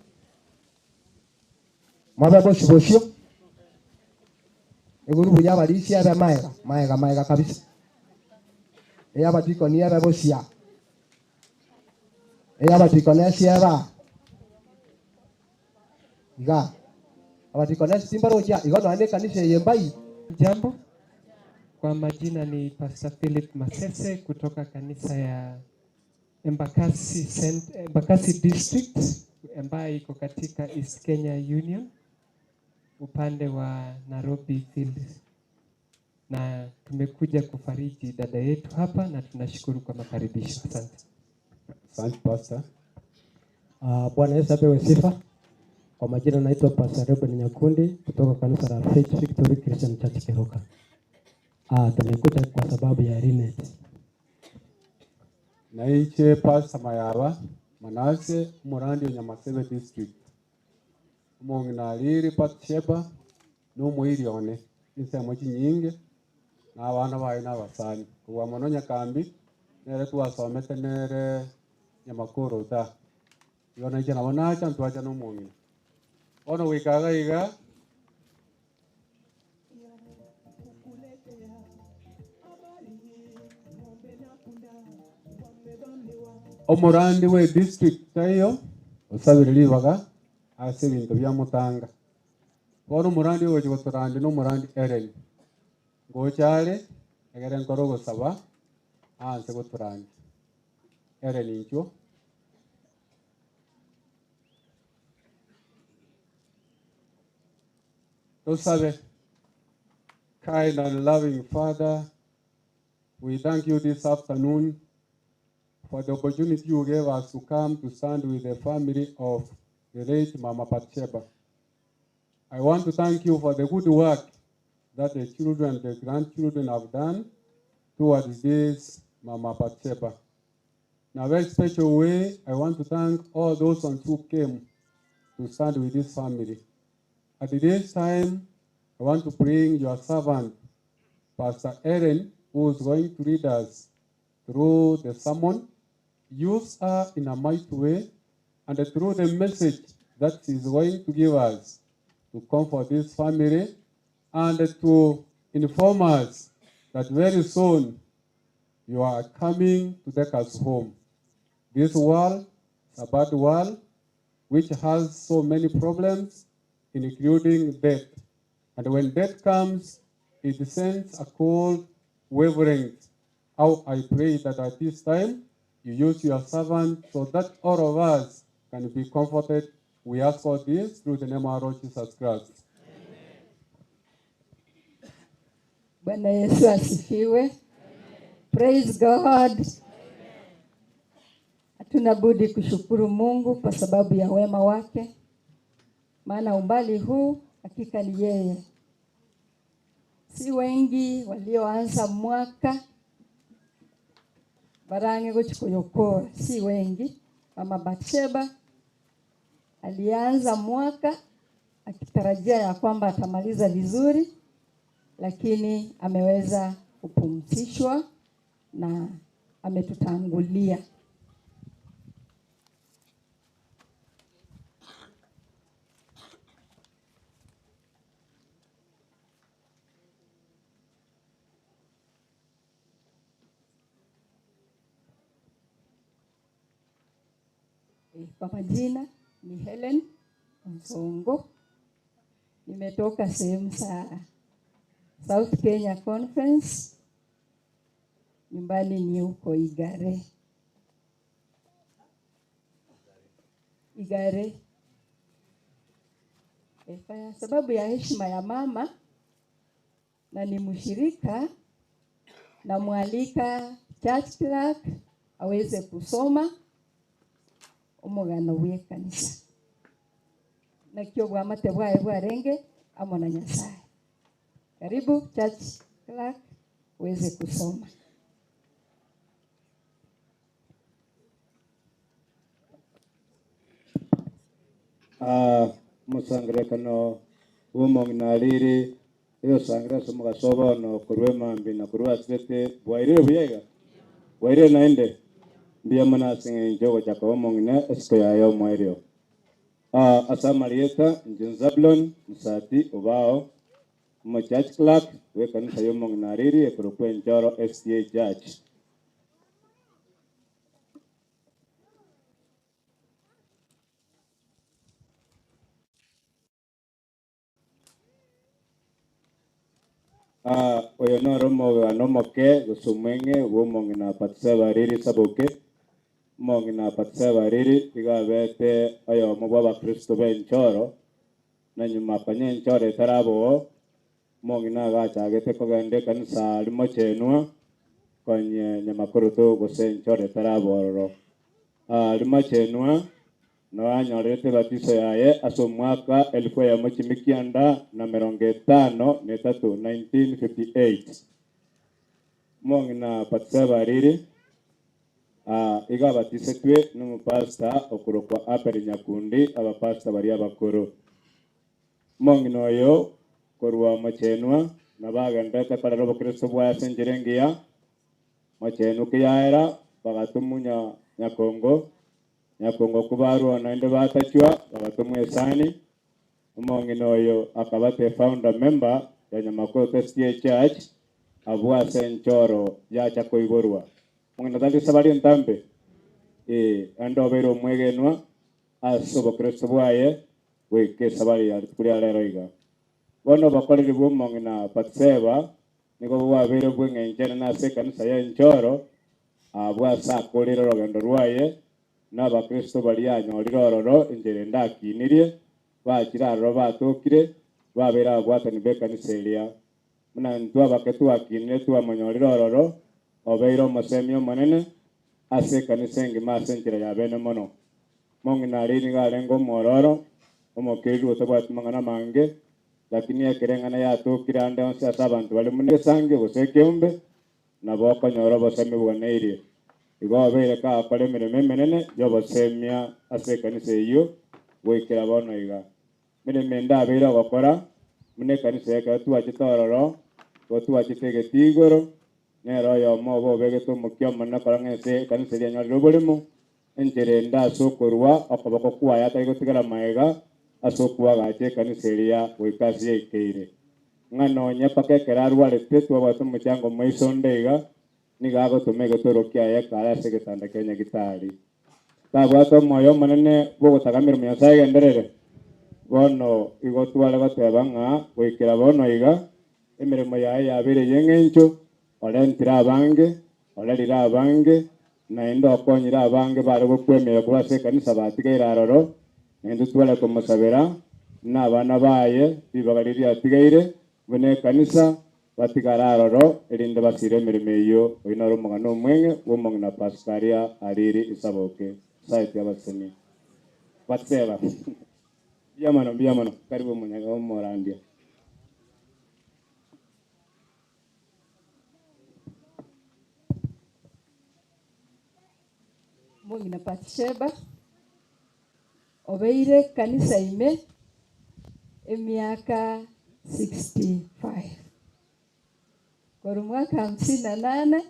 mobe bosio bosio. Egurubu y'abarisia ebe magega, magega, magega kabisa. Ey'abadikoni ebe bosio aa. Ey'abadikonesi ebe aa. Igaa. Abadikonesi timbarochi aa, igo nonya na ekanisa eye mbai. Jambo, kwa majina ni Pastor Philip Masese kutoka kanisa ya Embakasi, Cent Embakasi District ambayo iko katika East Kenya Union upande wa Nairobi Field, na tumekuja kufariji dada yetu hapa na tunashukuru kwa makaribisho. Asante. Asante Pastor. Bwana Yesu apewe sifa. Kwa majina naitwa Pastor Reuben Nyakundi kutoka kanisa la Faith Victory Christian Church Keroka. Tumekuja kwa sababu ya Linet. Naiche Pastor Mayaba Manase omorandi o Nyamasebe District. Omong'ina arire Bathsheba na omoiri one chinsemo chinyinge na abana baye na abasani. Kobua mono Nyakambi nere twasomete nere Nyamakoro ta. Igo nainche nabo nacha ntwacha na omong'ina. Bono goika iga iga. Omorandi bwe district taiyo osabire ribaga ase ebinto bia Mutanga. Bono omorandi ogochia gotorandia na omorandi Ellen. Ngocha are egere nkore ogosaba aanse gotorandia. Ellen inchuo. Tosabe. Kind and loving Father, we thank you this afternoon for the opportunity you gave us to come to stand with the family of the late Mama Bathsheba. I want to thank you for the good work that the children, the grandchildren have done towards this Mama Bathsheba. In a very special way, I want to thank all those ones who came to stand with this family. At this time, I want to bring your servant, Pastor Aaron, who is going to lead us through the sermon. Use her in a mighty way and through the message that she is going to give us to comfort this family and to inform us that very soon you are coming to take us home. This world is a bad world which has so many problems, including death. And when death comes, it sends a cold wavering. How I pray that at this time you use your servant so that all of us can be comforted. We ask for this through the name of our Lord Jesus Christ. Bwana Yesu asifiwe. Praise God. Hatuna budi kushukuru Mungu kwa sababu ya wema wake, maana umbali huu hakika ni yeye. Si wengi walioanza mwaka barange gochikoyokoa, si wengi. Mama Bathsheba alianza mwaka akitarajia ya kwamba atamaliza vizuri, lakini ameweza kupumzishwa na ametutangulia. Kwa majina ni Helen Onsongo, nimetoka sehemu za South Kenya Conference, nyumbani ni huko Igare. Igare. Kwa sababu ya heshima ya mama na ni mshirika, namwalika church clerk aweze kusoma omogano bw'ekanisa nakio bwamate bwaye bwarenge amo na Nyasaye. Karibu church clerk uweze kusoma. Musangirekano w'omong'ina eyosangira ase omogaso bono korwa emambi na korwa asirete bwairire buya iga bwairire naende mbuya mono ase eng'encho ogochaka omong'ina esiko yaye omoerio. Ase amarieta inche Zablon Musati Obao omo church clerk bwa ekanisa ya omong'ina ariri ekorokwa Enchoro SDA Church. Oyo noro omogano omoke gose omweng'e bwa omong'ina Bathsheba Ariri Saboke. Omong'ina Bathsheba Ariri iga abete oyomo bwa abakristo ba Enchoro, na nyuma konya Enchoro etaraboo, omong'ina agachagete kogenda ekanisa rimo chenwa konye nyamakoroto gose Enchoro etarabororo. Rimo chenwa noanyorete batiso yaye ase omwaka elfu eyemo chimi kianda na mirongo etano na etato, 1958. Omong'ina Bathsheba Ariri, iga abatisetwe n'omopasta okorokwa Abel Nyakundi, abapasta baria abakoro. Omong'ina oyo korwa mochenwa nabagendete korera obokristo bwaye ase enchera engiya, mochenwa kiyaera bagatumunya Nyakongo, Nyakongo kobarwa naende batachwa bagatomwa esani, omong'ina oyo akabate founder member ya Nyamakoto SDA Church abwo ase enchoro yacha koiborwa. Omong'ina tari sabari entambe? Ee, naende obeire omwegenwa ase obokristo bwaye goika esabari ya rituko ria rero iga. Bono obokoreri bw'omong'ina Bathseba nigo bwabeire bw'eng'encho enene ase ekanisa y'enchoro, abwo ase akoorire orogendo rwaye, na abakristo baria anyorire ororo enchera ende akinirie, bachire aroro batokire, babeire ababwatani b'ekanisa eria. Buna intwe abake twakinire twamonyorire ororo, obeire omosemia omonene ase ekanisa engima ase enchera ya bene mono. Mong'ina aria nigo arenge omwororo, omokiriri otabwati mang'ana amange, lakini ekero eng'ana yatokire ande onsi ase abanto bare buna egesangio gose ekeombe, nabo okonyora obosemi bwaneirie. Igo obeire kagokora emeremo emenene y'obosemia ase ekanisa eyio goikera bono iga. Emeremo ende abeire ogokora, buna ekanisa ekero twachete ororo, igo twachete egetii igoro, nere oyomo obo obegete omokia omonene korwa ng'a ense ekanisa eria yanyorire oboremo, enchera ende ase okorua okoboko kwaye atari gotigara magega ase okoagacha ekanisa eria goika ase yaikeire. Ng'a nonya mpaka ekero arwarete twabwate omochango moiso onde iga, nigo agotoma egetoro kiaye ekare ase egetanda kia nyagitari. Tabwate omoyo omonene bw'ogotaga emeremo ya Nyasae egenderere. Bono igo tware goteba ng'a goikera bono iga, emeremo yaye yabeire ey'eng'encho, orentire abange, orerire abange, naende okonyire abange bare gokwa emioyo korwa ase ekanisa batigaire aroro, naintwe tware komosabera na abana baye ribaga riria riatigaire, buna ekanisa, batigare aroro, erinde basire emeremo eyio. Oyio noro omogano omweng'e bw'omong'ina Pasikaria Ariri Isaboke, Society y'Abasemi. Batseba. Mbuya mono, mbuya mono. Karibu omorandia. Omong'ina Bathsheba obeire kanisa ime emiaka 65 korwa mwaka 58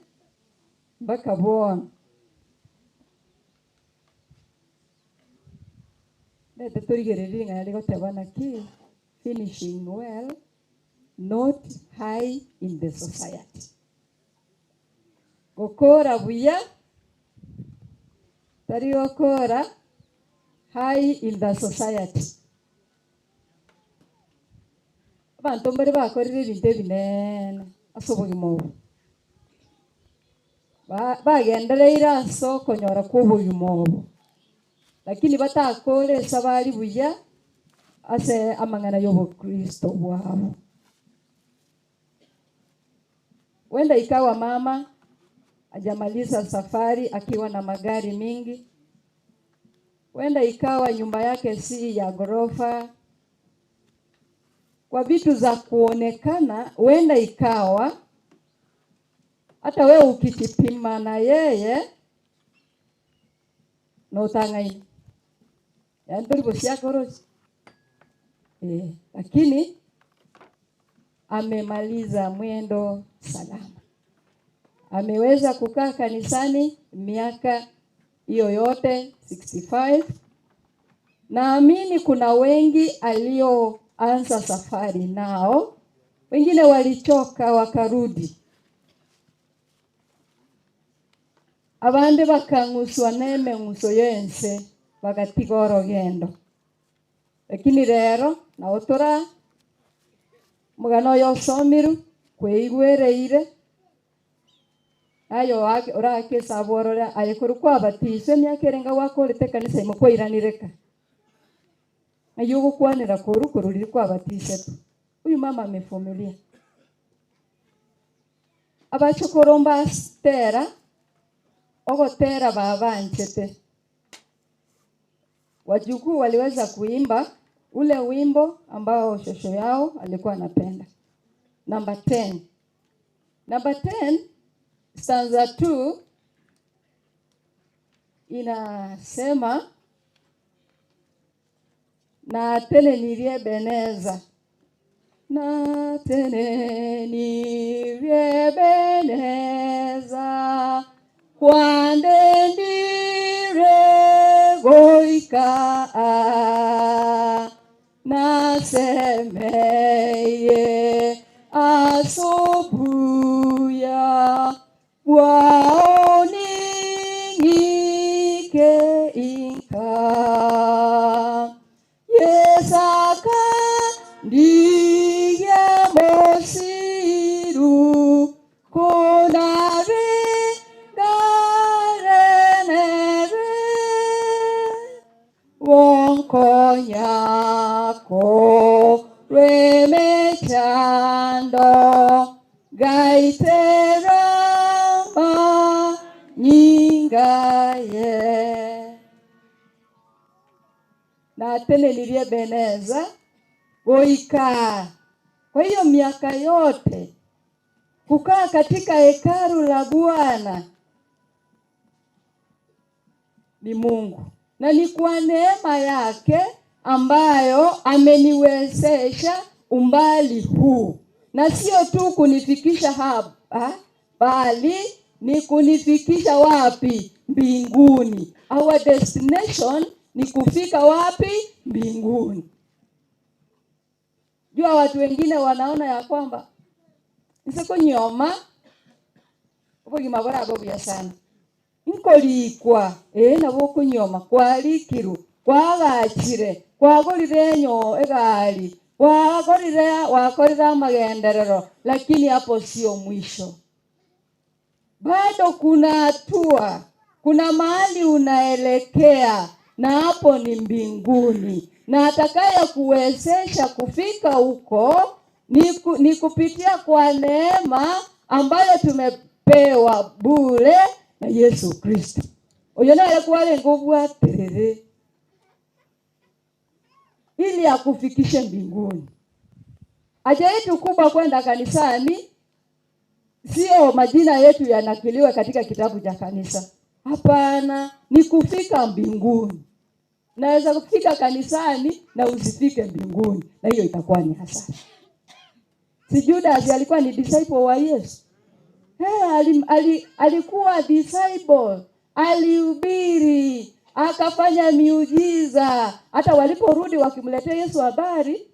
mpaka bono. Ndete torigererie ring'ana rigoteba naki finishing well not high in the society. Gokora buya tari gokora high in the society. Abanto mbare bakorire ebinto ebinene ase obogima obo, bagendereire ase okonyora kwa obogima obo, lakini batakore esabari buya ase amang'ana ya obokristo bwabo. Huenda ikawa mama hajamaliza safari akiwa na magari mingi. Huenda ikawa nyumba yake si ya ghorofa. Kwa vitu za kuonekana, huenda ikawa hata wewe ukijipima na yeye notang'aini yaani tori gosiakorochi eh, lakini amemaliza mwendo salama, ameweza kukaa kanisani miaka hiyo yote 65. Naamini kuna wengi alioanza safari nao, wengine walichoka wakarudi, abande bakang'uswa nemeng'uso yense bagatiga orogendo, lakini rero nao tora omogano oyo osomiru kweigwereire aye orake esabu orore aye korwa kwabatiswa emiaka ere enga gwakorete ekanisa ime kwairanire ka ng'ai ogokwanera korwa korwa riria kwabatisetwe. Huyu mama amevumilia. Abachokoro mbastera ogotera babanchete. Wajukuu waliweza kuimba ule wimbo ambao shosho yao alikuwa anapenda. Number 10. Number 10 stanza 2 inasema na tene nirie Beneza, na tene nirie Beneza, kwande ndi goika aa, nasemeye ase obuya bwao ning'ike inka. Yeso akandigia mosiru, konabe ngare nere, gonkonya korwa emechando, ngaitera amanyinga aye. Natenenirie Ebeneza goika. Kwa hiyo miaka yote kukaa katika hekalu la Bwana ni Mungu, na ni kwa neema yake ambayo ameniwezesha umbali huu, na sio tu kunifikisha hapa, bali ni kunifikisha wapi? Mbinguni. Our destination ni kufika wapi? Mbinguni. Jua watu wengine wanaona ya kwamba nse konyoma obogima borabe obuya sana, nkorikwa ee, nabo okonyoma kwarikirwe, kwagachire, kwagorire enyo egari, kwagorire, wakorire amagenderero, lakini hapo sio mwisho. Bado kuna hatua, kuna mahali unaelekea, na hapo ni mbinguni, na atakaye kuwezesha kufika huko ni kupitia kwa neema ambayo tumepewa bure na Yesu Kristo. Oyo nere kwarenge obwaterere ili akufikishe mbinguni. Haja yetu kubwa kwenda kanisani sio majina yetu yanakiliwe katika kitabu cha kanisa. Hapana, ni kufika mbinguni. Naweza kufika kanisani na usifike mbinguni, na hiyo itakuwa ni hasara. Si Judas alikuwa ni disciple wa Yesu? Hey, alikuwa disciple, alihubiri, akafanya miujiza. Hata waliporudi wakimletea Yesu habari,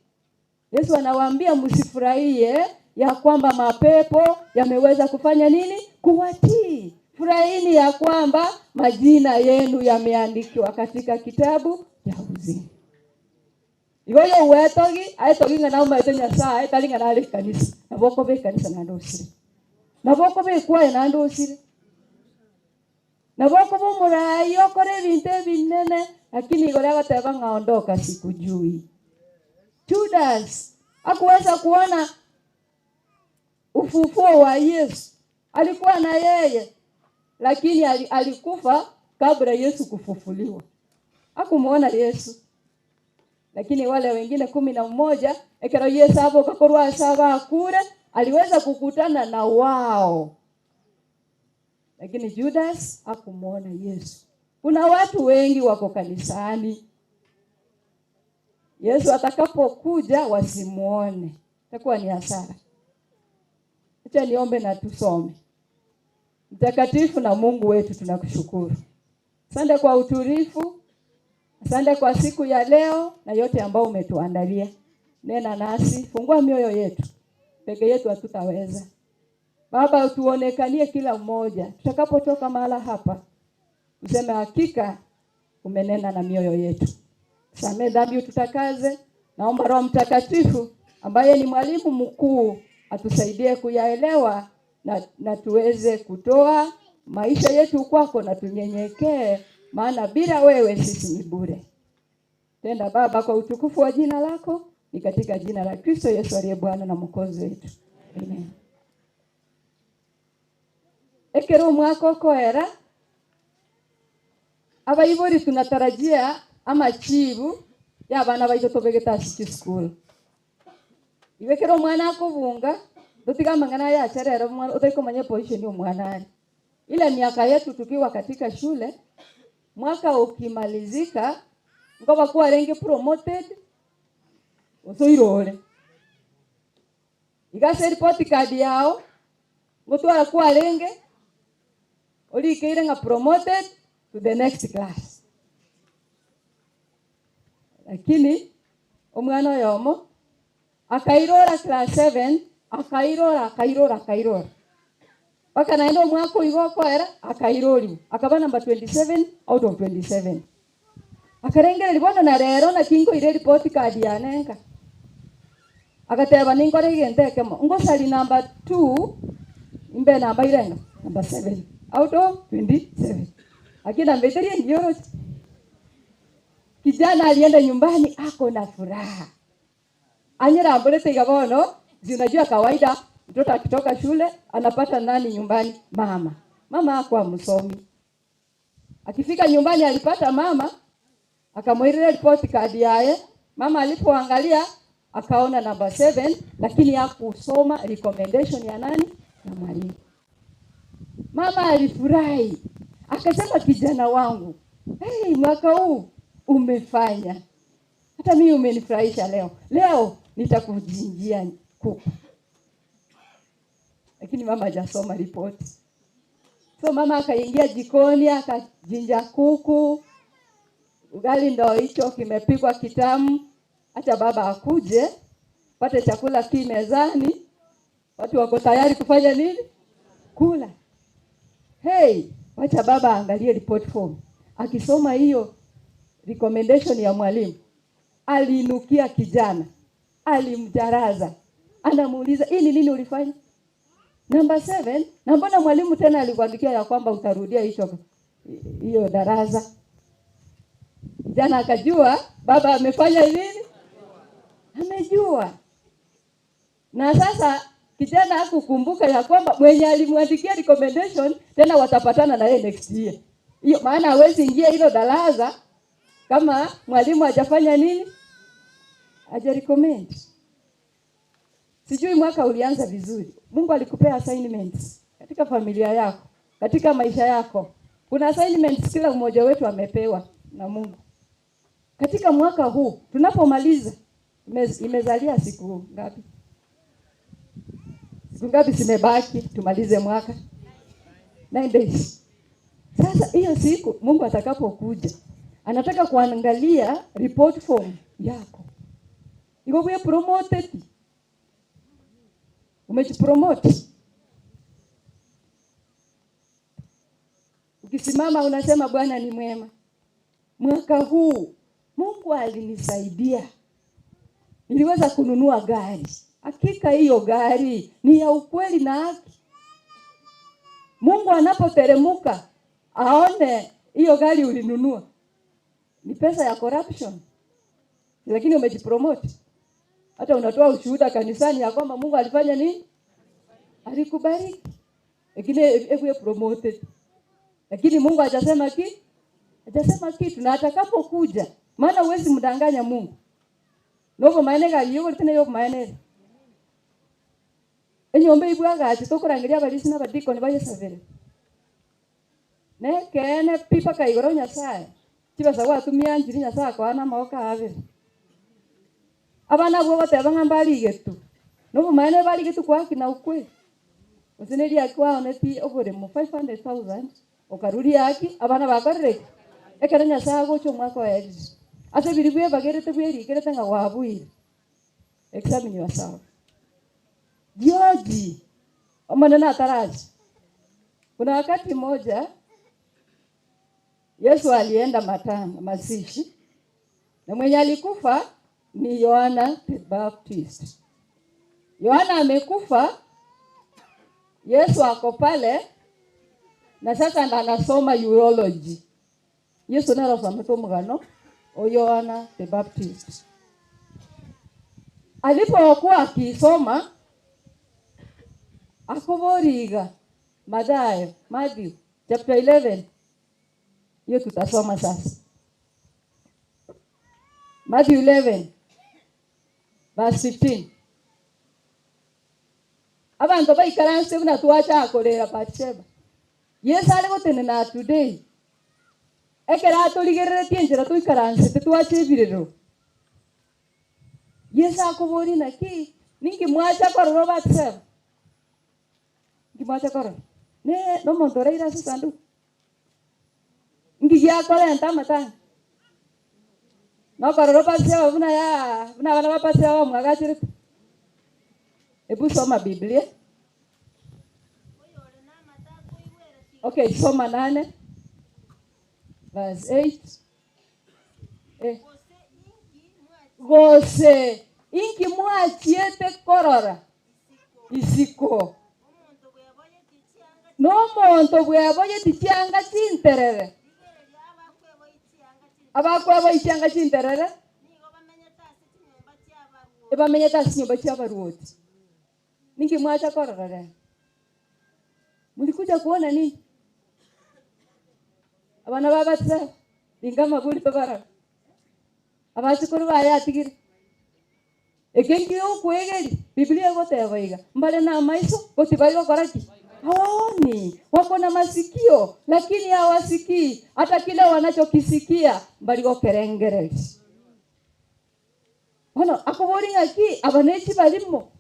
Yesu anawaambia msifurahie ya kwamba mapepo yameweza kufanya nini? Kuwatii. Furahini ya kwamba majina yenu yameandikiwa katika kitabu cha uzima. Igoyo wetogi aetogi ng'a naumaete Nyasaye tari ng'a nare ekanisa, nabo okoba ekanisa naende osire, nabo okoba ekwaya naende osire, nabo okoba omorai okore ebinto ebinene, lakini igoro agoteba ng'a ondoka sikujui. Judas hakuweza kuona ufufuo wa Yesu, alikuwa na yeye, lakini alikufa kabla Yesu kufufuliwa. Hakumuona Yesu. Lakini wale wengine 11 ekero Yesu aboka korwa ase abakure, aliweza kukutana na wao. Lakini Judas hakumuona Yesu. Kuna watu wengi wako kanisani, Yesu atakapokuja wasimuone, itakuwa ni hasara. Acha niombe na tusome. Mtakatifu na Mungu wetu, tunakushukuru. Asante kwa utulivu, asante kwa siku ya leo na yote ambayo umetuandalia. Nena nasi, fungua mioyo yetu, peke yetu hatutaweza. Baba, utuonekanie kila mmoja tutakapotoka mahala hapa, useme hakika umenena na mioyo yetu. Samehe dhambi, ututakaze. Naomba Roho Mtakatifu ambaye ni mwalimu mkuu atusaidie kuyaelewa na tuweze kutoa maisha yetu kwako na tunyenyekee, maana bila wewe sisi ni bure. Tenda Baba kwa utukufu wa jina lako, ni katika jina la Kristo Yesu aliye Bwana na Mwokozi wetu. Amen. Ekero omwaka okoera, abaibori tunatarajia amachibu ya abana baito tobegete ase chisukuru. Iwe kero omwana akobunga, totiga amang'ana yacha rero omwana otari komanya position ya omwana are. Ile miaka yetu tukiwa katika shule, mwaka ukimalizika, ngoba kuwa renge promoted, osoirore. Igase report card yao, ngotwara kuwa renge, orikeire ng'a promoted to the next class. Lakini omwana oyomo akairora class 7, akairora akairora akairora mpaka naende omwaka oigo okoera akairoriwa akaba number 27 out of 27. Akarengereria bono na rero naki nkoira eripoti card yane nka. Agateba ninkore egento ekemo, ngosari number 2 imbe namba irenga number 7 out of 27. Lakini namba etari engiya oroche. Kijana alienda nyumbani ako na furaha. Anyeramborete iga bono, si unajua kawaida mtoto akitoka shule anapata nani nyumbani? Mama. Mama hakuwa msomi. Akifika nyumbani alipata mama, akamwirira report card yaye. Mama alipoangalia akaona number 7, lakini hakusoma recommendation ya nani? Ya mwalimu. Mama alifurahi akasema, kijana wangu, hey, mwaka huu umefanya, hata mimi umenifurahisha leo. Leo nitakujinjia kuku. Lakini mama hajasoma ripoti. So mama akaingia jikoni akajinja kuku, ugali ndo hicho kimepikwa kitamu. Acha baba akuje pate chakula ki mezani, watu wako tayari kufanya nini? Kula. Hey, wacha baba aangalie report form. Akisoma hiyo recommendation ya mwalimu, aliinukia kijana, alimjaraza, anamuuliza hii ni nini ulifanya? Number 7, na mbona mwalimu tena alikuandikia ya kwamba utarudia hicho hiyo darasa? Kijana akajua baba amefanya nini? Amejua. Na sasa kijana hakukumbuka ya kwamba mwenye alimwandikia recommendation tena watapatana na yeye next year. Hiyo maana hawezi ingia hilo darasa kama mwalimu hajafanya nini? Haja recommend. Sijui mwaka ulianza vizuri. Mungu alikupea assignments katika familia yako, katika maisha yako. Kuna assignments kila mmoja wetu amepewa na Mungu. Katika mwaka huu tunapomaliza, imezalia siku ngapi? Siku ngapi zimebaki tumalize mwaka? 9 days. Sasa hiyo siku Mungu atakapokuja, anataka kuangalia report form yako. Iko kwa promoted. Umejipromote. Ukisimama unasema Bwana ni mwema. Mwaka huu Mungu alinisaidia. Niliweza kununua gari. Hakika hiyo gari ni ya ukweli na haki. Mungu anapoteremuka aone hiyo gari ulinunua ni pesa ya corruption, lakini umejipromote. Hata unatoa ushuhuda kanisani ya kwamba Mungu alifanya nini? Alikubariki. Lakini ewe promoted. Lakini Mungu hajasema ki? Hajasema kitu, na atakapokuja, maana huwezi mdanganya Mungu. Nobo maene ga yugo tena yobo maene. Enyombe ibwaga ati tokorangeria abalisi n'abadikoni bayesabere. Nekeene pi paka igoro Nyasaye. Chibesa gwatumia njiri Nyasaye akwana amaboko abere. Abana abwo goteba ng'a mbarigetu. Nobo maene barigetu kwaki na ukweli. Gose riaki kwaoneti oboremo 500,000 okaruria aki abana bakorire ki? Ekero Nyasaye agocha omwaka oerire. Ase biri bwebagerete bwerikerete ng'a gwabuire. Examine yourself. George, omonene ataraji. Kuna wakati mmoja Yesu alienda matanga, mazishi, na mwenye alikufa ni Yohana the Baptist. Yohana amekufa, Yesu ako pale, na sasa ndo anasoma urology. Yesu narasoma tu mugano o Yohana the Baptist. Alipokuwa akisoma akoboriga Mathayo, Matthew chapter 11. Hiyo tutasoma sasa. Matthew 11 verse 15. Abantu baikaranse buna twacha korera Bathsheba. Yesu ari gotenena today. Ekero atorigereretie enchera toikaransete twacha ebirero. Yesu akobori naki ninki mwacha korora Bathsheba? Ninki mwacha korora? Ne nomonto oraire ase esanduku. Nki giakorenta amatanga? Nokorora Bathsheba buna ya buna abana ba Bathsheba bamwagacherete. Ebu soma Biblia. Okay, soma nane verse 8. Eh. Gose inki mwachiete korora isiko? Nomonto bweboyeti chianga chinterere? Abakweboyia chianga chinterere ebamenyete ase chinyomba chi'abaruoti. Ninki mwacha korora rero? Mulikuja kuona nini? Abana ba Bathsheba, ringa amaburi tobarore. Abachukuru baye atigire. Eke nkio okwegeria, Biblia egoteba iga, mbare namaiso, ko tibari gokora ki? Hawaoni, wako na masikio lakini hawasikii, hata kile wanachokisikia mbari gokerengereria. Bono akoboria ng'aki aba ne chibarimo,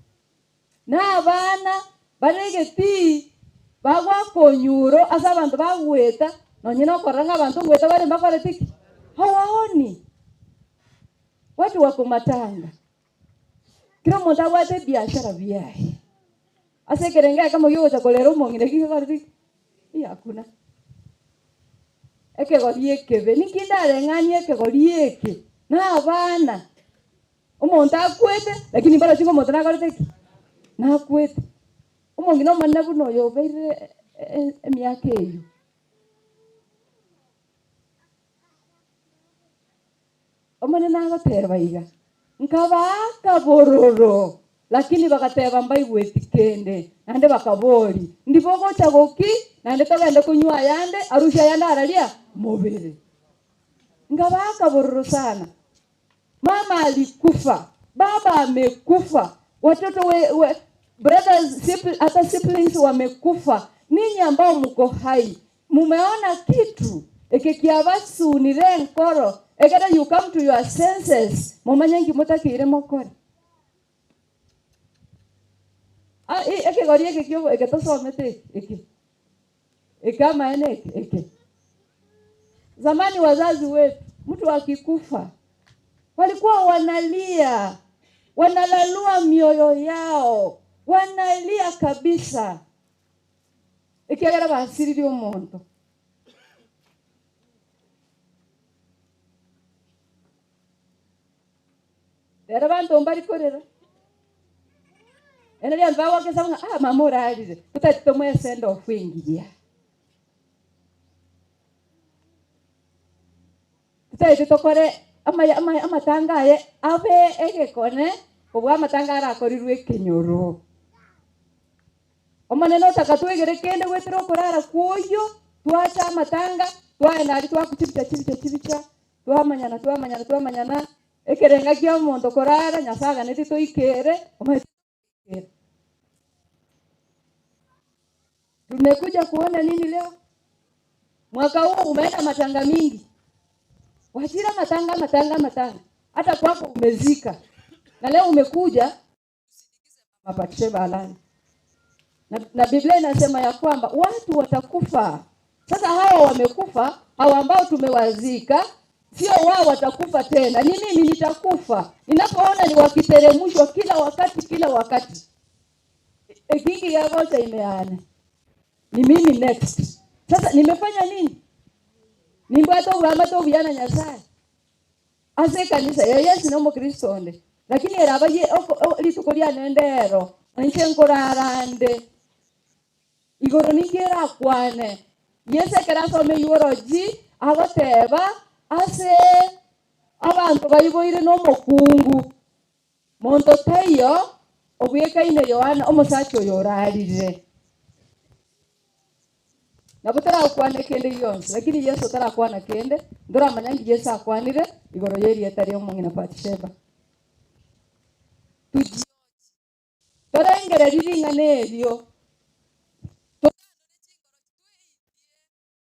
na abana bare egetii bagwaka onyuro ase abanto bagoeta, nonye nokorora ng'a abanto ngoeta bare mbakoreti ki? Hawaoni. Watu wako matanga. Kera omonto abwate ebiashara biaye. Ase ekerengo ekemo giogocha korera omong'ina ki gekoreti ki? Ii hakuna. Ekegori ekebe, ninki ndareng'anie ekegori eke na abana? Omonto akwete, lakini mbaroche ng'a omonto nakorete ki? Nakwete. Omong'ina omonene buna oyo obeire emiaka eyio. Omonene agoteba iga, Nkabaaka bororo, lakini bagateba mbaigweti kende, naende bakaboria, Ndi bogocha goki, naende togende konywa ayande, arusie ayande araria mobere? Nkabaaka bororo sana. Mama alikufa, baba amekufa, watoto we, we, brothers, hata siblings wamekufa. Ninyi ambao mko hai mumeona kitu eke kiabasunire enkoro ekero you come to your senses momanye nki motakeire mokore. Ah, ekegori eke kio eke tosomete eke eke eke amaene eke eke. Zamani wazazi wetu mtu akikufa walikuwa wanalia, wanalalua mioyo yao, wanalia kabisa ekiagera basiririe omonto. Rero abanto mbari korera. Ere rianto bagwakesa ng'a ah mama orarire, totari tomoe send off engiya. Totaete tokore amaya amaya amatanga aye abe egekone kobua amatanga arakorirwe ekenyoro. Omonene otaka twegere kende goetera okorara kw'oyio, twacha amatanga, twaenda aria twakuchibicha chibicha chibicha, twamanyana twamanyana twamanyana, ekerenga kia omonto korara, Nyasae aganetie toikere, omanyete toikere. Tumekuja kuona nini leo? Mwaka huu umeenda matanga mingi, wachira matanga matanga matanga, hata kwako umezika, na leo umekuja Bathsheba alale. Na, na Biblia inasema ya kwamba watu watakufa. Sasa hawa wamekufa, hawa ambao tumewazika, sio wao watakufa tena, ni mimi nitakufa. Ninapoona ni wakiteremshwa kila wakati kila wakati, ekingi yagocha imeana ni mimi next. Sasa nimefanya nini? Nimbwate obwamate obuya na Nyasaye ase ekanisa eye Yesu nomokristo onde, lakini eraba ye rituko riane ndero inche nkorara nde igoro ninki erakwane. Yeso ekero asome eulogy agoteba ase abanto baiboire nomokungu monto taiyo obwekaine Yohana omosacha oyo orarire. Nabo torakwane kende gionsi, lakini Yeso tarakwana kende, ntoramanya nki Yeso akwanire igoro y'erieta ri'omong'ina Bathsheba. Tujioche, torengererie ring'ana erio, totandore chinkoro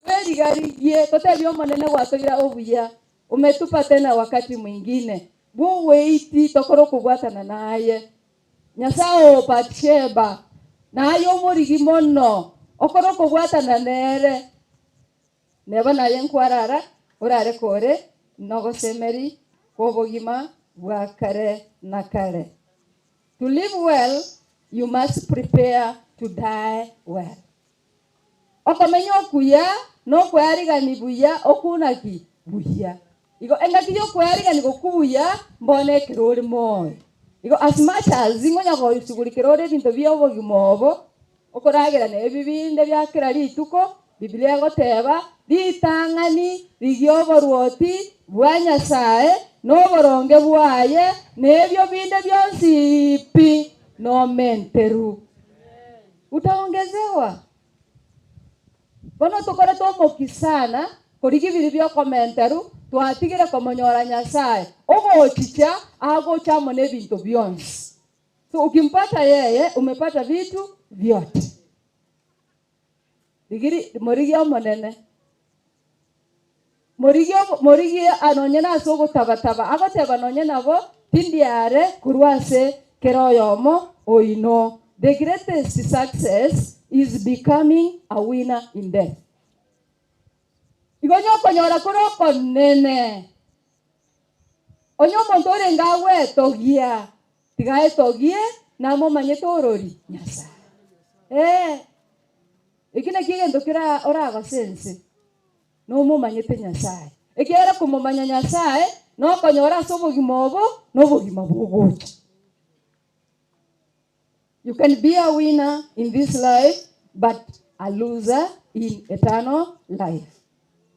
tweitie, twerigarigie, totebie Omonene gwatoire obuya, umetupa tena wakati mwingine bw'ogoiti tokore okobwatana naye. Nyasae o Bathsheba, naye omorigi mono, okore okobwatana nere. Neba naye nkwarara, orare kore nogosemeri. kw'obogima bwa kare na kare. To live well, you must prepare to die well. Okomenya okuya nokwearigani buya okwo naki? Buya. Igo engaki y'okwearigani gokwo buya mbono ekero ore moyo. Igo as much as ngonya goisugurikera ore ebinto bia obogima obo, okoragera na ebi binde bia kera rituko, Biblia egoteba, Ritang'ani rigia oboruoti bwa Nyasae na oboronge bwaye, na ebio binde bionsi pi nomenteru. Utaongezewa. Bono tokorete omoki sana korigia ebiria biokomenteru, twatigire komonyora Nyasae, ogochicha agocha amo nebinto bionsi. So ukimpata yeye umepata vitu vyote. Rigiri morigie Omonene, morigie morigie nonye nase ogotabataba, agoteba nonye nabo tindi are korwa ase kera oyomo oino. The greatest success is becoming a winner in death. Igo onye okonyora kore okonene, onye omonto orenge agwetogia, tiga aetogie namomanyete orori Nyasae. Ee, eki nakio egento kera oragose ense, nomomanyete Nyasae. Ekiagera komomanya Nyasae nokonyora ase obogima obo na obogima bogocha. You can be a winner in this life but a loser in eternal life.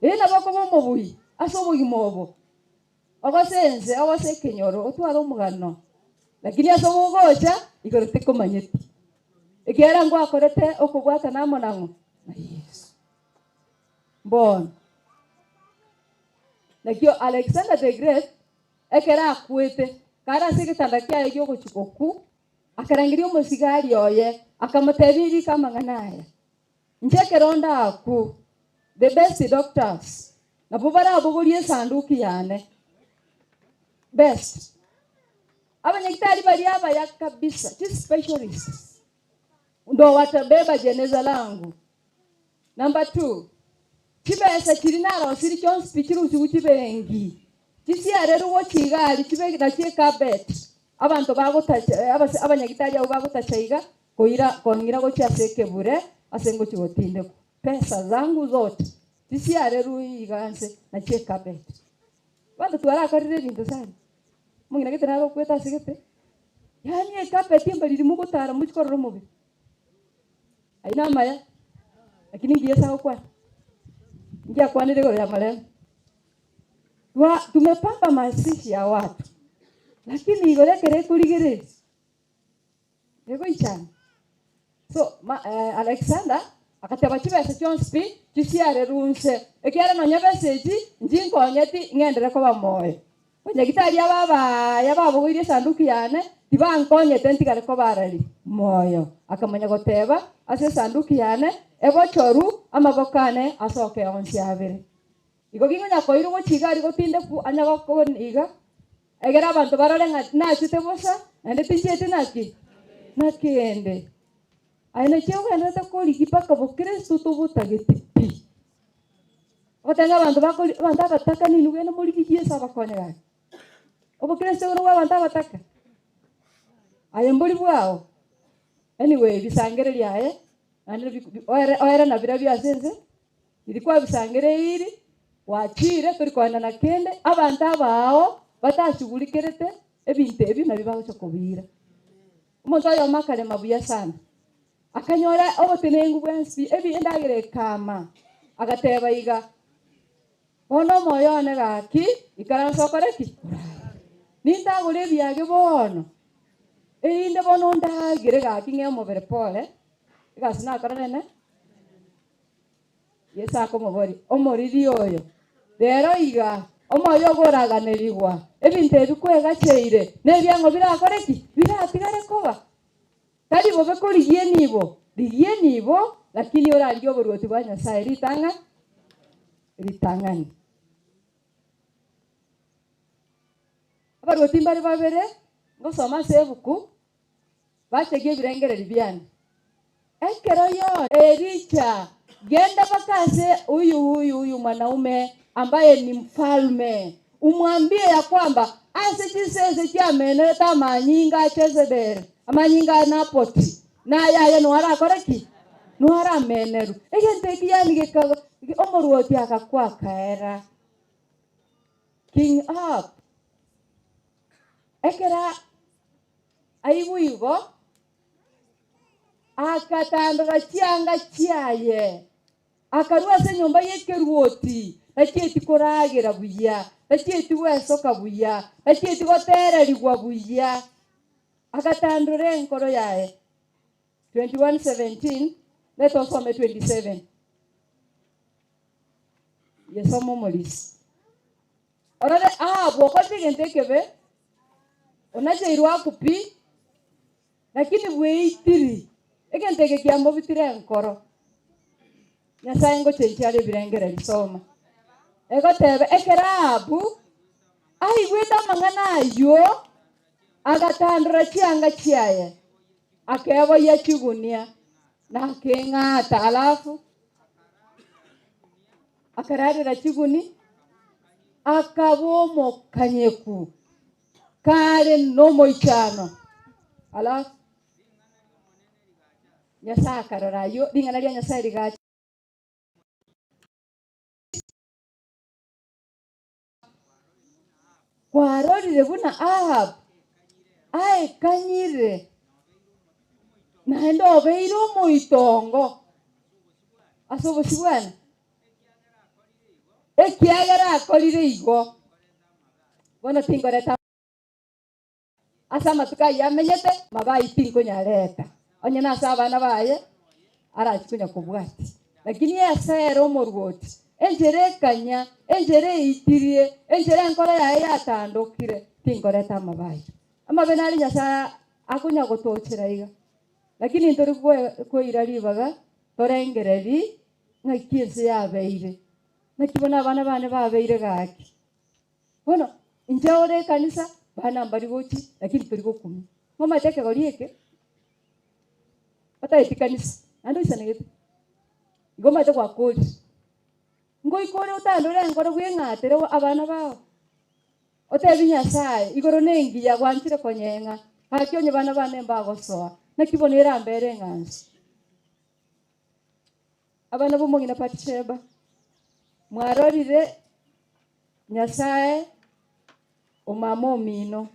Ee nabo okoba omobui ase obogima obo, ogose ense, ogose ekenyoro, otware omogano, lakini ase obogocha igoro tikomanyeti, ekiagera ngwakorete okobwatana amo nang'o? Na Yeso. Mbono nakio Alexander the Great ekero akwete, kare ase egetanda kiaye gi'ogochia gokwa, Akarangeria omosigari oye, akamotebia, Rika amang'ana aya, Inche ekero ndakwe, the best doctors nabwo barabogorie esanduki yane. Best. Abanyagitari baria abaya kabisa, chi specialists, ndo watabeba jeneza langu. Number two, chibesa chiria narosirie chionsi pi chirusigwe chibengi, chisiarerwe gochia iga aria chibe nachio ekabet, abanto bagotacha abase abanyagitari abwo bagotacha iga koira kong'ira gochia ase ekebure ase ngochia gotindekwa. Pesa zangu zote chisiarerwe iga nse nachio ekabet. Abanto twarakorire ebinto sana, omong'ina gete nare okwete ase gete, yaani ekabeti embariri mogotara mochie korora omobere. Ayio namaya, lakini inki Yeso agokwana? Inki akwanire igoro y'amaremo? Twa tumepamba mazishi ya watu, lakini igoro ekero ekorigereria, egoichana. So ma eh, Alexander agateba chibesa chionsi pi chisiarerwe nse, ekiagera nonya besa echi nchinkonyeti ng'enderere koba moyo. Abanyagitari aba abaya babogoirie esanduki yane, tibankonyete ntigare koba arari moyo. Akamanya goteba, Ase esanduki yane ebochoru amaboko ane asoke onsi abere. Igo ginkonya koirwa gochia iga aria gotindekwa anya gokona iga, egere abanto barore ng'a nachete bosa, naende tinchieti naki? Nakende. Aye naki ogendererete korigia mpaka bokristo tobotageti pi. Ogoteba ng'a abanto bakori abanto abataka ninwe genda morigie Yeso abakonye gaki. Obokristo obo nobwa abanto abataka? Aye mbori bwao. Anyway bisangereria aye, naende bi oere oere na biria bia ase ense, riria kwabisangereiri, gwachire tori koenda na kende, abanto abaao batashughulikerete ebinto ebio nabio bagocha kobiira. Omonto oyomo akarema buya sana, akanyora obotenenku bwensi ebi endagera ekama, agateba iga, Bono omoyo one gaki, ikaransa okore ki? Orare. Nintagore ebiage bono, erinde bono ndagere gaki ng'e omobere pole, egasi nakora nene. Yeso akomoboria, Omoriri oyo, rero iga, omoyo ogo oraganerigwa, ebinto ebi kwegacheire, nebiang'o birakore ki? Biratigare koba. Tari bobe korigia enibo, rigia enibo, lakini orarigie oboruoti bwa Nyasae ritang'ani, ritang'ani. Abaruoti mbare babere, ngosoma ase ebuku, Bachegie ebirengererio biane. Ekero Yona Elija, genda mpaka ase huyu huyu huyu mwanaume ambaye ni mfalme. Umwambie ya kwamba ase chisese chiamenerete amanyinga a Jezebeli, amanyinga a Naboti, na ayaye noarakore ki? Noaramenerwe. Egento eki yaani gekaba omorwoti agakwa akaera. King Ahab ekero aigwa igo, agatandora chianga chiaye, akarua ase enyomba y'ekeruoti, tachieti koragera buya, tachieti gwesoka buya, tachieti gotererigwa buya, agatandora enkoro yaye. 21:17 let osome 27 yesoma omorisia. Orore Ahabu okorire egento ekebe, onacheirwe akwe pi, lakini bweitiri, egento eke kiamobitire enkoro. Nyasaye ngochenchia are ebirengererio soma. Egoteba ekero Ahabu aigwete amang'ana ayio, agatandora chianga chiaye, akeboyia chigunia, na akeng'ata alafu akararera chiguni, akaba omokanyeku kare nomoichano. Alafu Nyasaye akarora ayio, ring'ana ria Nyasaye rigacha. Kwarorire buna Ahabu aekanyire, naende obeire omoitongo ase obosio bwane, ekiagera akorire igo. Bono tingoreta Ase amatuko ayio amenyete, mabayi tinkonyareta, onye nase abana baye arachie konya kobwatia. Lakini ase ere omorwoti, enchera ekanya, enchera eitirie, enchera enkoro yaye yatandokire, tinkoreta amabayi. Amabe nare Nyasae akonya gotochera iga. Lakini ntori koira ribaga torengererie ng'aki ense yabeire, naki bono abana bane babeire gaki. Bono inche ore ekanisa, bana mbari gochi, lakini tori gokumia. Momanyete ekegori eke, otaeti kanisa, naende oisanegete, igo omanyete gwakorire. Ngoika ore otandore enkoro bweng'atere abana bao, otebi Nyasaye, igoro nengiya gwanchire konyeng'a, gaki onye bana bane mbagosoa, naki bono erambere eng'anso. Abana b'omong'ina Batisheba, mwarorire Nyasae omama omino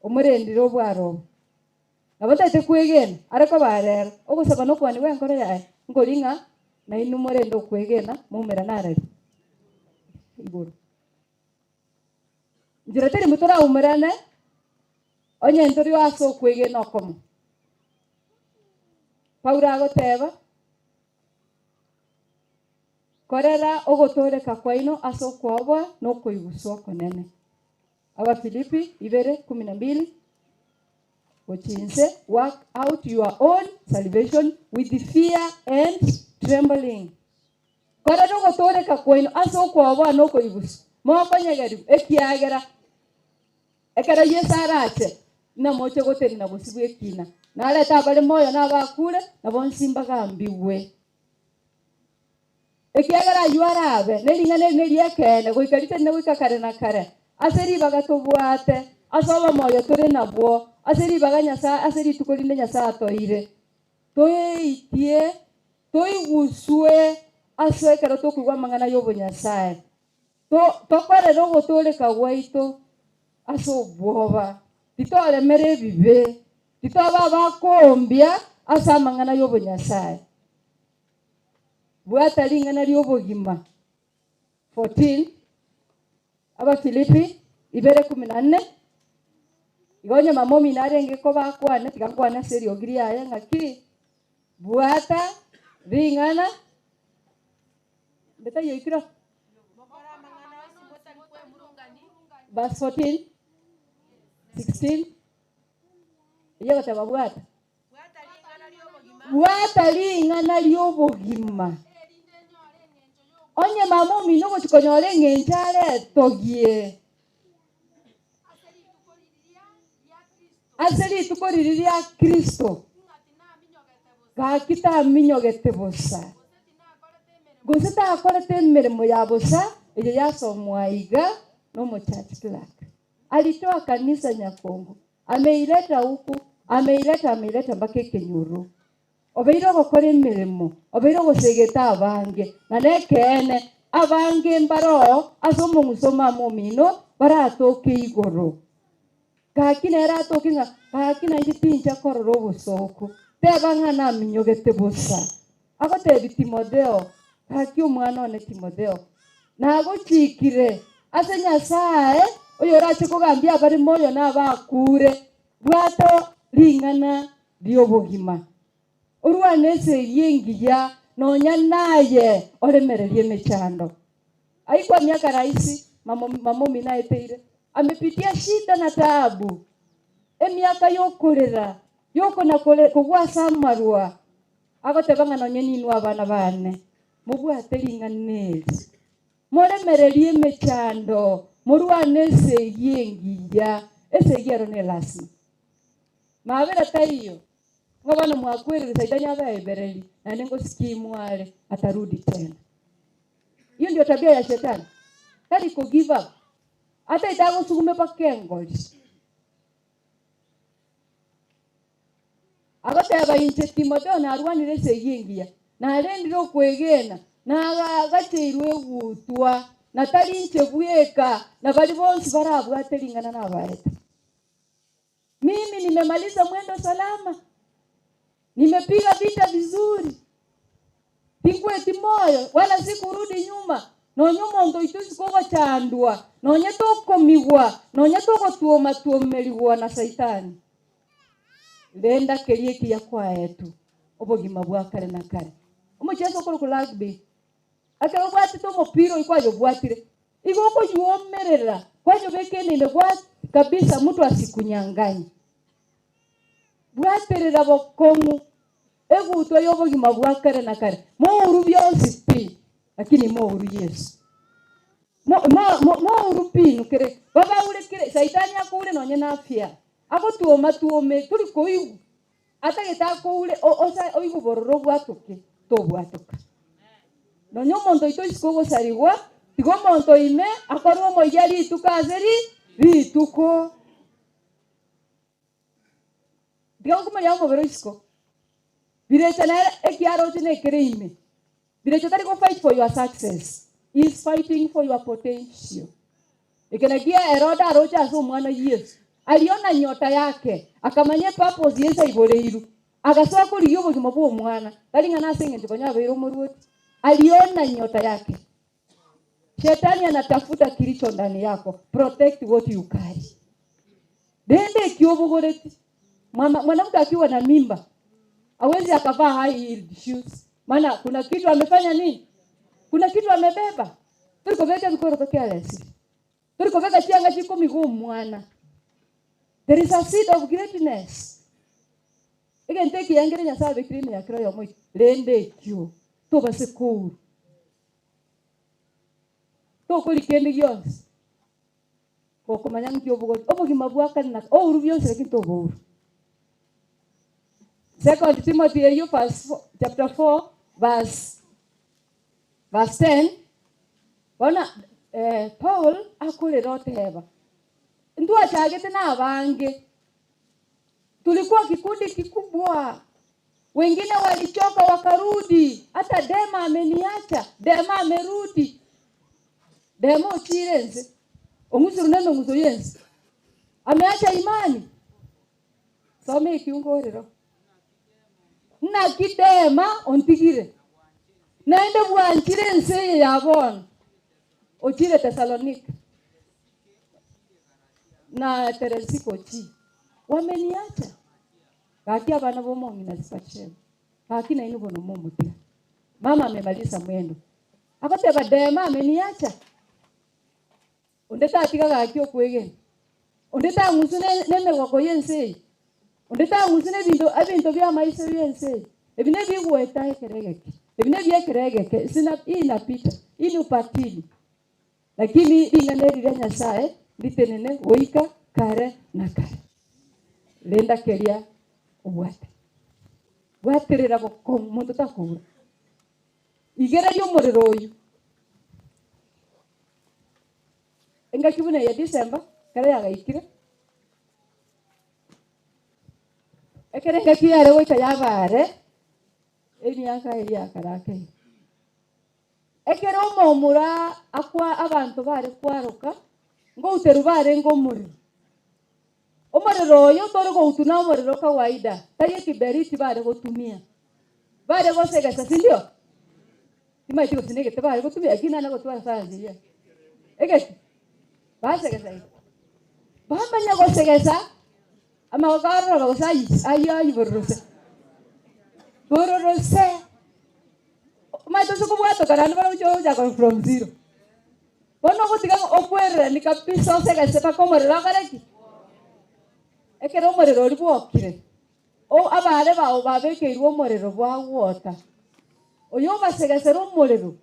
omorendire obwaro obo. Nabo taete kwegena, are koba rero, ogosaba na okogania gw'enkoro yaye, nkori ng'a nainwe morende okwegena, moumerane arari igoro. Inchera teri motoraumerane, onye ntori ase okwegena okomo. Paulo agoteba, Korera ogotooreka kwaino ase okwoboa na okoiguswa okonene. Abafilipi ibere kumi na mbili gochia inse, Work out your own salvation with fear and trembling. Korera ogotooreka kwaino ase okwoboa na okoiguswa, mokonyegerigwa, ekiagera Ekero Yeso arache, inamoche gotenena bosio bw'ekina, narete abare moyo na abakure, na bonsi mbagambigwe. Ekiagera ayio arabe, ne ring'ana eri neri'ekeene, goika ritenene goika kare na kare, ase ribaga tobwate, ase obomoyo tore nabwo, ase ribaga Nyasae, ase rituko rinde Nyasae atoeire, toeitie, toiguswe ase ekero tokoigwa amang'ana y'obonyasae. Tokorere ogotooreka gwaito ase obwoba, titoremera ebibe, titoba abakoombia ase amang'ana y'obonyasae. Bwata ring'ana ri'obogima 14 Abafilipi ibere kumi na nne Igo onye mama omino arenge koba akwane, tiga nkwane ase eriogi riaye ng'aki, bwata ring'ana Onde taiyo oikire oo? Verse 14, 16, eyio egoteba bwata. Bwata ring'ana ri'obogima. Onye mama omino ogochia konyora eng'encho aretogie ase rituko riria ria Kristo, gaki taminyogete bosa, gose takorete emeremo ya bosa eye yasomwa iga. Nomo church clerk. Alitoa kanisa Nyakongo, ameileta huku, ameileta ameileta mpaka ekenyoro. Obeire ogokora emeremo, obeire ogosegeta abange, na nekeene abange mbaroo ase omong'uso omama omino baratoke igoro. Gaki nere atoke ng'a gaki nainche tincha korora obosooku, teba ng'a naminyogete bosa. Agotebi Timotheo, Gaki omwana one Timotheo, nagochiikire ase Nyasae oyorache kogambia abare moyo na abakuure, bwata ring'ana ri'obogima, orwane esegi engiya nonya naye oremererie emechando. Haikuwa miaka rahisi, mama omino aeteire, amepitia shida na taabu, emiaka y'okorera, y'okona kogwa ase amarwa, Agoteba ng'a nonye ninwe abana baane, mobwate ring'ana eri, moremererie emechando, morwane esegi engiya. Esegi ero nelasima. Mabera taiyo, ng'a bono mwakwerire Saitani abe aebereri, naende ngosikia imware, atarudi tena. Hiyo ndio tabia ya shetani, tari ko give up, ataete agosugume mpaka engori. Agoteba, Inche Timotheo narwanire esegi engiya, narendire okwegena, nagacheirwe egutwa, na tari inche bweka, na baria bonsi barabwate ring'ana nabaete. Mimi nimemaliza mwendo salama, nimepiga vita vizuri, tinkweti moyo wala sikurudi nyuma, nonya omonto oito isiko ogochandwa, nonya tokomigwa, nonya togotuoma-tuomerigwa na Saitani. Renda keria ekiya kwaetwe, obogima bwa kare na kare. Omocheso okorokwa rugby, ekero obwatete omopira oyio kwayobwatire, igo okoyuomerera kwayobeka eneine gwa kabisa mtu asikunyanganye. Bwaterera bokong'u egutwa y'obogima bwa kare na kare. Mouru bionsi pi, lakini mouru Yeso. Mouru pi inwe kere babaure kere Saitani akoure nonye na afya. Agotwoma twome tori koigwa, atagete akoure osa oigwe bororo obwatoke, tobwatoka. Nonya omonto oito isiko ogosarigwa, tiga omonto ime akorwe omoyia rituko ase ri rituko. Tiga gokumeria omobere oisiko, birecha nere ekiaroche nekere ime. Birecha tari go fight for your success, he is fighting for your potential. Eke nakio Herode aroche ase omwana Yesu, aliona nyota yake, akamanya epurpose Yesu aiboreirwe, agasoa korigia obogima bwa omwana, tari ng'a nase eng'encho konya abeire omorwoti, aliona nyota yake. Shetani anatafuta kilicho ndani yako, protect what you carry. Rende eki obogoreti, mama, mwanamke akiwa na mimba hawezi akavaa high heeled shoes, maana kuna kitu amefanya nini? Kuna kitu amebeba. Tori kobeka ebikoroto kiaresire, tori kobeka chianga chikomiga omwana. There is a seed of greatness. Egento ekiya nkere Nyasaye abekire ime ya kera oyomo oito, rende ekio tobase kourwa. Tokori kende gionsi, gokomanya nki obogori obogima bwa kare na ouru bionsi lakini tobouru. Second Timothy eyio verse chapter 4 verse verse 10 bono eh, Paul akorera oteba ntwachagete na abange Tulikuwa kikundi kikubwa, wengine walichoka wakarudi, hata Dema ameniacha, Dema amerudi. Dema ochire ense, ong'usuru nende ong'uso y'ense, ameacha imani. Soma ekiungo orero. Naki Dema ontigire, naende bwanchire ense eye ya bono, ochire Tesalonike. Na Teresiko chi, wameniacha? Gaki abana b'omong'ina Sipacheo, gaki nainwe bono momotiga. Mama amemaliza mwendo. Agoteba Dema ameniacha. Onde tatiga gaki okwegena. Onde tang'usu nemegoko y'ense eye. Onde tang'usu nebinto ebinto bi'amaiso bi'ense eye. Ebi nebigoeta ekero egeke. Ebi nebi'ekero egeke. Sina hii inapita. Hii ni ubatili. Lakini ring'ana eri ria Nyasae nditenene goika kare na kare. Renda keria obwate. Bwaterera bokong'u, monto takobura. Igereria omorero oyio. Engaki buna eye December, ekero yagaikire, ekero engaki yare goika yaba are, emiaka eria yakare ake iga. Ekero omomura akwa abanto bare kwaroka, ngouterwa barenge omorero. Omorero oyo tore goutwa na omorero kawaida, tari ekiberiti bare gotumia. Bare gosegesa, sindio? Timanyeti gose negete bare gotumia, lakini nane gotwara science eyio. Egete, basegesa iga. Bamanya gosegesa, amagoko aroroba gose ayio ayio ayio bororose. Bororose, omanyete ase kobwatoka naende barabwo ogochaka from zero. Bono ogotiga ng'a okwererani kabisa osegese mpaka omorero okore ki? Ekero omorero oria bwokire, o abare bao babekeirwe omorero bwagwota, oyo obasegesera omorero,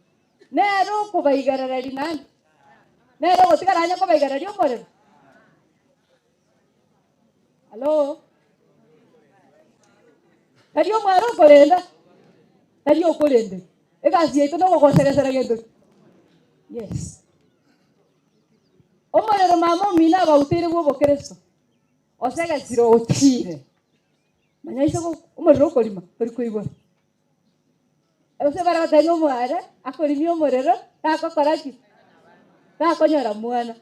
nere okobaigerereria naende, nere ogotigara anye kobaigereria omorero. Hallo? Tari omware okorenda, tari okorende. Egasi yaito nogogosegesera gento ki? Yes. Omorero mama omino abauteire bwa obokeresto, osegesire ochiire. Manya ise omorero okorima tori koigora. Gose baragotebia ng'a omware akorimia omorero takokora ki? Takonyora mwana.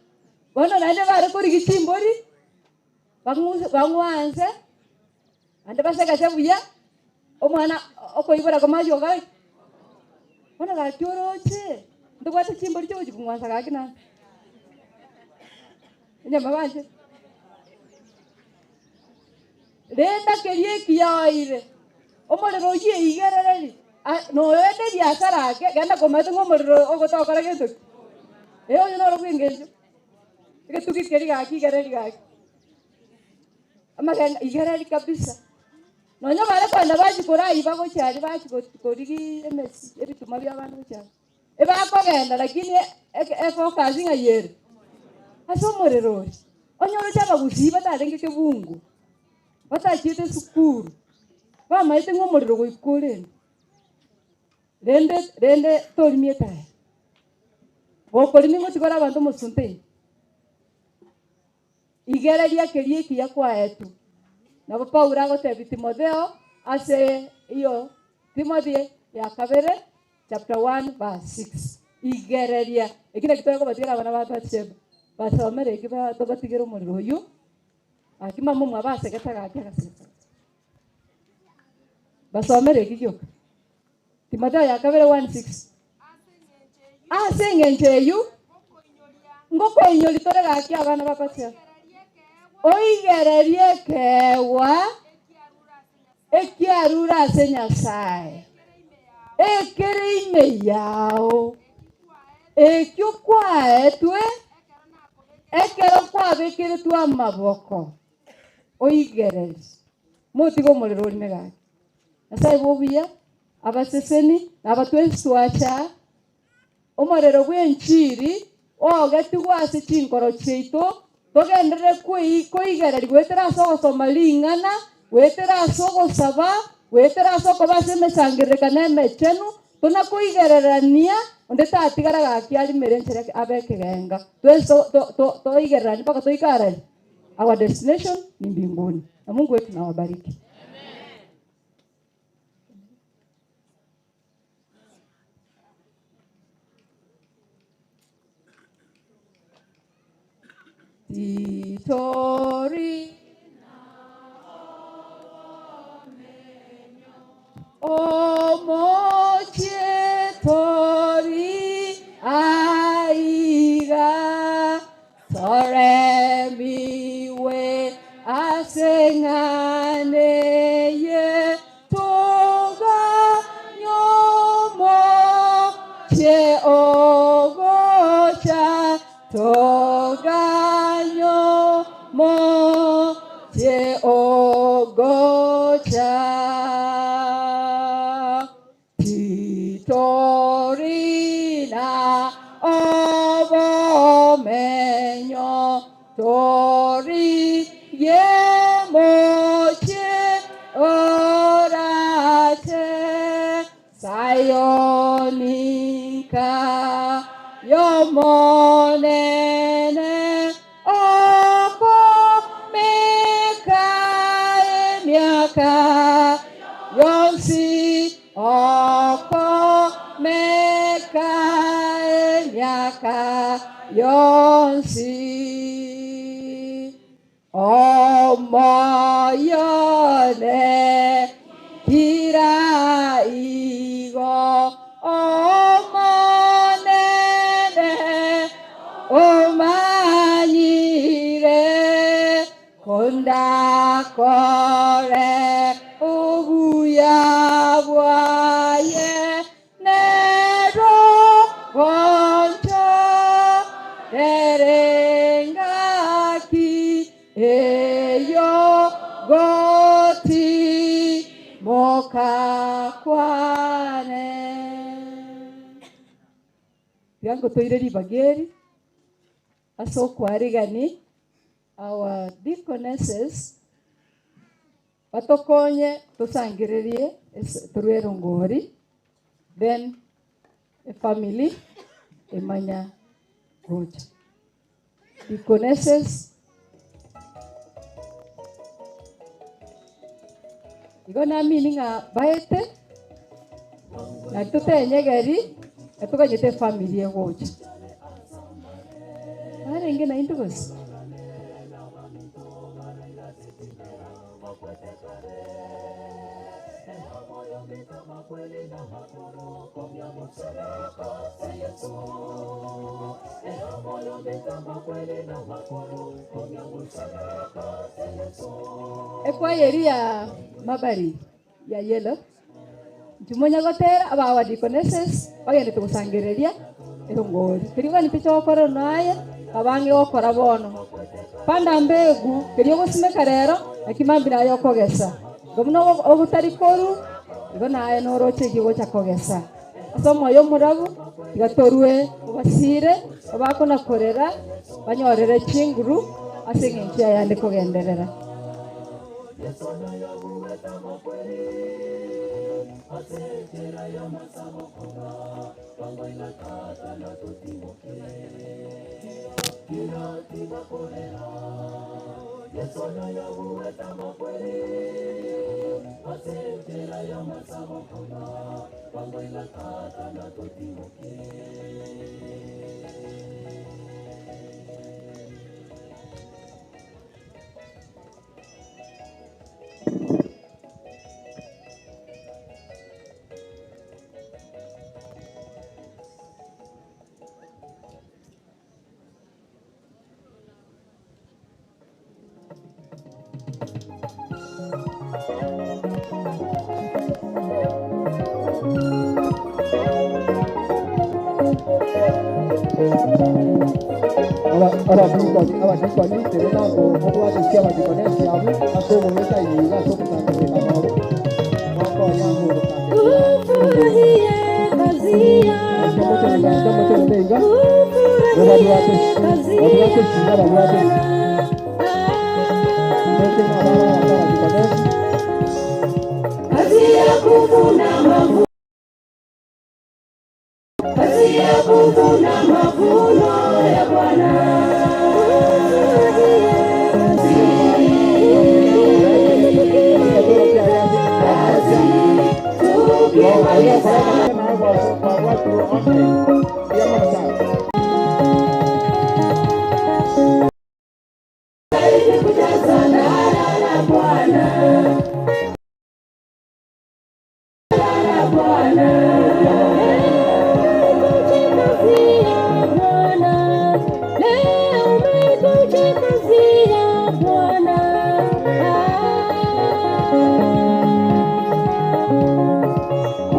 Bono naende bare korigia chimbori, bang'use bang'wanse, naende basegese buya, omwana okoibora komayia okore ki? Bono gaki oroche, ntobwate chimbori chiogochia kong'wansa gaki naende. Enyama banche. Renda keria ekiya oeire, omorero oyio eigerereri, noyoete ebiasara ake, genda komaete ng'a omorero oyo ogotokora gento ki? Ee oyo noro bw'engencho, egetugi keria gaki igereri gaki, amagena igereri kabisa. Nonya bare kogenda bachia korayia bagochia aria bachia korigia emesi ebituma bia abande gochia aria. Ebakogenda lakini efocus ng'ai ere? Ase omorero oria. Onye oroche abagusii batarenge kebungo, batachiete esukuru, bamaete ng'a omorero goika orende. Rende rende torimia etaya. Gokorimia ngochia kore abanto omosunte ime. Igereria keria ekiya kwaetwe. Nabo Paulo agotebia Timotheo ase iyo Timothy ya kabere chapter 1 verse 6. Igereria. Eki naki tokobatigera abana ba Bathsheba. Basomere eki tobatigere omorero oyio. Gaki mama omwabo asegete gaki agaseka. Basomere eki gioka. Timotheo ya kabere 1 6. Ase engencho eyio, ngokoinyoria tore gaki abana ba Bathsheba. Oigererie ekeegwa ekiarure ase Nyasae, ekere ime yao, ekio kwaetwe ekero kwabekeretwe amaboko. Oigererie, motige omorero orime gaki. Nyasae bw'obuya, abaseseni, na abatwensi twacha omorero bw'enchiri oogetigwe ase chinkoro chiaito, togenderere koigereria goetera ase ogosoma ring'ana, goetera ase ogosaba, goetera ase okoba ase emesangererekano emechenu, tona koigererania onde tatigara gaki arimere enchera abe ekegenga. Twensi toigereranie mpaka toike arari. Our destination ni mbinguni. Na Mungu wetu na awabariki. Titori omochie tori aiga toremiwe ase ng'ana eye toganye omochie ogocha toganye omochie ogocha titorina obomenyo torigie mochie orache Sayoni nka y'Omonene. Emiaka yonsi okomeka emiaka yonsi omoyone kira igo omonene omanyire kondakore obuya bwaye nero goncho terengaki eyo goti mokakwane biango toire ribageri ase okwarigani our deaconesses batokonye tosangererie torwe erongori then efamily emanya gocha deaconesses igo namini ng'a baete na totenyegeri na tokanyete efamily egocha barenge naende gose. Ekwaya eri ya mabari ya yellow nchimonya gotera abawa deaconesses bagendete gosangereria erongori keria oganete chogokora naye abange gokora bono panda mbegu keria ogosimeka rero naki mambi naye okogesa igo buna ogotari koru igo naye noroche eki ogocha kogesa ase omoyo omurabu iga torwe obasire obakonakorera banyorere chinguru ase eng'encho yayande kogenderera. Abadikoni abadikoni tere nango obwatisia abadikonesi abu ase obogeta iga ase ogosangereka kwabo mwakonya Ufurahie kazi ya ngogosangereka Ufurahie kazi ya Bwana. Kazi ya kuvuna mavuno, kazi ya kuvuna mavuno ya Bwana. Kazi tukimaliza kujaza ghala la Bwana. La Bwana. Leo umekuja kazi ya Bwana.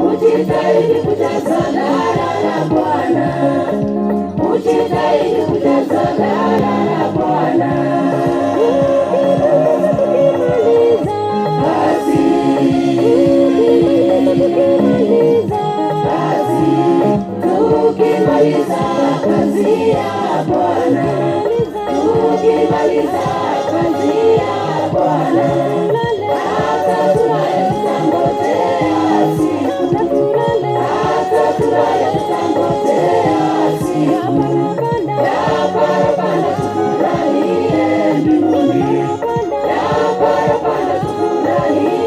Ujitahidi kujaza ghala la Bwana. Ujitahidi kujaza ghala la Bwana. Kazi, kazi, tukimaliza kazi ya Bwana, tukimaliza kazi ya Bwana, hata tulale tutangojea siku, hata tulale tutangojea siku ya parapanda tufurahie mbinguni, ya parapanda tufurahie.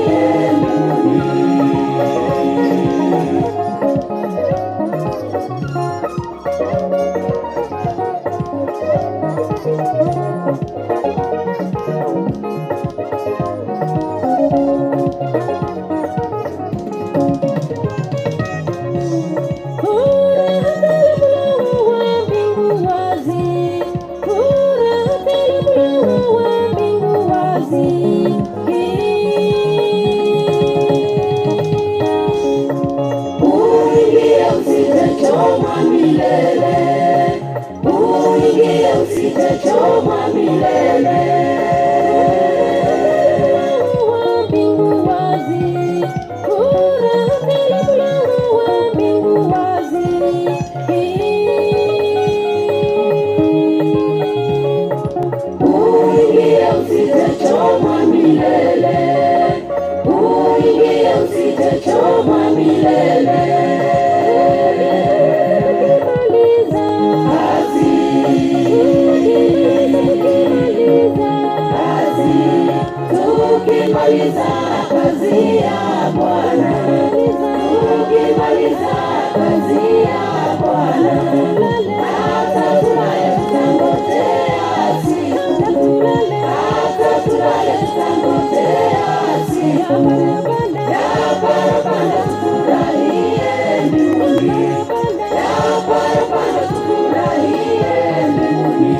milele. Kazi, tukimaliza kazi ya Bwana, tukimaliza kazi ya Bwana, hata tulale tutangojea siku, hata tulale tutangojea siku ya parapanda tufurahie mbinguni, ya parapanda tufurahie mbinguni.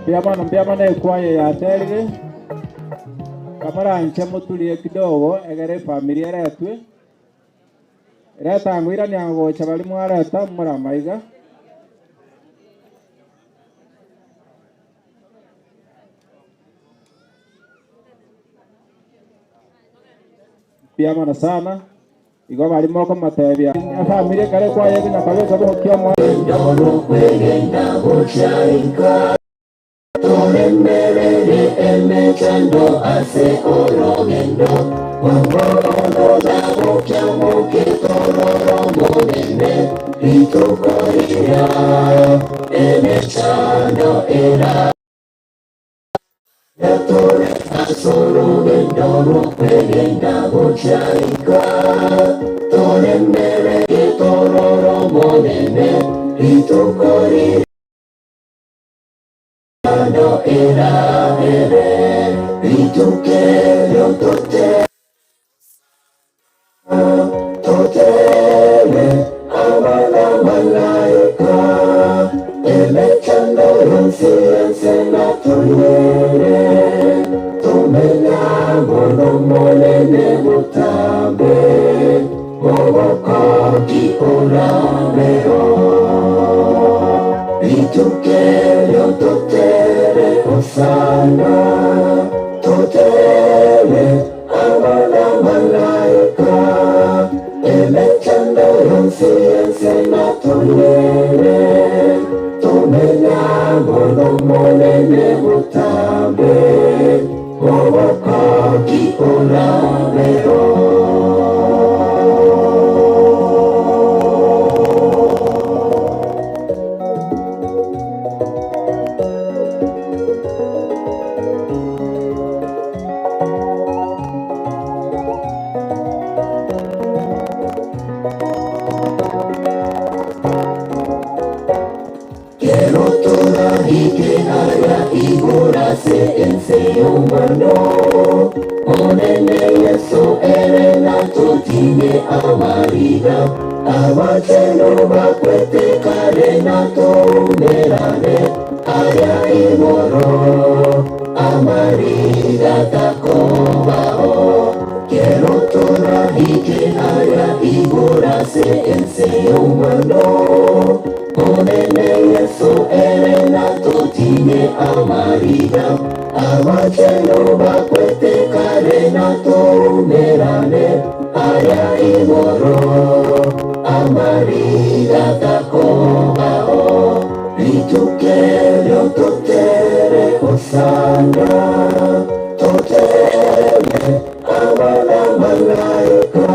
Mbiamano mbiamano ekwaye yaterire kamaranche mutulie kidogo egere efamiri eretwe eretangwirania gocha bari mwareta muramaiga mbiamano sana igo bari mokomatebia efamiri ekare ekwaye ebinakabesa bokia mwa Toremerere emechando ase orogendo Wangorono gukyamuke tororo monene Ritukorira emechando era Yatore asorogendo rukwegenda guchaika Toremerere tororo monene Ritukorira no era ere rituke tote totele abana malaika emechando yonsi yense na tunyere tumenya mono monene mutambe moboko kiurameo Ritukelio totere osana totere abana malaika emechando yonsi yense na tunyere tumenya mono monene mutambe moboko kiurameo. Quiero toda y que haya igorase en se humano. Onene yeso erena tutine amariga. Abacheno bakwete karena tomerane. Aya igoro amariga takobao. Quiero toda y que haya igorase en se humano. Onene Yesu erena tutine amariga abacheno bakwete karena tumerane aya igoro amariga takobao ritukelio totere osana totere abana malaika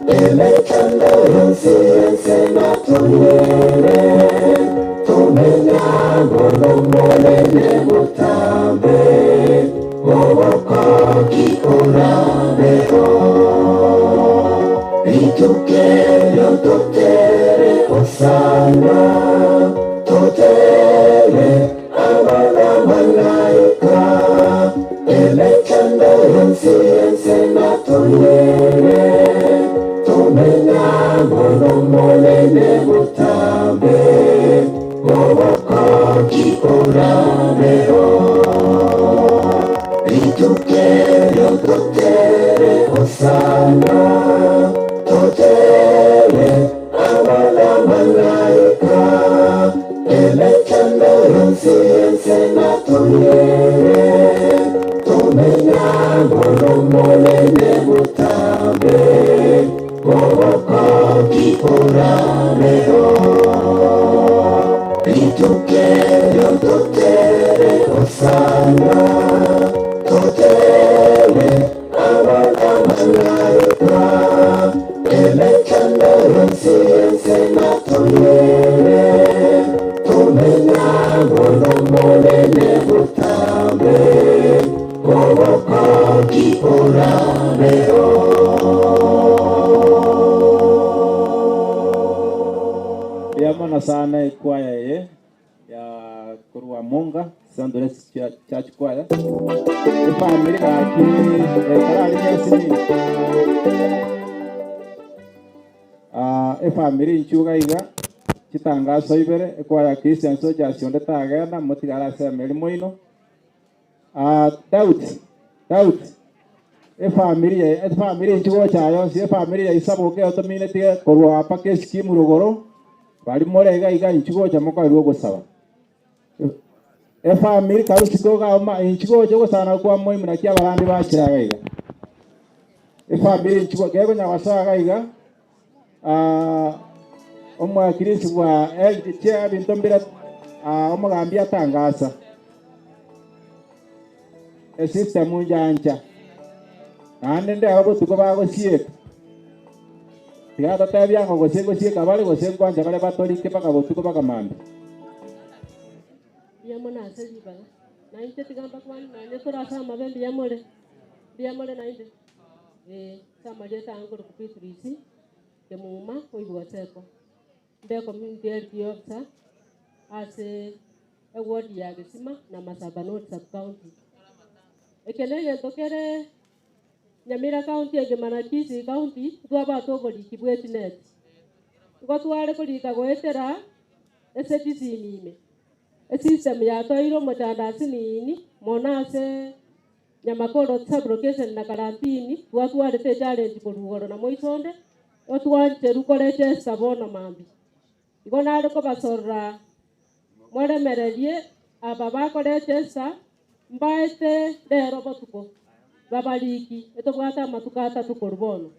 emechando yonsi yense na tunyere tumenya mono monene mutambe moboko kiurameo ritukelio totere osana totere abana malaika emechando yonsi yense na tunyere tumenya mono monene mutambe moboko kiurameo ritukelio totere osana totere abana malaika emechando yonsi yense na tunyere tumenya mono monene mutambe moboko kiurameo. Twanyarekwa emechando yonsi ense natoyere tumenya mono monene butambe koboko kikorabeo. Mbuya sana ekwaya eye ya korwa Munga Sandores Church Choir. Efamily gaki ekarari nyesini. Ah, efamily inchuga iga chitangazo ibere ekwaya Christian Soldiers yonde tagenda mutigara ase emerimo ino. Ah, Daud Daud efamily efamily inchugo chayo si efamily ya isaboke otominetige korwa apa kesikimu rugoro bari more iga iga inchugo cha mokoirwo gosaba efamily karusiko ga inchugo cha gosana kwa moimu naki abarandi bachiraga iga efamily inchugo kego nyawasaga iga ah omwakirisi bwa chia binto mbira omogambi atangasa esystem njancha naende ndeba botuko bagosieka tiga totebia ng'o gose ngosieka bare gose nkwancha bare batorike mpaka botuko mpaka mambia. Mbuya mono ase ribaga nainche tiga mbakwane nonye torase amabe mbuya more mbuya more naende eh ase amarieta ange korokwa Beatrice Kemuma oigwaseko mbe community health officer ase eward ya Gesima na Masaba North sub county. Eke na egento kere Nyamira county engima na Kisii county twabwate oboriki bwa etineti igo tware korika goetera ase chisimi ime esystem yatoeire omochandasi nini mono ase Nyamakoro sub-location na Karantini twatwarete echallenge korwa igoro na moisonde otwancheru korechesta bono mambi igo nare kobasorora mwaremererie aba bakorechesta mbaete rero botuko babariki etobwate amatuko atatu korwa bono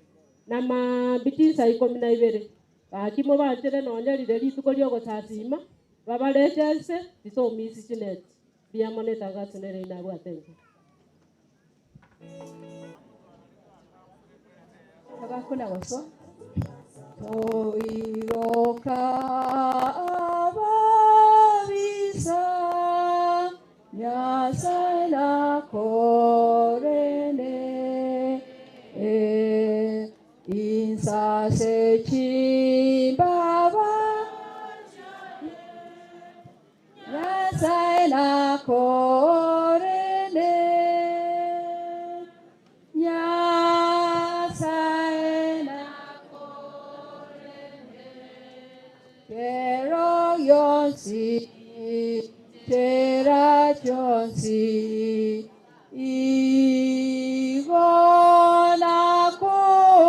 na mambi chinsa ikomi na ibere gaki mobanchere nonye rire rituko ria ogosasima babarechese tisomisi chineti mbuya mono etangaso nere inabwate enka. Abakuna goswa toiroka ababisa Nyasaye nakorene e insase chimbaba Nyasaye nakorene Nyasaye nakorene Kero yonsi tera chonsi igo nakorene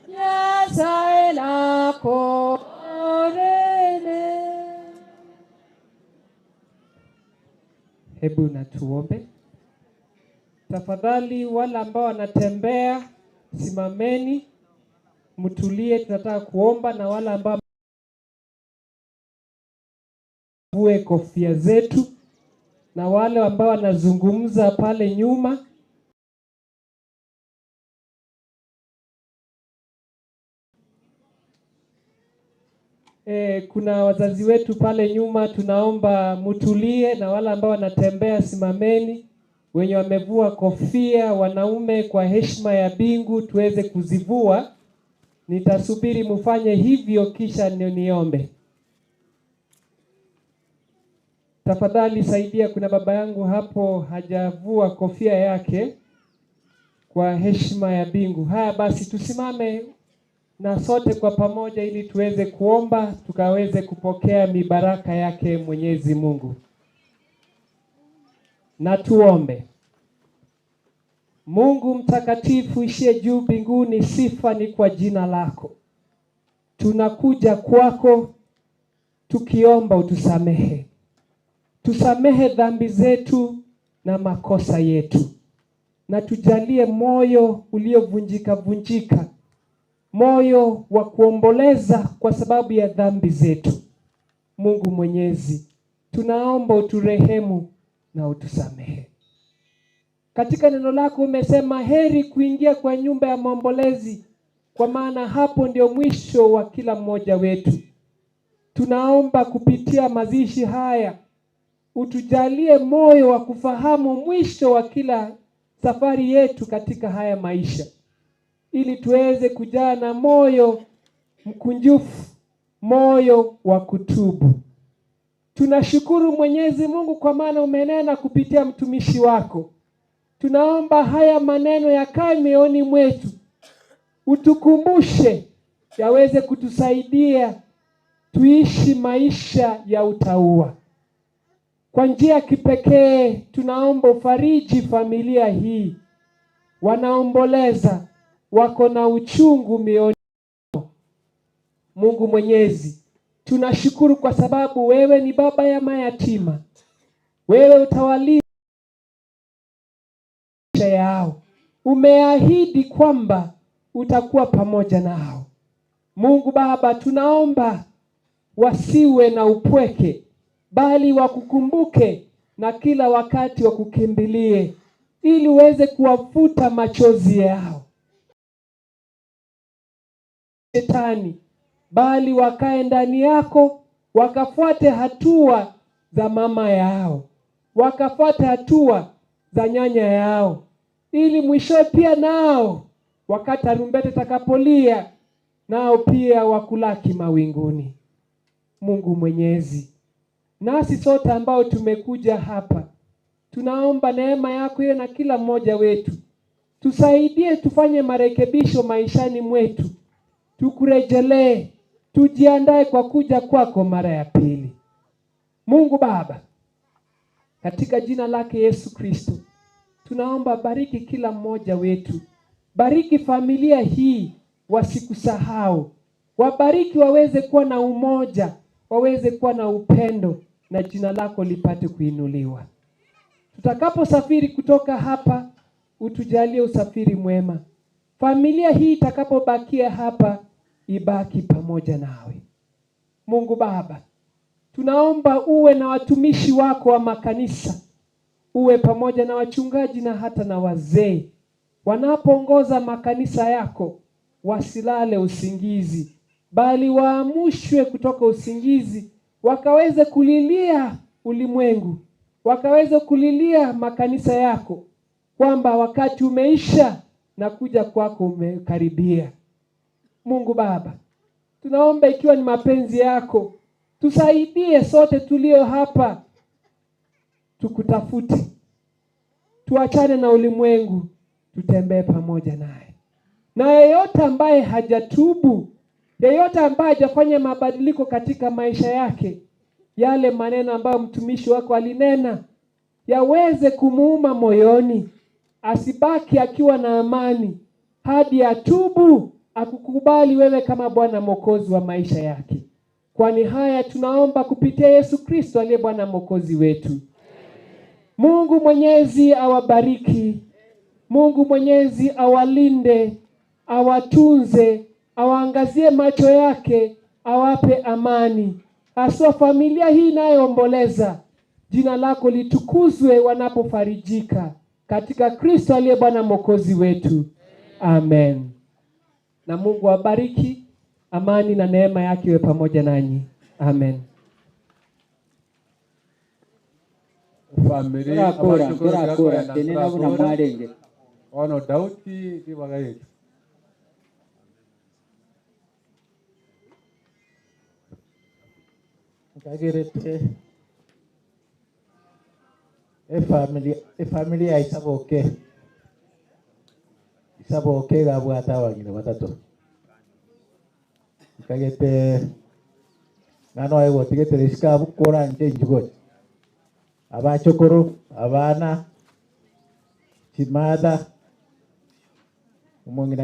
Nyasaye nakorene. Hebu na tuombe. Tafadhali wale ambao wanatembea simameni, mtulie, tunataka kuomba, na wale ambao vue kofia zetu, na wale ambao wanazungumza pale nyuma kuna wazazi wetu pale nyuma, tunaomba mtulie, na wale ambao wanatembea simameni. Wenye wamevua kofia, wanaume, kwa heshima ya bingu tuweze kuzivua. Nitasubiri mfanye hivyo kisha ndio niombe. Tafadhali saidia, kuna baba yangu hapo hajavua kofia yake kwa heshima ya bingu. Haya basi, tusimame na sote kwa pamoja ili tuweze kuomba tukaweze kupokea mibaraka yake Mwenyezi Mungu. Na tuombe. Mungu mtakatifu ishiye juu mbinguni, sifa ni kwa jina lako. Tunakuja kwako tukiomba utusamehe. Tusamehe dhambi zetu na makosa yetu, na tujalie moyo uliovunjika vunjika, moyo wa kuomboleza kwa sababu ya dhambi zetu. Mungu Mwenyezi, tunaomba uturehemu na utusamehe. Katika neno lako umesema heri kuingia kwa nyumba ya maombolezi, kwa maana hapo ndio mwisho wa kila mmoja wetu. Tunaomba kupitia mazishi haya utujalie moyo wa kufahamu mwisho wa kila safari yetu katika haya maisha, ili tuweze kujaa na moyo mkunjufu, moyo wa kutubu. Tunashukuru Mwenyezi Mungu kwa maana umenena kupitia mtumishi wako. Tunaomba haya maneno yakae mioyoni mwetu, utukumbushe yaweze kutusaidia tuishi maisha ya utauwa. Kwa njia ya kipekee tunaomba ufariji familia hii, wanaomboleza, wako na uchungu mioyoni. Mungu Mwenyezi, tunashukuru kwa sababu wewe ni baba ya mayatima, wewe utawalinda maisha yao. Umeahidi kwamba utakuwa pamoja nao. Mungu Baba, tunaomba wasiwe na upweke, bali wakukumbuke na kila wakati wakukimbilie, ili uweze kuwafuta machozi yao. Shetani, bali wakae ndani yako, wakafuate hatua za mama yao, wakafuate hatua za nyanya yao, ili mwishowe pia nao wakati tarumbeta itakapolia, nao pia wakulaki mawinguni. Mungu Mwenyezi, nasi sote ambao tumekuja hapa, tunaomba neema yako iwe na kila mmoja wetu. Tusaidie tufanye marekebisho maishani mwetu, tukurejelee, tujiandae kwa kuja kwako mara ya pili. Mungu Baba, katika jina lake Yesu Kristo, tunaomba bariki kila mmoja wetu, bariki familia hii, wasikusahau, wabariki waweze kuwa na umoja, waweze kuwa na upendo, na jina lako lipate kuinuliwa. Tutakaposafiri kutoka hapa, utujalie usafiri mwema. Familia hii itakapobakia hapa, ibaki pamoja nawe. Mungu Baba, tunaomba uwe na watumishi wako wa makanisa, uwe pamoja na wachungaji na hata na wazee wanapoongoza makanisa yako, wasilale usingizi, bali waamushwe kutoka usingizi, wakaweze kulilia ulimwengu, wakaweze kulilia makanisa yako, kwamba wakati umeisha na kuja kwako umekaribia. Mungu Baba, tunaomba ikiwa ni mapenzi yako, tusaidie sote tulio hapa, tukutafute, tuachane na ulimwengu, tutembee pamoja naye. Na yeyote ambaye hajatubu, yeyote ambaye hajafanya mabadiliko katika maisha yake, yale maneno ambayo mtumishi wako alinena yaweze kumuuma moyoni, asibaki akiwa na amani hadi atubu, akukubali wewe kama Bwana Mwokozi wa maisha yake. Kwani haya tunaomba kupitia Yesu Kristo aliye Bwana Mwokozi wetu. Mungu Mwenyezi awabariki. Mungu Mwenyezi awalinde, awatunze, awaangazie macho yake, awape amani. Haswa familia hii inayoomboleza, jina lako litukuzwe wanapofarijika katika Kristo aliye Bwana Mwokozi wetu. Amen. Na Mungu awabariki, amani na neema yake iwe pamoja nanyi. Amen. Family Turakura, abachukuru turakura, gakwenda tenena buna turakura. mwarenge. Ono Daudi ribagayetu. Nkagerete efamily efamily ya Isaboke Isaboke gabwate abang'ina batato nkagete ng'ana oye gotigetere isiko abwo koranche inchugochi abachokoro abana chimatha omong'ina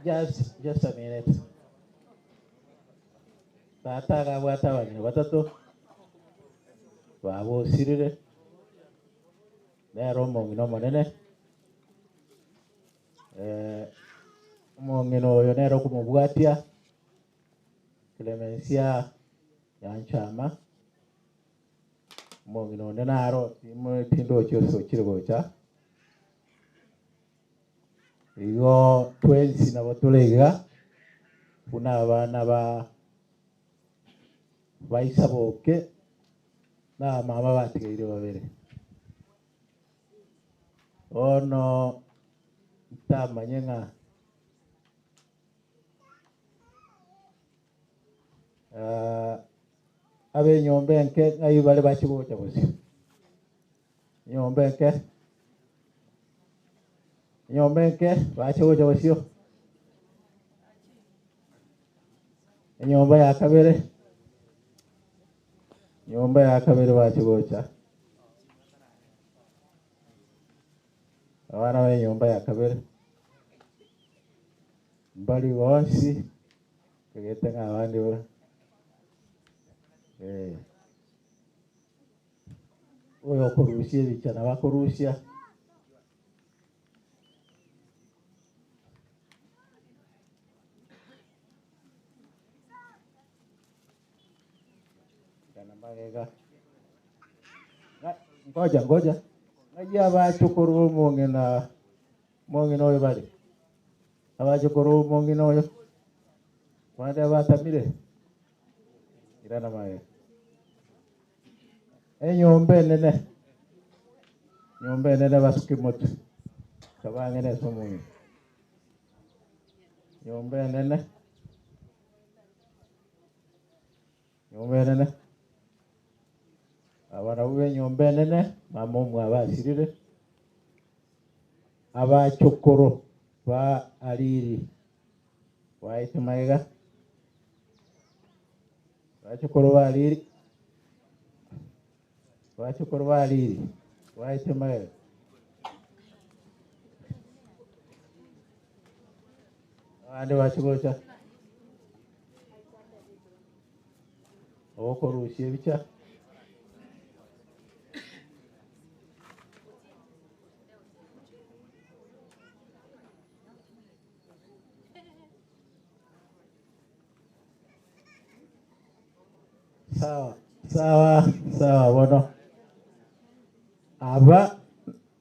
Just a minute. Tata agabwate abang'ina batato babosirire nere omong'ina omonene. Omong'ina oyo nere okomobwatia, Clemencia Nyanchama, omong'ina onde naro timo tindochi ase ochire gocha. Igo twensi nabo tore iga, buna abana ba baisaboke na abamama batigaire babere. Bono ntamanye ng'a abe enyomba enke ng'ai bare bache gocha bosio. Enyomba enke, enyomba enke bache gocha bosio. Enyomba ya kabere, enyomba ya kabere bache gocha. Abana ba enyomba ya kabere mbari bonsi egete ng'a abande ba eh oyo okorusia ebicha nabo akorusia. Kana magega. Ngoja ngoja. Ng'ai abachukuru omong'ina omong'ina oyo bare? Abachukuru omong'ina oyo? Bande abatamire? Irana magega. Enyomba enene. Enyomba enene basuke motwe. Kabang'ene ase omong'ina. Nyomba enene. Nyomba enene. Aba nabwo ba enyomba enene, mama omwabo asirire, abachukuru ba Ariri baete magega, abachukuru ba Ariri, abachukuru ba Ariri baete magega. Abande bachigocha ogokorusia ebicha. Sawa sawa sawa bono aba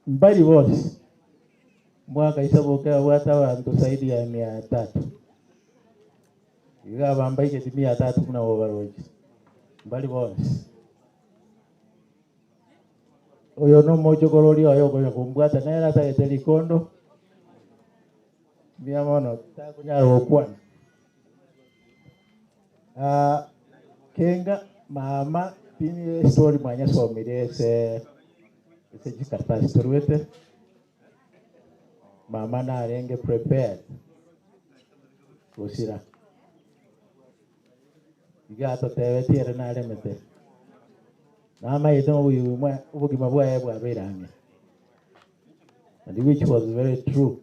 mbari bonsi mwaka isaboke abwate abanto zaidi ya mia tatu iga bambaigeti mia tatu buna bo barochi mbari bonsi oyo nomochokoro oria oyo okonya kombwata nere atagete rikondo mbuya mono takonyara gokwana. Ah, kenga mama tini story mwanyasomire ase ase chikaratasi torwete mama narenge prepared gosira iga atotebeti ere naremete namaete obogima obogima bwaye bwabeire ang'e and which was very true.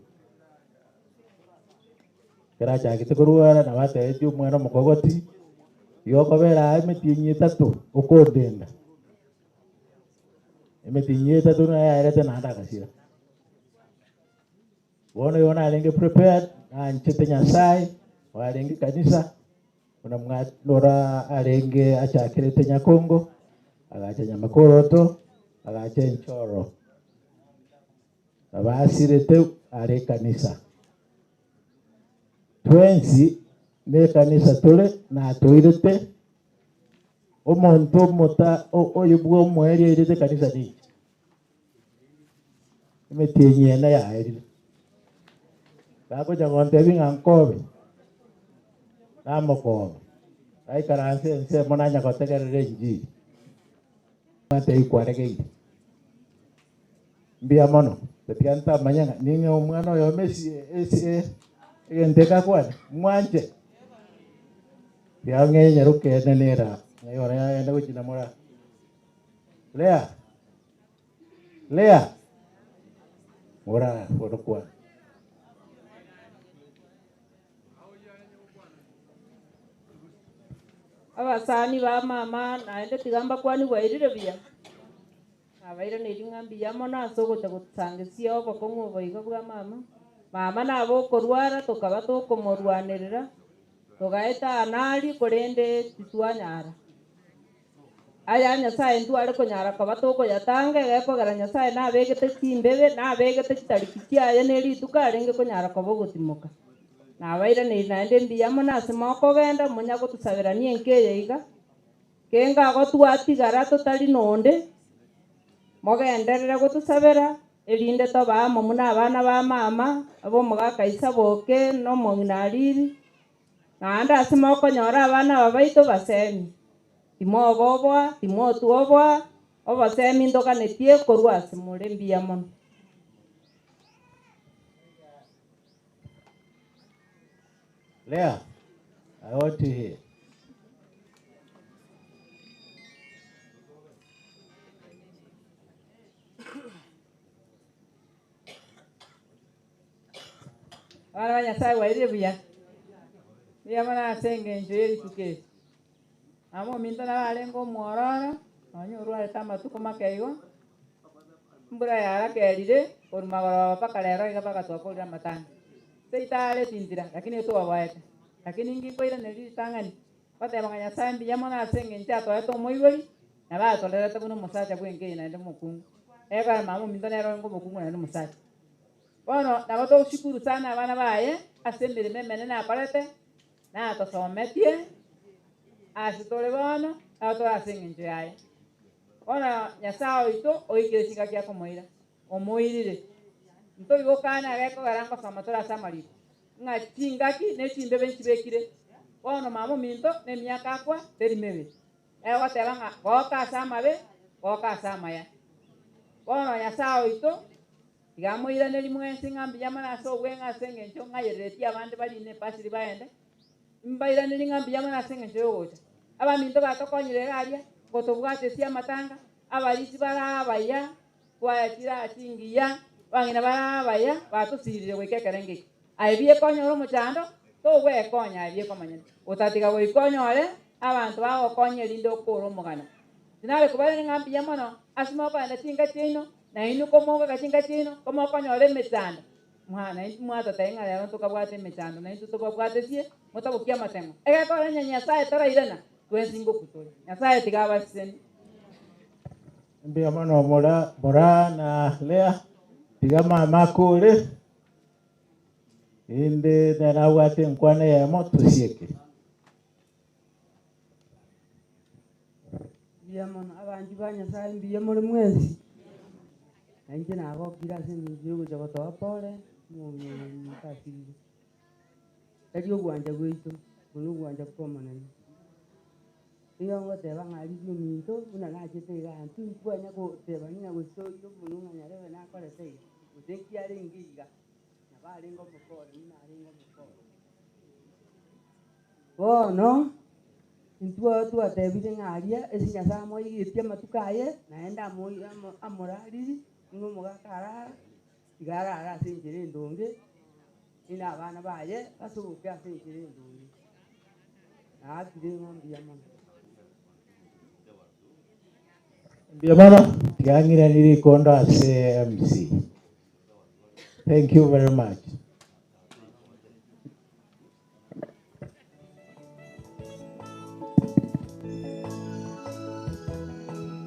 Kera achagete korwara nabo atebeti omwana omokogoti igo okobera aa emetienyi etato okondenda emetienyi etato naye yaerete naende agasira. Bono igo narenge prepared nanchete Nyasaye warenge kanisa buna mwarora arenge achakerete Nyakongo agacha Nyamakoroto agacha Enchoro nabo are ekanisa. Twensi na ekanisa tore natoirete omonto omota oyo bwa omoerio airete ekanisa ninche emetienyi ene yaerire gakocha gontebi ng'a nkobe namokobe gaikaranse ensemo nanya gotegerera enjiri antebi kwaregeire mbuya mono gatiga ntamanya ng'a ning'e omwana oyo mesi esi egento ekakwana mwanche tiga ng'enyere okende nera ng'ai ora yagenda gochina mora Lea Lea mora bono kwana. Abasani ba mama naende tiga mbakwani bwairire buya. Nabairaneiri ng'a mbuya mono ase ogocha gosangesia obokong'u obo iga bwa mama. Mama nabo okorwara tokaba tokomorwanerera, togaeta anari korende titwanyara. Aya Nyasaye ntware konyara koba tokoyatanga egekogera Nyasaye nabegete chimbebe, nabegete chitariki chiaye na erituko arenge konyara koba ogotimoka. Nabairaneri naende mbuya mono ase mokogenda, monya gotosaberania enka eye iga, kenga igo twatigara totari na onde, mogenderere gotosabera, erinde tobe amo buna abana ba mama, abe omogaka Isaboke, na omong'ina Ariri, naende ase mokonyora abana aba baito basemi. Timoboboa, timotwoboa, obosemi ntoganetie korwa ase more mbuya mono. Leah, I want to hear. Abana ba Nyasaye bwairire buya, mbuya mono ase engencho ye rituko eri. Mama ominto nabo arenge omwororo, nonya orwarete amatuko make igo, embura yarakerire korwa magoroba mpaka rero iga mpaka twakorire amatanga. Seito are tintira, lakini etwaboete. Lakini inki nkoiraneria ritang'ani, ngoteba ng'a Nyasaye mbuya mono ase engencho atoete omoibori, nabo atorerete buna omosacha bw'enka eye naende omokungu. Ekero mama ominto nere orenge omokungu naende omosacha. Bono nabo togoshukuru sana abana baye ase emeremo emenene akorete, natosometie ase tore bono, nabo tore ase engencho yaye. Bono Nyasae oito oikire chingaki akomoira, omoirire. Ntori gokana gekogera ngosoma tore ase amariko, ng'a chingaki ne chimbebe nchibekire. Bono mama ominto nemiaka akwa teri mebe. Egoteba ng'a goka ase amabe, goka ase amaya. Bono Nyasae oito Tiga amoiranerie mwensi ng'a mbuya mono ase obweng'e ase engencho ng'ayereretie abande barine epasiri baende. Imbairanerie ng'a mbuya mono ase engencho y'ogocha. Abaminto batokonyire iga aria, ngotobwatesie amatanga, abarisi bare abaya, kwaya chire chingiya, abang'ina bare abaya, batosirire goika ekerengo eke. Aye bieka onyore omochando, togwekonya aye bieka omonyene. Otatiga goika onyore abanto bagokonya erinde okore omogano. Tinare kobairaneria ng'a mbuya mono ase mokogenda chinka chiaino, Na inwe komogoika chinka chiaino, komokonyora emechando, mwa, na intwe mwatotebia ng'a rero ntokabwate emechando, na intwe tobabwatesie, motabokie amatemo. Egekora onye Nyasae tarairana, twensi ngokwa tore. Nyasae tiga abasesenie. Mbuya mono mora Moraa na Lea, tiga mama akore, rende nere abwate enkwana eyemo tosieke. Mbuya mono abanchi ba Nyasae, mbuya more mwensi. Na inche nagokire ase eng'encho y'ogocha gotoa pole omong'ina omonto asirire. Tari ogwancha gwaito, oko nogwancha kw'Omonene. Nigo ngoteba ng'a riria ominto buna nachete igaa ntintwanya goteba ng'a gose oire omonwe ng'a nyarebe nakorete iga, gose nki arenge iga, nabo arenge omokore buna arenge omokore. Bono intwe twatebire ng'a aria ase Nyasae amoigetie amatuko aye, naende amorariri, ng'a omogaka arara, tiga arare ase enchera endonge, rende abana baye basoboke ase enchera endonge. Naakire ng'a mbuya mono. Mbuya mono, tiga ng'iranie rikondo ase MC. Thank you very much.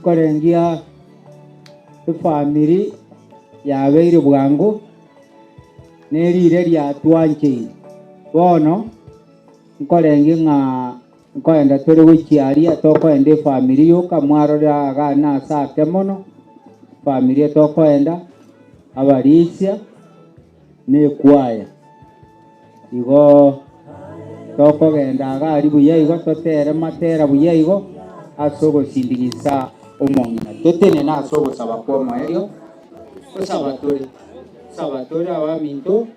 Korengia efamiri yabeire bwango, nerire riatwancheire. Bono nkorengia ng'a nkoenda tore gochia aria tokoenda efamiri yoka mwarora igaa nase ake mono, efamiri etokoenda, abarisia. Nekwaya. Igo tokogenda iga aria buya igo, totere matera buya igo ase ogosindigisa omong'ina. Totenene ase ogosaba kw'omoerio, tosaba tore, tosaba tore abaminto,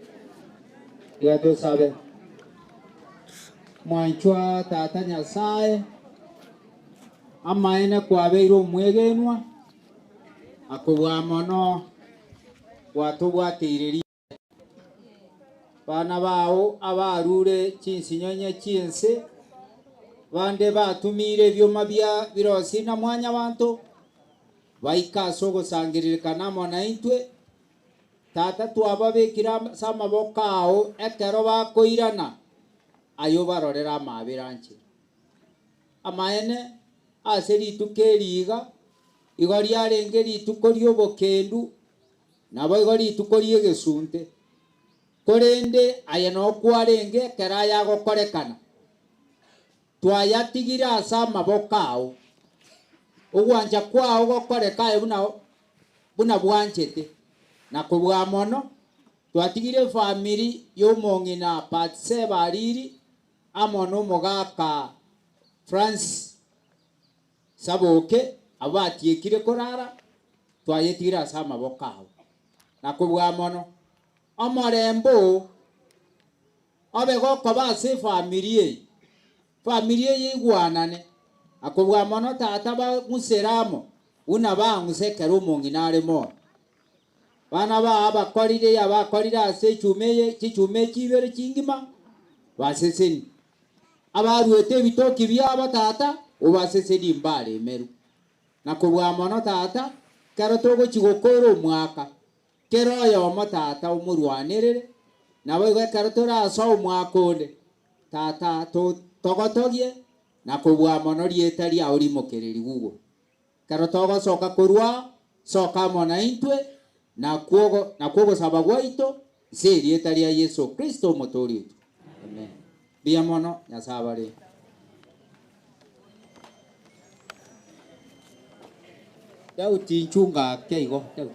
tiga tosabe. Mwanchwa Tata Nyasae, amaene kwabeire omwegenwa, Akobua mono gwatobwateire riire. Bana bao abarure chinsinyonye chi'ense, bande batumiire ebioma bia birosi na mwanyabanto, baika ase ogosangererekana amo naintwe. Tata twababekire ase amaboko ao ekero bakoirana, aye obarorere amabera anchera. Amaene, ase rituko eri iga, igo riarenge rituko ri'obokendu, naboigo rituko ri'egesunte, korende aye noo kwarenge ekero aya agokorekana. Twayatigire ase amaboko ao. Ogwancha kwao gokoreke aye buna buna bwanchete, na kobua mono, twatigire efamiri y'omong'ina Bathseba Ariri amo nomogaka Francis Saboke, abwo batiekire korara, twayetigire ase amaboko ao. Na kobua mono, omorembe oo obe gokoba ase efamiri eye, efamiri eye eigwanane, na kobua mono tata bang'usere amo buna bang'usa ekero omong'ina are moyo. Bana bao abakorire abakorire ase echuma eye chichuma echi ibere chingima, baseseni. Abaruete ebitoki biabo tata, obaseseni mbaremerwe. Na kobua mono tata, ekero togochia gokora omwaka, kera oyomo tata omorwanerere, naboigo ekero torasoe omwaka onde, tata to togotogie, na kobua mono rieta riao rimokererigwe igoro. Ekero togosoka korwa aa, soka amo naintwe, nakwo nakwo ogosaba gwaito, ase erieta ria Yeso Kristo Omotoori oito. Amen. Mbuya mono, Nyasae abarende. Daudi nchunga ake igo, Daudi.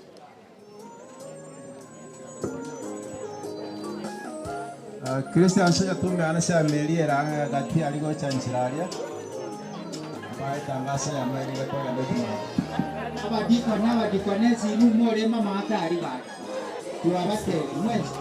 Christian Soja tumeana cia meri era gati ari gocha nchera aria baetangasa ya meri gatogenda tumana Abadikoni, abadikonesi, inwe more mama atari gaki, twabatebi mwensi.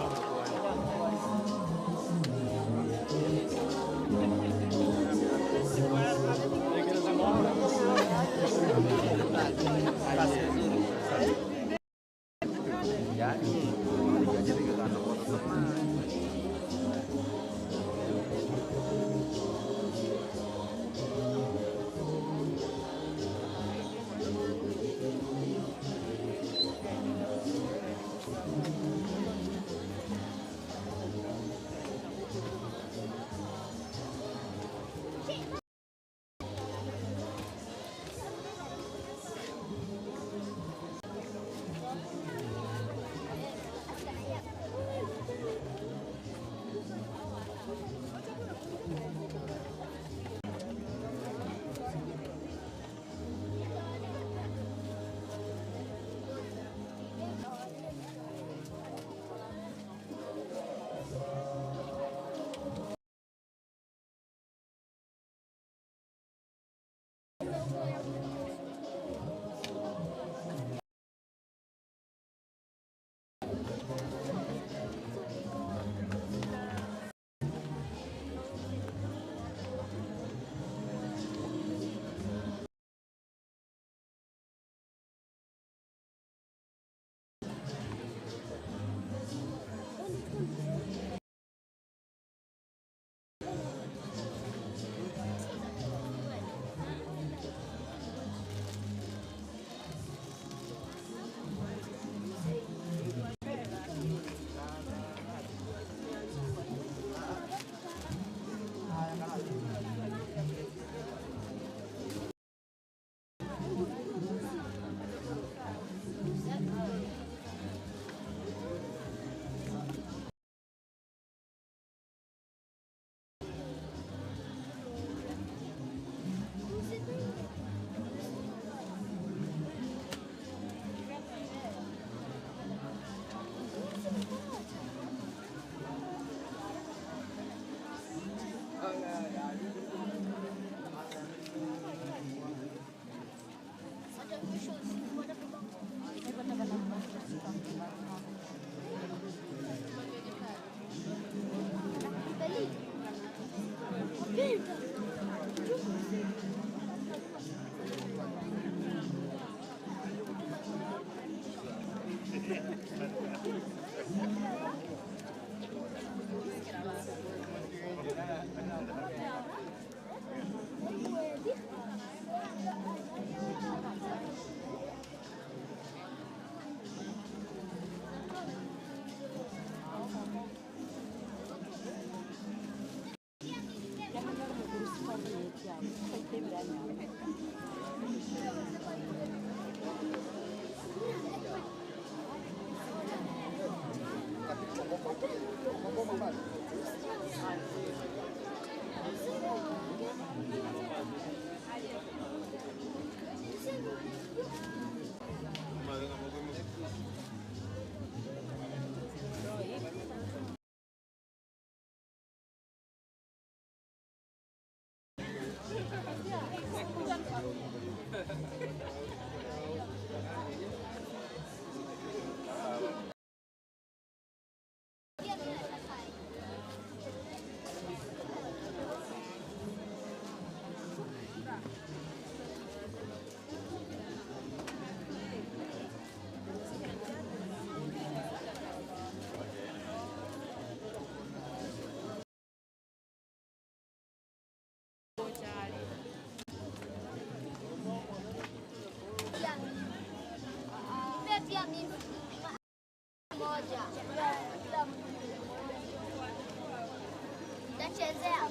Tachezea.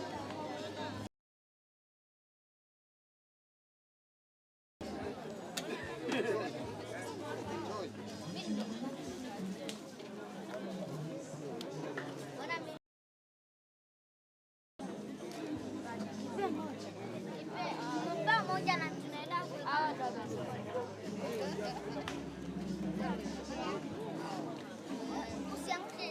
Moja na tunaenda Usiamke.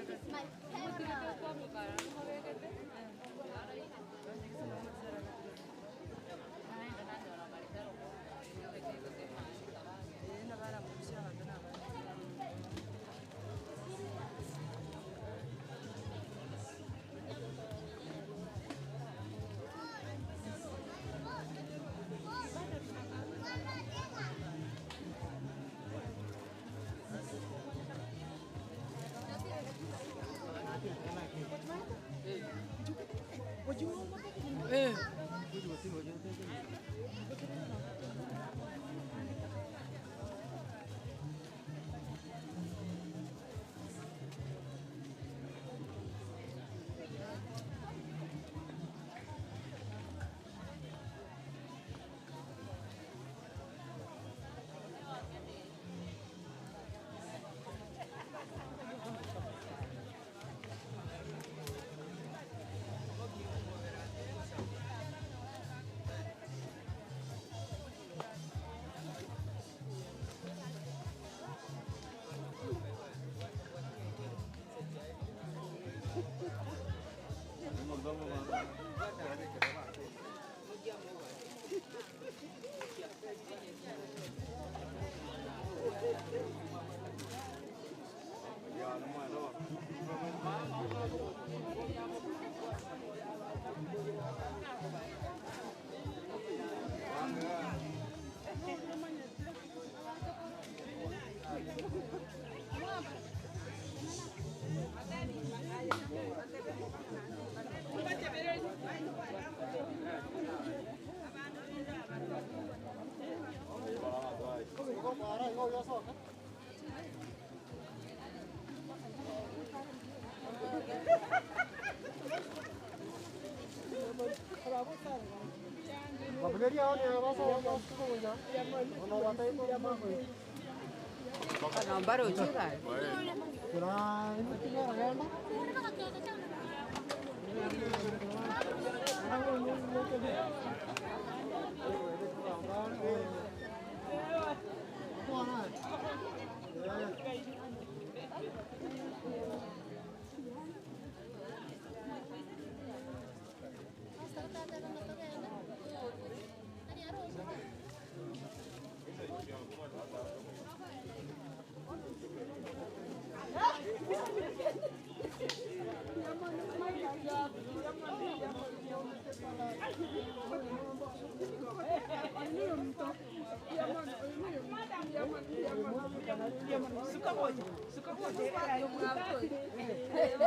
This is my favorite.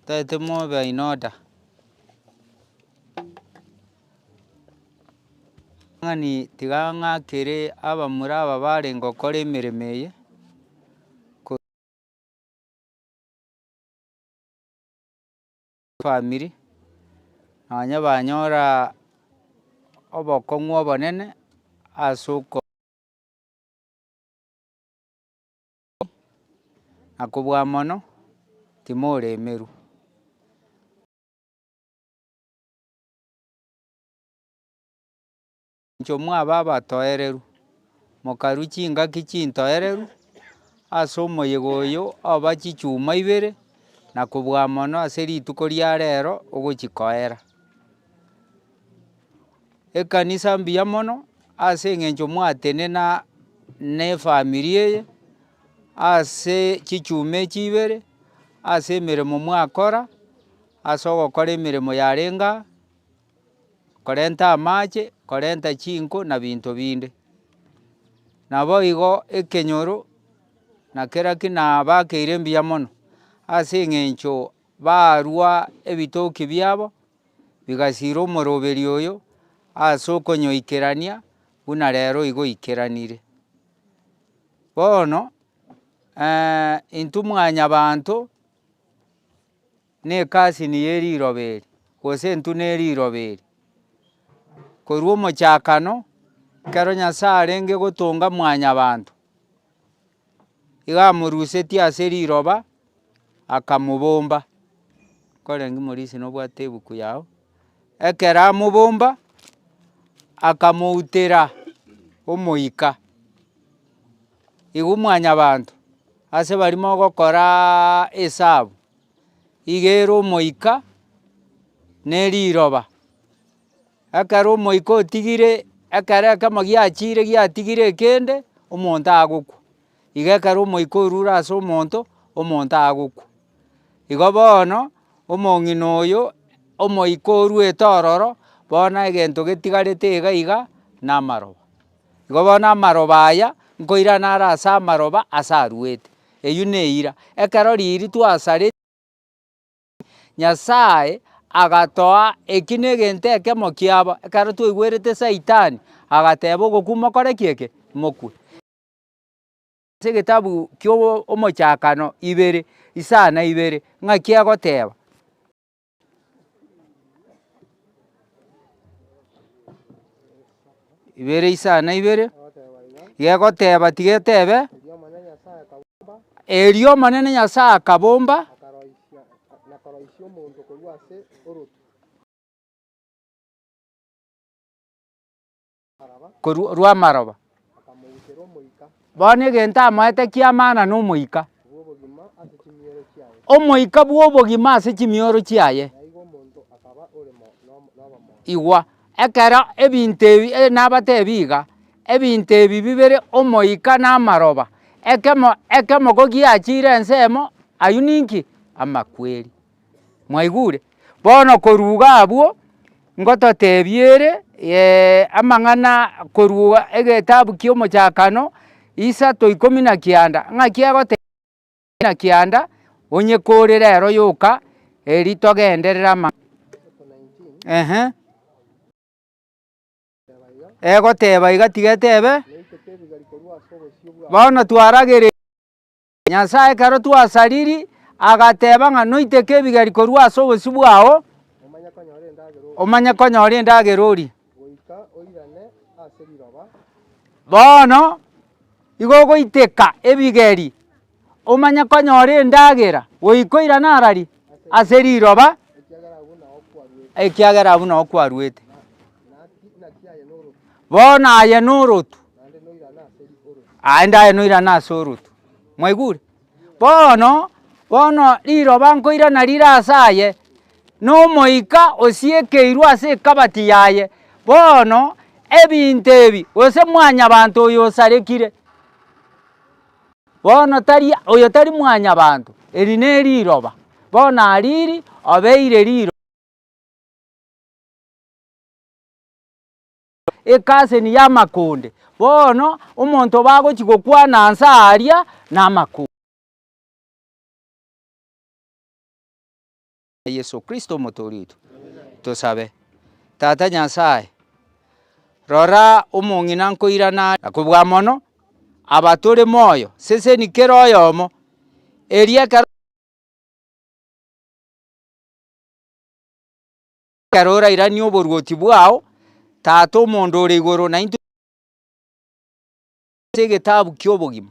Totagete mobe in order. Ng'ani tiga ng'akere abamura aba barenge gokora emeremo eye. Famiri, nonya banyora obokong'u obonene ase oko na kobua mono timoremerwa. Inche mwaba abatoereru, mokarua chingaki chintoereru ase omoyega oyo oba chichuma ibere, na kobua mono ase rituko ria rero ogochia koera. Ekanisa mbuya mono ase eng'encho mwatenena na efamiri eye, ase chichuma echi ibere, ase emeremo mwakora, ase ogokora emeremo yarenge aa. Korenta amache, korenta chinko na binto binde. Naboigo ekenyoro na kera ki nabakeire mbuya mono, ase eng'encho barwa ebitoki biabo, bigasira omoroberi oyo, ase okonyoikerania buna rero igo oikeranire. Bono intwe mwanyabanto. Na ekasini ye riroba eri, gose intwe ne riroba eri. Korwa omochakano, ekero Nyasaye arenge gotonga mwanyabanto, iga amorusetie ase riroba, akamobomba, nkorenge morisi nobwate ebuku yago, ekero amobomba, akamoutera omoika. Igo mwanyabanto, ase baria mogokoraaa esabu, iga ere omoika na eriroba. Ekero omoika otigire ekero ekemo giachire giatigire ekende, omonto agokwa. Iga ekero omoika orure ase omonto, omonto agokwa. Igo bono, omong'ina oyo, omoika oruete ororo, bono egento getigarete iga iga, na amaroba. Igo bono amaroba aya, nkoirana are ase amaroba ase aruete. Eyio neira. Ekero riiri twasareti Nyasaye agatoa eki na egento ekemo kiabo, ekero twaigwerete saitani, agateba ogokwa mokore ki eke? Mokwe. Ase egetabu kia omochakano ibere, isano ibere, ng'aki egoteba? Ibere isano ibere, gegoteba tigetebe, erio Omonene Nyasae akabomba, korwa rw'amaroba. Bono egento amoete ki'amana na omoika, omoika bw'obogima ase chimioro chiaye. Igwa, ekero ebinto ebi nabatebi iga, ebinto ebi bibere omoika na amaroba, ekemo ekemo kogiachire ensemo, aywo ninki? Amakweri. Mwaigure? Bono korwa iga abwo, ngototebia ere amang'ana korwa egetabu kia omochakano, isato ikomi na kianda, ng'aki egoteba na kianda. Onye kore rero yoka, eri togenderere ama ehe. Egoteba iga tiga etebe, bono twaragereirie Nyasaye ekero twasariri, agateba ng'a noiteke ebigeri korwa ase obosio bwao, omanye konyora endagera orie. Bono, igo ogoiteka ebigeri, omanye konyora endagera, goika oirane arari? Ase riroba, ekiagera abwo nao kwaruete. Bono aye norotu, aende aye noirane ase orotu, mwaigure? Bono, bono riroba nkoirana rire ase aye, na omoika osiekeirwe ase ekabati yaye, bono ebinto ebi, gose mwanyabanto oyo osarekire, bono tari oyo tari mwanyabanto, eri ne riroba, bono ariri obeire riroba. Ekaseni y'amakonde, bono omonto bagochia gokwana nse aria namakonde. Yeso Kristo omotoori oito. Tosabe. Tata Nyasaye, rora omong'ina nkoirana are, na kobua mono, aba tore moyo, seseni kera oyomo, erio ekero. Ekero orairanie oboruoti bwao, Tata omonda ore igoro, naintwe ase egetabu ki'obogima.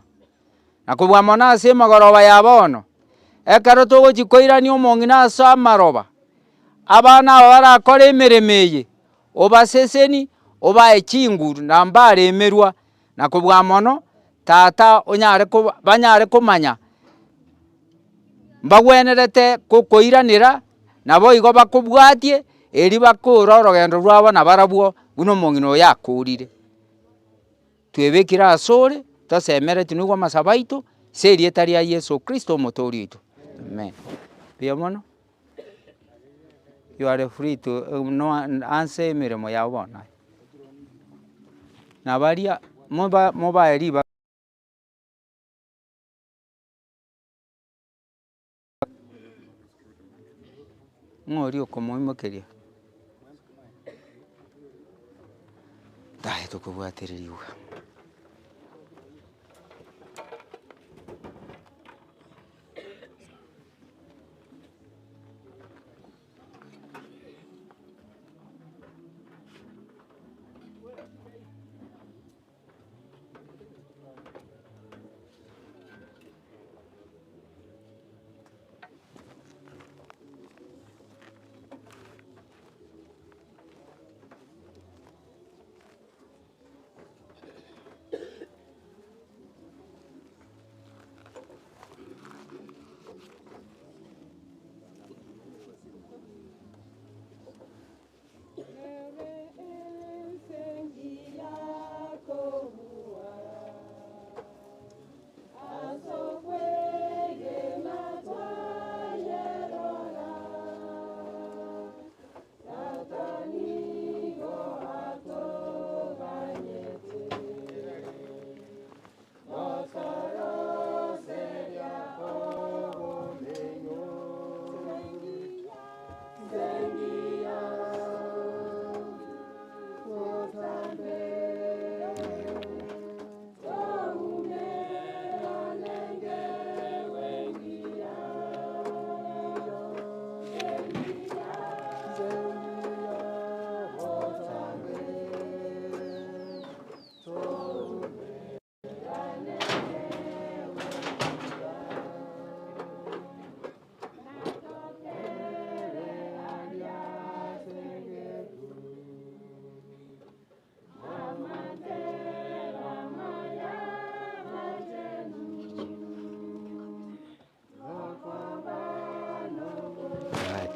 Na kobua mono ase emegoroba ya bono, ekero togochia koirania omong'ina ase amaroba, abana aba barakore emeremo eye, obaseseni, obae chinguru na mbaremerwa, na kobua mono, Tata onyare koba banyare komanya mbagwenerete kokoiranera, naboigo bakobwatie, erio bakore orogendo rwabo nabarabwo buna omong'ina oyo akorire. Twebekire asore, tosemeretie nigo amasabo aito, ase erieta ria Yeso Kristo omotoori oito, amen. Mbuya mono, you are free to no answer emeremo yabo bono aye. Nabaria moba mobae ribaga. Ng'o oria okomoimokeria? Taye tokobwatereriwa.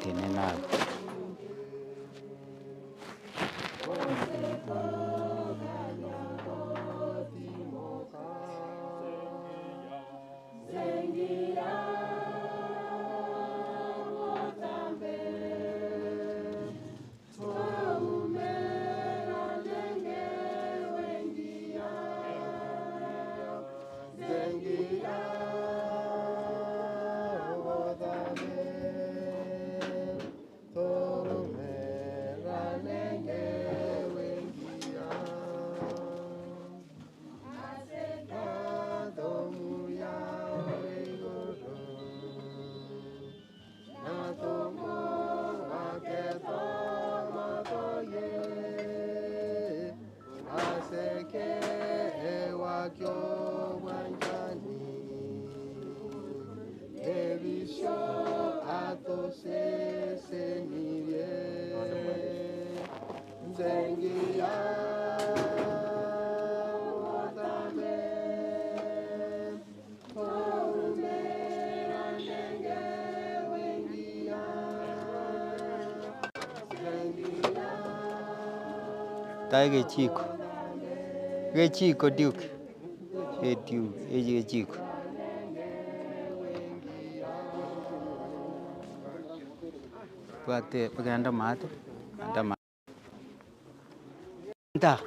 Tenena abwo. Omoisho atosesenirie nzengiya otame toumera ndenge wengiya nzengiya Tai gechiko. Gechiko Duke. Etu echi gechiko. Bwate bagenda maate, genda maate. Nta.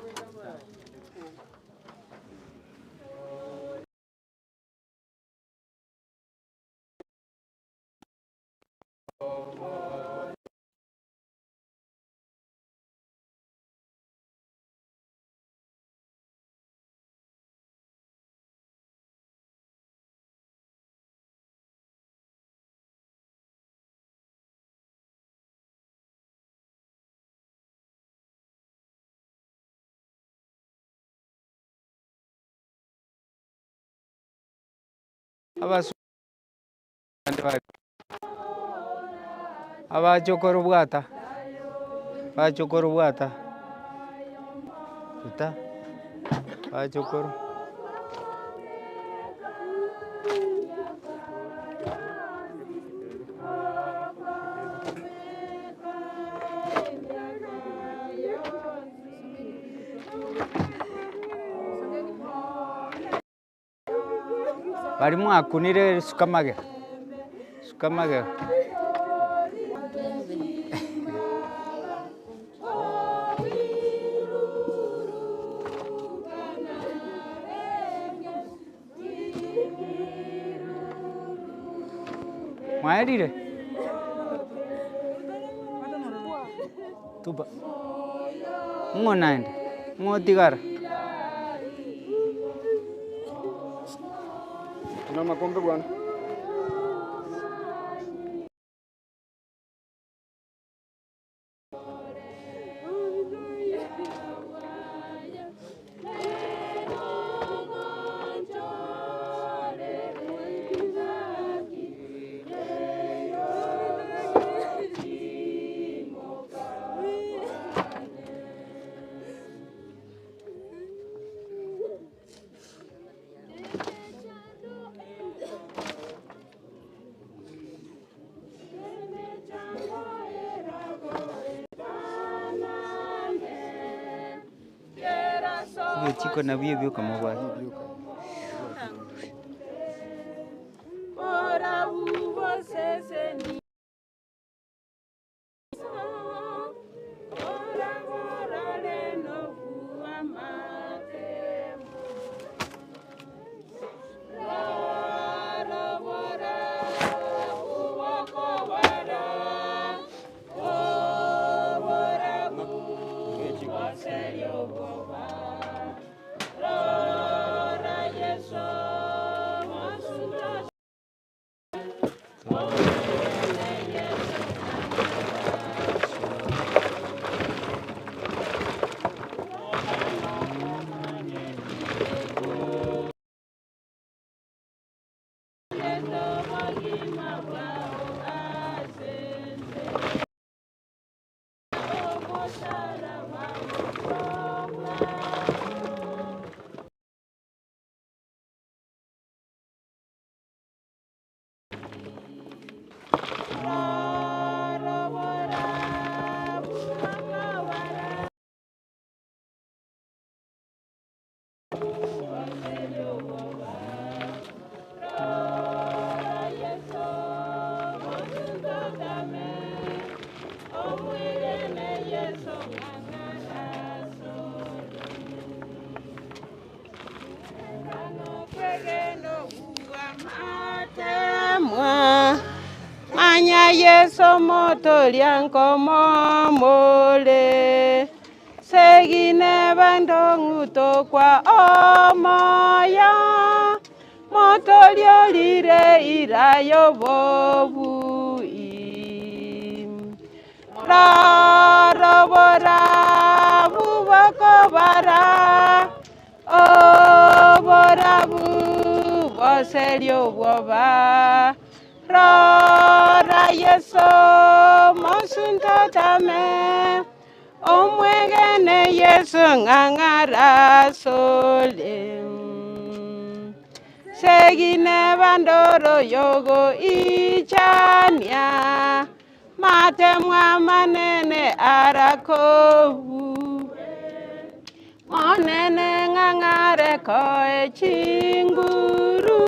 Abasu abachokoro bwata, bachokoro bwata, tuta, bachokoro. Bari mwakunire suka magega, suka magega. Mwaerire? Tuba. Ng'o naende? Ng'o otigara? Tuna makombe bwana. Ebichiko nabio ebioka mobwate. Manya Yesu moto lyankomo mole segine bandonguto kwa omoya moto lyolire irayo bobui rorobora bubokobara oborabu boselyo bwoba. Rora Yeso mosunto tame, omwegene Yesu ng'ang'ara sole. Segine bandoro yogo ichania, matemwa manene arakobu. Monene ng'ang'are koe chinguru,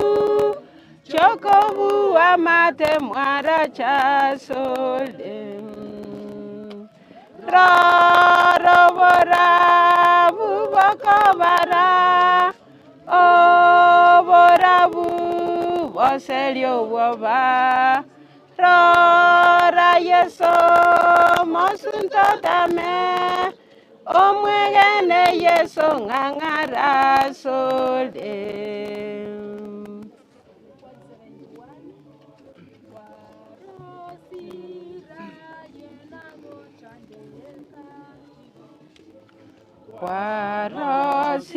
chokobu matemwa rachasole. Rorobora bubokobara, oborabu boserio bwoba. Rora Yeso mosunto tame, omwegene Yesu ng'ang'ara sole.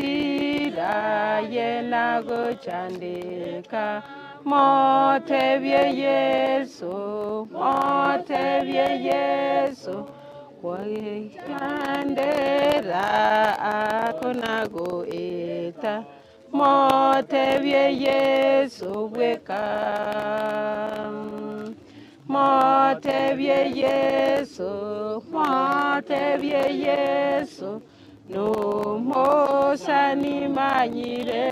Kwarosira yena gochandeka, motebie Yesu, motebie Yesu, kwagikandera akonagoeta, motebie Yesu bweka. Motebie Yesu, motebie Yesu, nomosani manyire.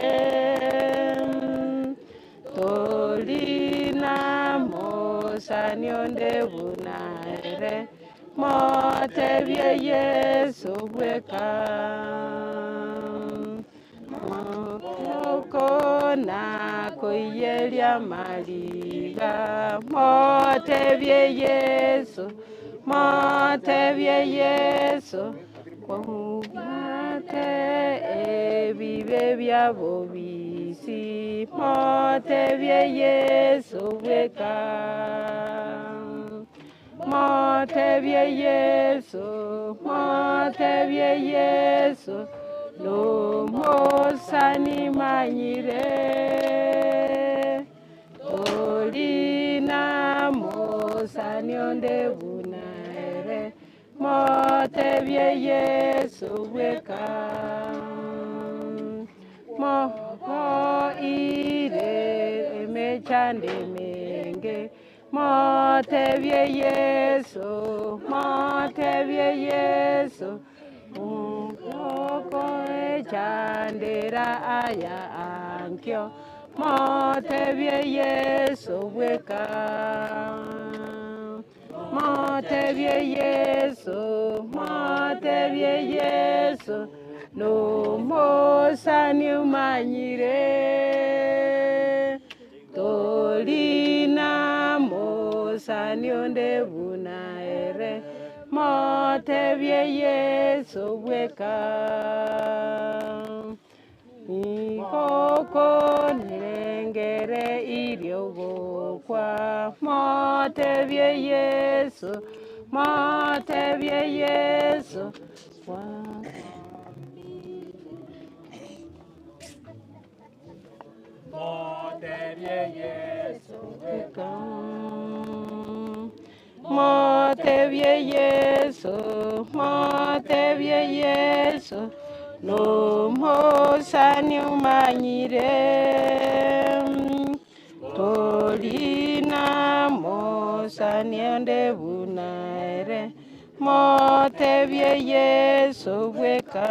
Tolina mosani onde bunaere, motebie Yesu bweka. Mokona koiyeria mariga, motebie Yesu, motebie Yesu, kwamubate ebibe byabo bisi, motebie Yesu bweka. Motebie Yesu, motebie Yesu, nomosani manyire. Tolina mosani onde bunaere, motebie Yesu bweka. Mobo ire emechande menge, motebie Yesu, motebie Yesu, moko echandera aya ankio, motebie Yesu bweka. Motebie Yesu, motebie Yesu, nomosani umanyire. Tolina mosani onde bunaere, motebie Yesu bweka. Nikoko nirengere iriogokwa, motebie Yesu, motebie Yesu. Motebie Yesu bweka. Motebie Yesu, motebie Yesu, nomosani umanyire. Tolina mosani onde bunaere, motebie Yesu bweka.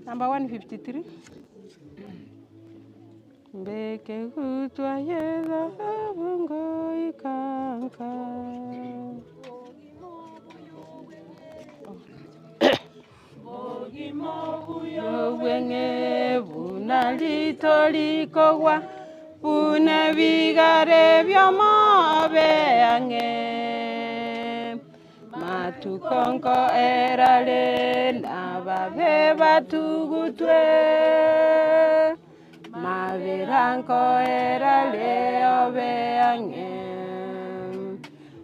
Number 153. Mbeke kutwa yethahabu ngoikanka. Obweng'e buna litolikogwa, buna bigare by'omobe ang'e. Matukonko erare nababe batugutwe, mabiranko erare obe ang'e.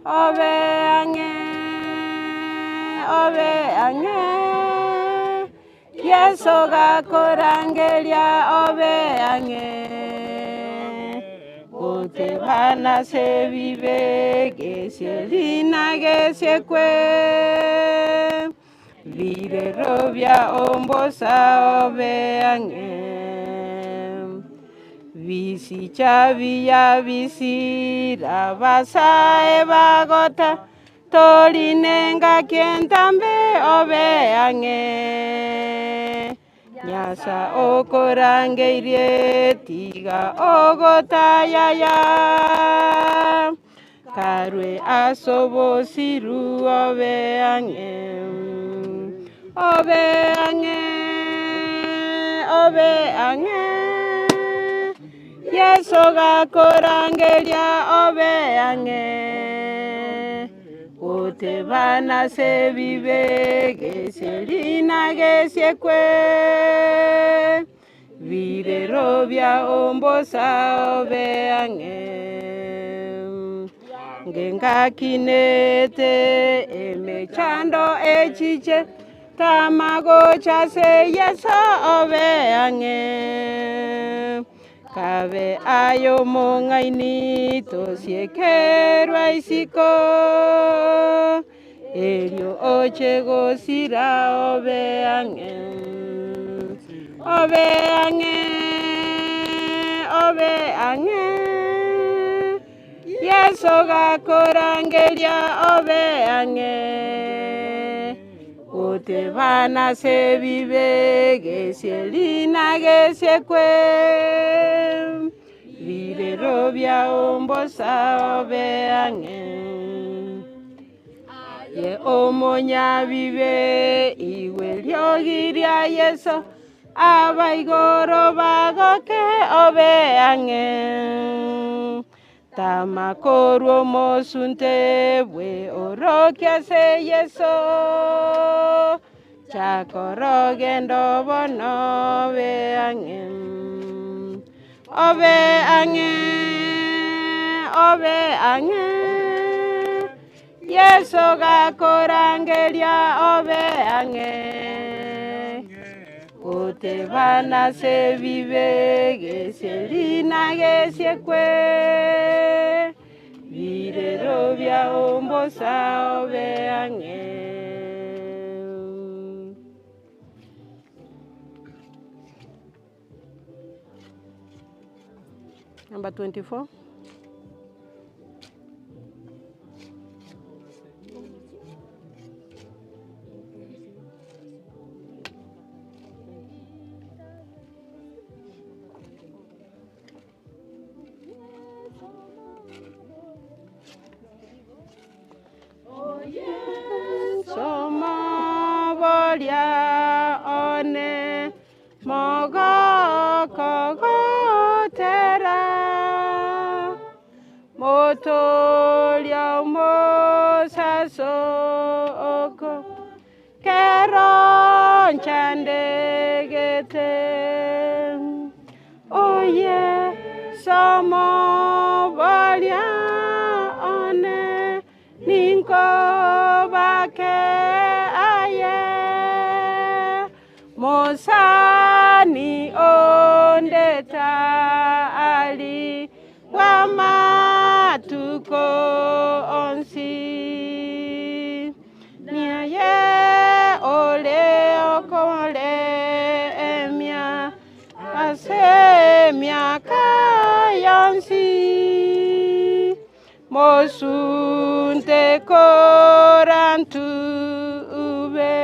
Obe ang'e, obe ang'e, Yesu gakorangeria obe ang'e. Gotebana se bibe gesie rina gesie kwe Birero bya ombosa obe ang'e Bisicha biya bisira basae bagota Torinenga kientambe obe ang'e Nyasa okorangeirie tiga ogotayaya Karwe asobosiru obe ang'e Obe ang'e obe ang'e Yeso gakorangeria obe ang'e Gotebana se bibe gesie rina gesie kwe Birero bya ombosa obe ang'e Ngengakinete emechando echiche Tamagocha se Yeso obe ang'e Kabe ayo mong'aini tosiekerwa isiko Erio oche gosira obe ang'e Obe ang'e obe ang'e Yeso gakorangeria obe ang'e Gotebana se bibe gesie rina gesie kwe Birero bya ombosa obe ang'e Ye omonyabibe iwe riogi ria Yeso Abaigoro bagoke obe ang'e Tamakorwo mosunte bwe orokia se Yeso Chakorogendo bono obe ang'e Obe ang'e obe ang'e Yeso gakorangeria obe ang'e Gotebana se bibe gesie rina gesie kwe Birero bya ombosa obe ang'e Number 24. Somo boria one mogoko gotera Motoria mosasoko kero nchandegete Oye somo boria one ninko bake aye Mosani ondeta ali wamatuko onsi Niaye ole okole emia ase miaka yonsi Mosunte korantu ube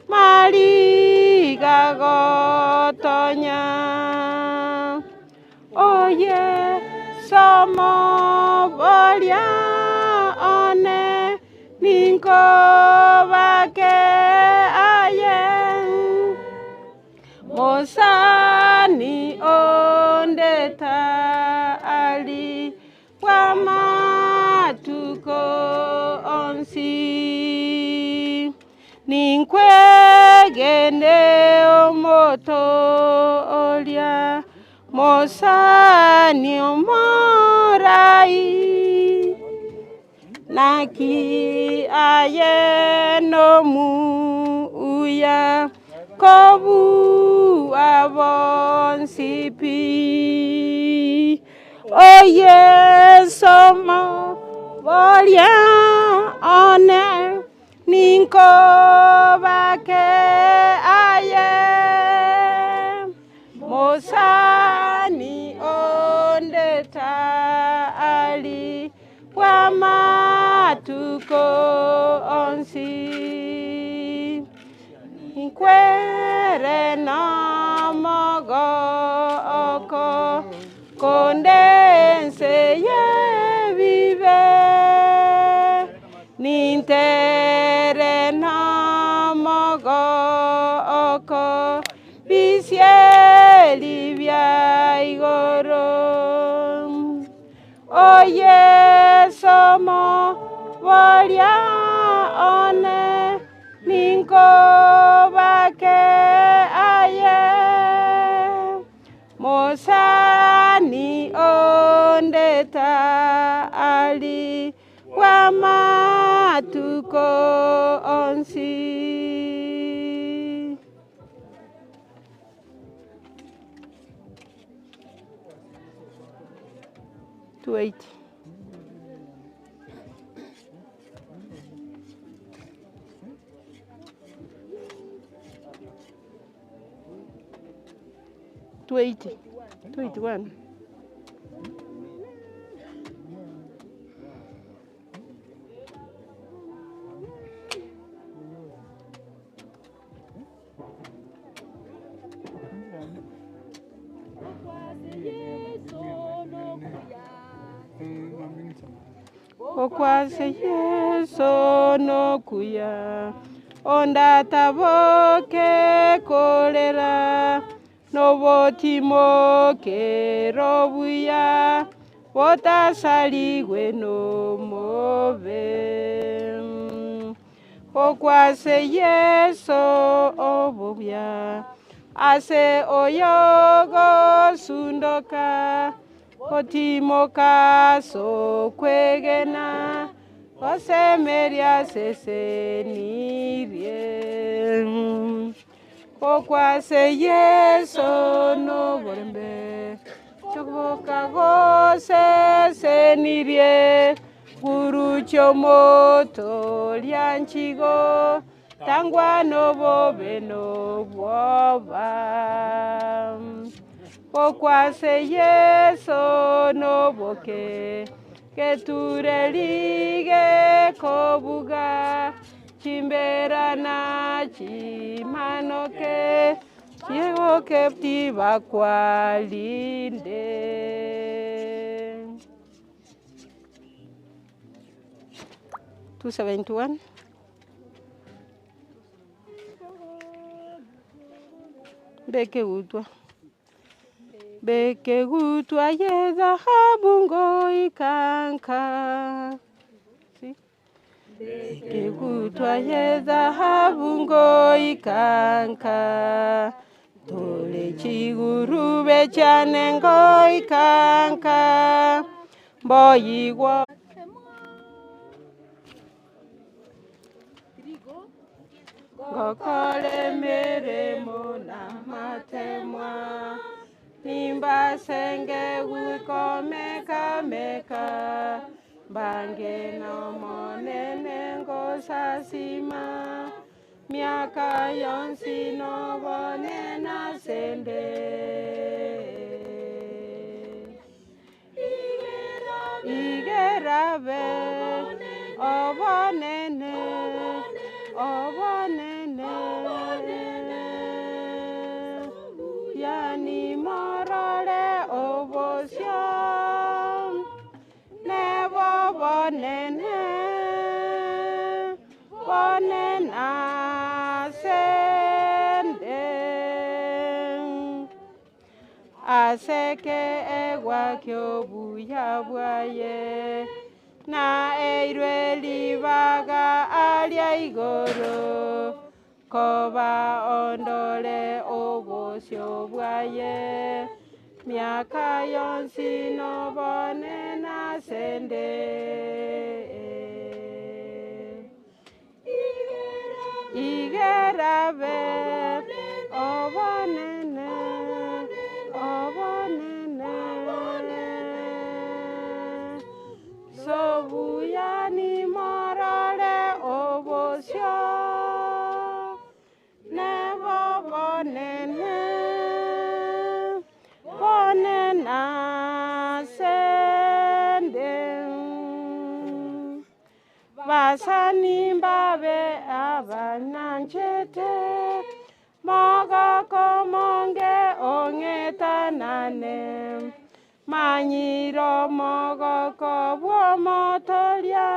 mariga gotonya Oye somo boria one ninko bake aye Mosani ondeta ali wamatuko onsi Ninkwegene omoto oria Mosani omorai Naki aye nomu uya kobu abonsipi O Yeso moboria one, ninkobake aye. Mosani ondeta ali bw'amatuko onsi. Nkwere n'omogoko kondense y'ebibe. Nintere n'omogoko bisieri bia igoro. O Yeso moboria one, ninkobake aye. Mosani ondeta ali bw'amatuko onsi. 280. 280. 281. Okwase Yesu nokuya ondataboke kolera nobotimoke robuya botasaligwe nomobe. Okwase Yesu obubya ase oyogosundoka otimoka sokwegena osemeria sesenirie. Okwase Yesu noborembe choboka gosesenirie gurucho moto lyanchigo tangwa nobobe nobwoba. Okwase Yesu noboke keture lige kobuga chimberana chimanoke chiegoke tibakwalinde. 271. Beke gutwa. Beke gutwa ye dhahabu ngoikanka. Si? Beke gutwa ye dhahabu ngoikanka. Tole chigurube chane ngoikanka. Mboyigwa. Ngokole mirimo na matemwa. Nimbasenge gukomeka-meka. Mbange nomonene ngosasima. Miaka yonsi nobone nasende. Igerabe obonene obonene yani morore obosio nebo bonene bonena sende aseke egwakio buya bwaye na eirwe libaga aria igoro koba ondore obosio bwaye miaka yonsi nobone nasende. Igerabe obonene obonene Sobuyani morore obosio nebo bonene bonena sende basani mbabe abananchete mogoko monge ong'etanane manyiro mogoko bw'omotoria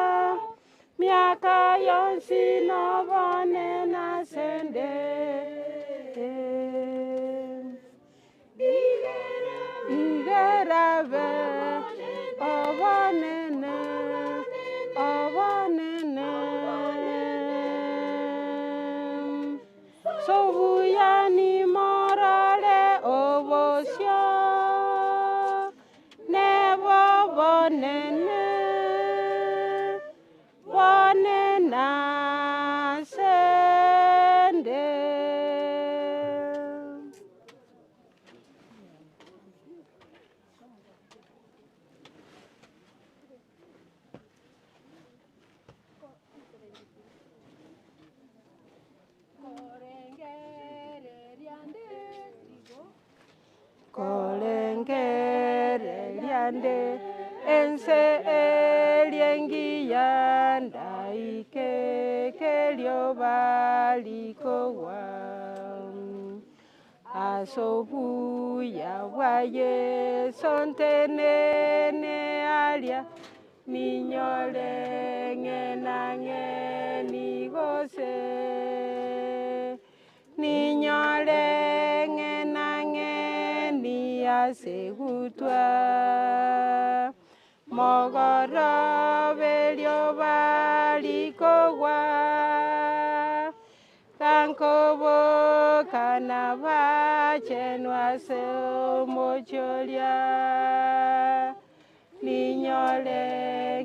miaka yonsi nobonena sende igerabe obonene obonene sobuyani morore obosio nebo bonene bonena sende. Korengereria nde ense eriengiya ndaike kerio barikogwa asobuya bwa Yeso ntenene aria ninyore ng'enang'eni gose ninyore ng'enang'eni ase gutwa mogoroberio barikogwa kankobokana bachenwa ase omochoria ninyore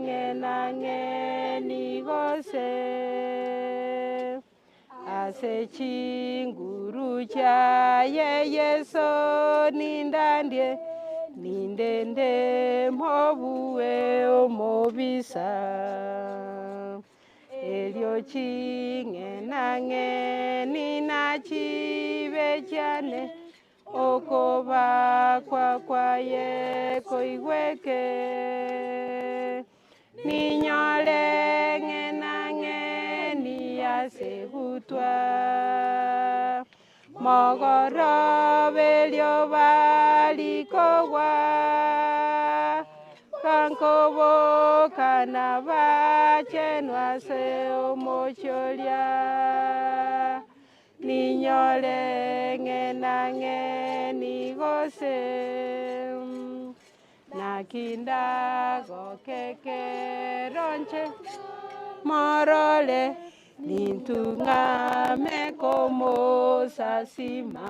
ng'enang'eni gose ase chinguru chaye Yeso nindandie nindende mobuwe omobisa erio ching'enang'eni nachibechiane okobakwa kwaye koigweke ninyore ng'enang'eni ase gutwa mogoroberio barikogwa kankobokana bachenwa ase omochoria ninyore ng'enang'eni gose nakindagokekeronche morore nintung'ame komosasima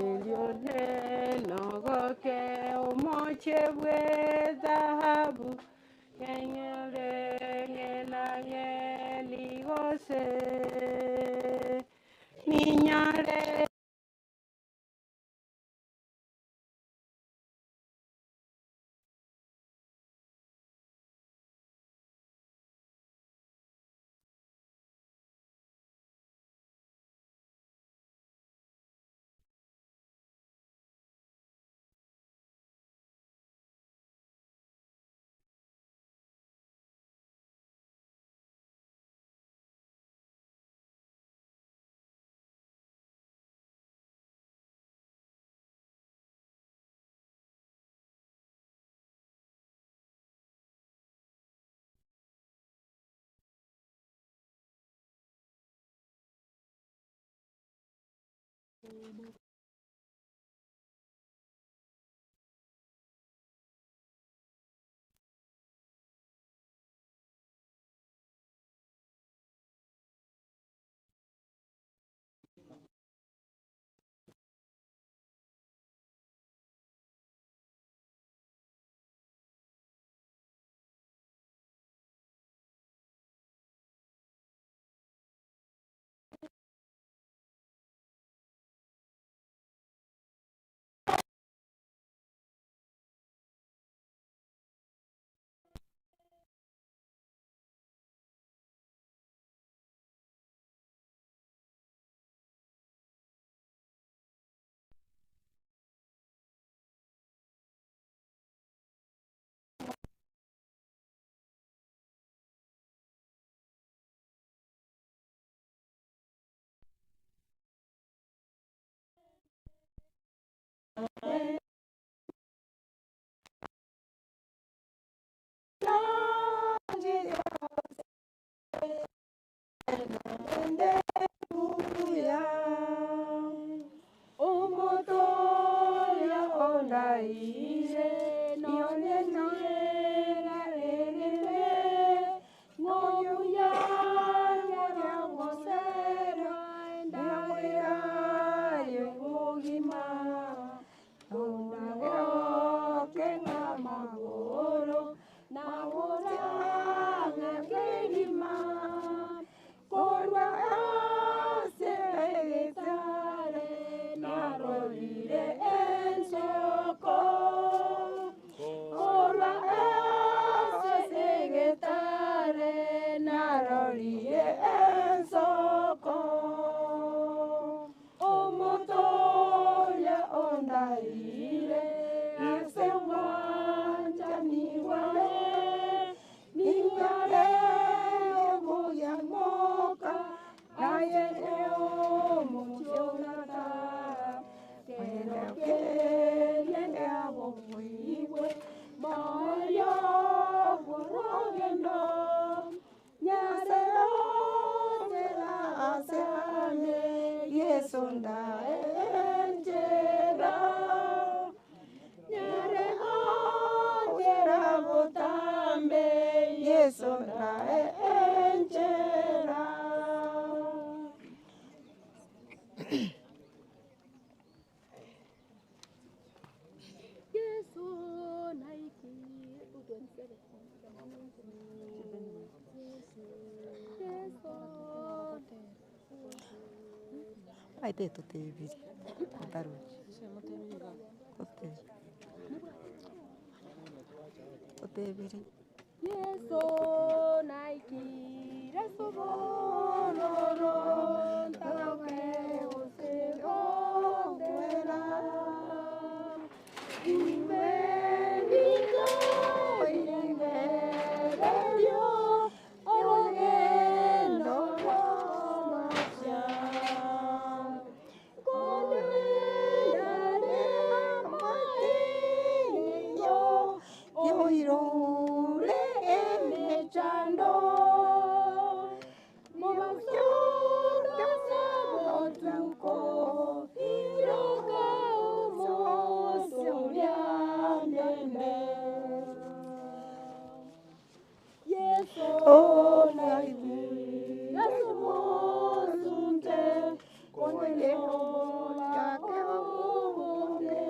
erio nenogoke omoche bwe dhahabu ng'enyore ng'enang'eni gose ninyore. Aite totebiri otarochi otebi otebiri. Yeso naikire sobororo ntaoke gose okwera imbe nigo irengererio orogendo rw'amacha konendare amatinyo yoirure emechando mobasotasabotuko iroka omosoryandende Yeso naikire somosunte konendeoyake obonge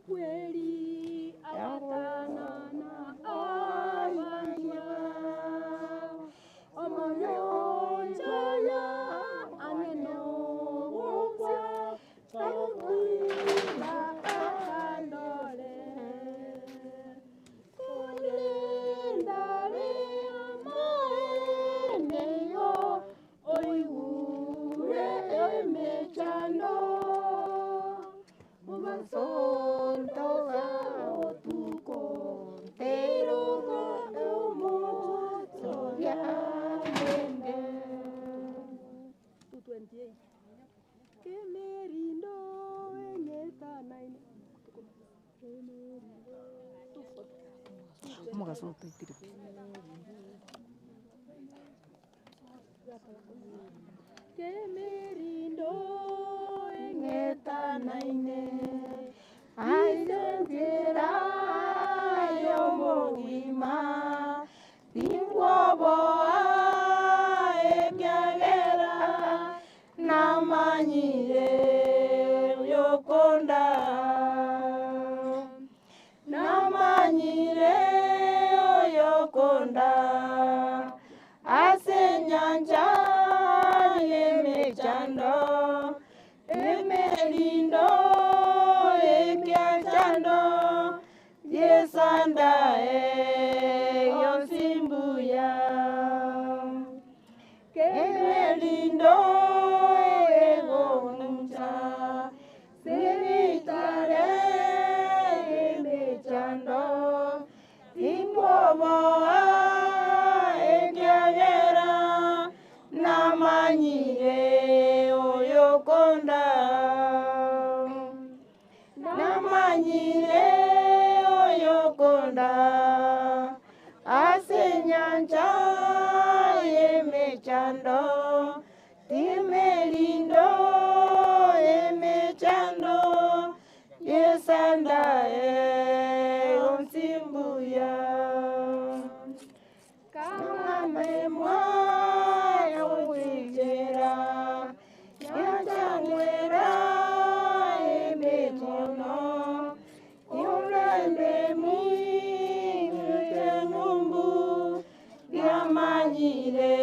Kweli abatanana abanywa omoyonjaya aneno gukwa agukwiba akandore kunendare amaeneyo oigure emechando Mumasonto otuko terugo omosoryandende. 228 Kemerindo Omogaso otoitire pi. Kemerindo eng'etanaine ase enchera y'omogima tingwoboa ekiagera namanyire oyokonda namanyire oyokonda ase enyancha y'emechando emerindo ekiachando yesandae yonsimbuya kemerindo egoncha sibitare emechando timbwoboa ekiagera namanyire oyokonda namanyire oyokonda ase enyancha y'emechando timerindo emechando yesandae onsimbuya kang'ame mwana ochichera yachanywera emetono yurembe mwite ng'umbu yamanyire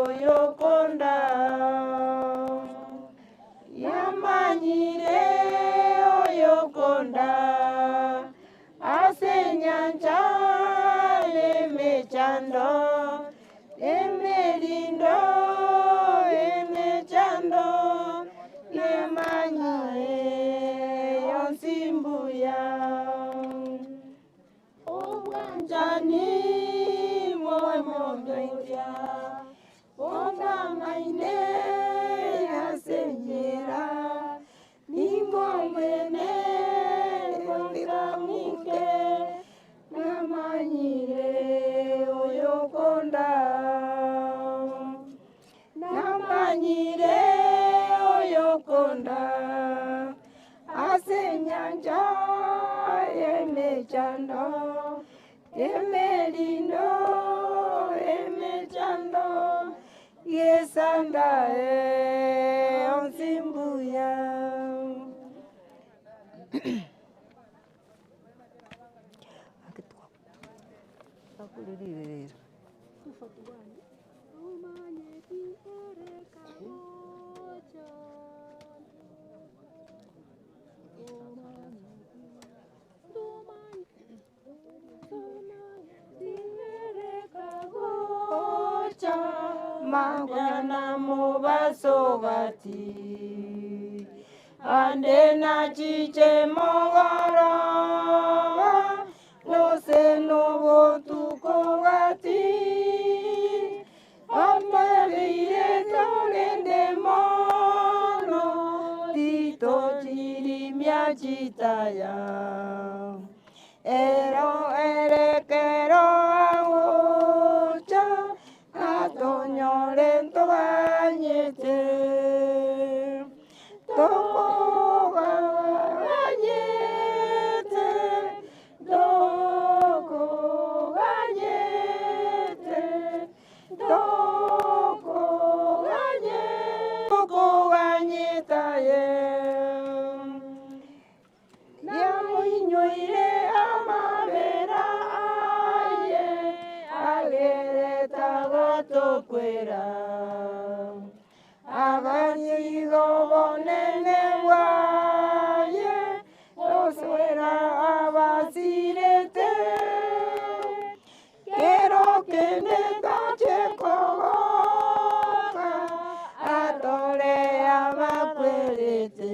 oyokonda yamanyire oyokonda ase enyancha y'emechando emerindo emechando yamanyire yonsimbuya obwanjani bw'omondoria ondamaine yasenyera nimbo mwene ondiramike namanyire oyokonda namanyire oyokonda ase enyanja y'emechando emerindo emechando yesandae onsimbuya Akuririririra. Gocha magana mubasogati ande nachiche mogoro gose nobotuko gati amarire torende mono titochirimia chitaya ero erekero agocha atonyore ntoganyete tokoganyete tokoganyete tokoganye tokoganyetaye nyamuinyoire amabera aye agereta gotokwera aganyigo bonene bwaye oswera abasirete kero kende tache kogoka atore abakwerete.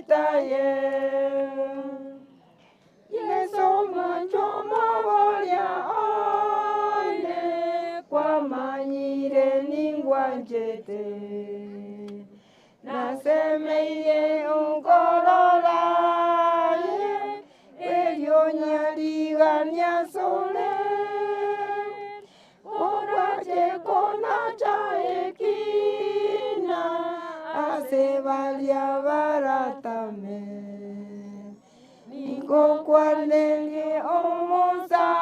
Nkokwanyetaye Yesu mwancho moboria one kwamanyire ningwanchete nasemeire onkororaye eryo nyarigania sore orache konacha ekina ase baria baratame ningokwanerie omosani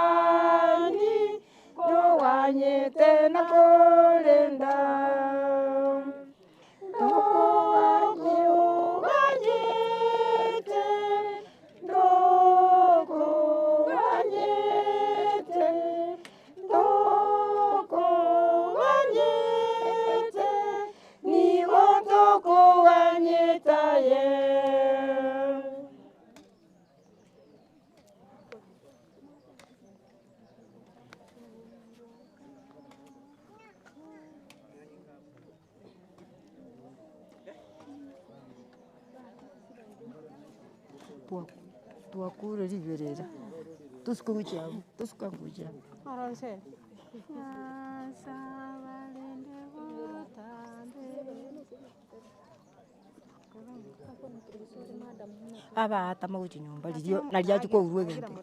nowanyete nakorenda ndokowanyete ndokowanyete ndokowanyete nigo ndokowanyetaye. Twakure riberera tosuka gochia abwo tosuka gochia abwo. Abaatama gochia nyomba riria naria achia kourwa egento.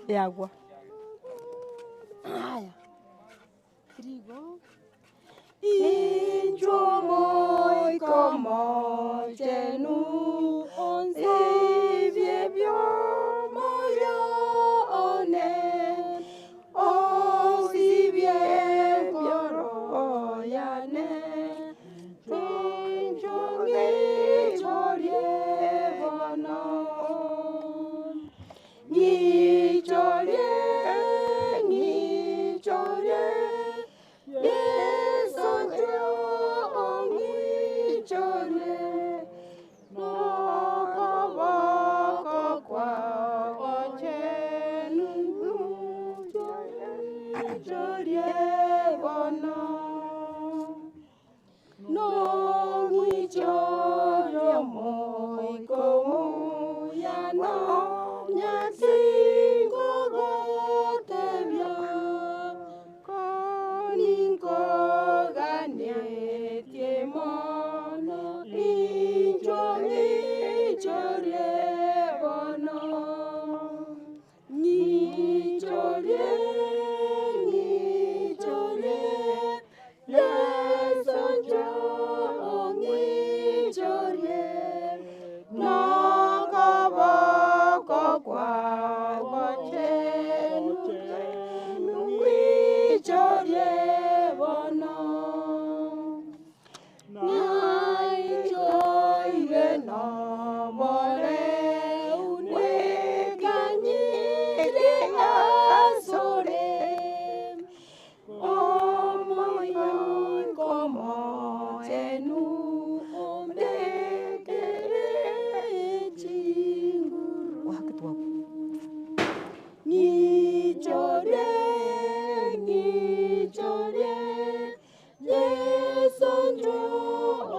Yagwa. Aya. Inchuo moiko mochenu onsibie biomoyo one osibie byoro yane inchuo ng'ichorie bono ng'ichorie ng'ichorie Yesu njo ong'ichorie n'okoboko kwao chenu ng'ichorie bono n'ong'ichorie moiko muyano nyasingo gotebia koninkoganetie mono incho ng'ichorie bono ng'ichorie ng'ichorie Yesu njo ong'ichorie n'okoboko kwao chenu ng'ichorie bono naichoire nobore unwekanyire asore omoyo nkomochenu ombekere chinguru ng'ichorie ng'ichorie Yesu njo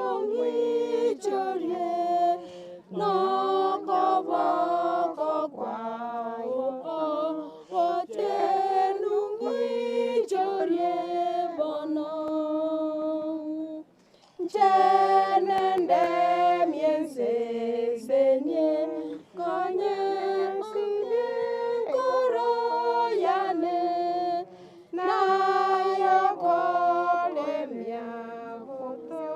ong'ichorie n'okoboko kwao gochenu ng'ichorie bono nchenende miensesenie konye nkoro yane nayokolemia goto.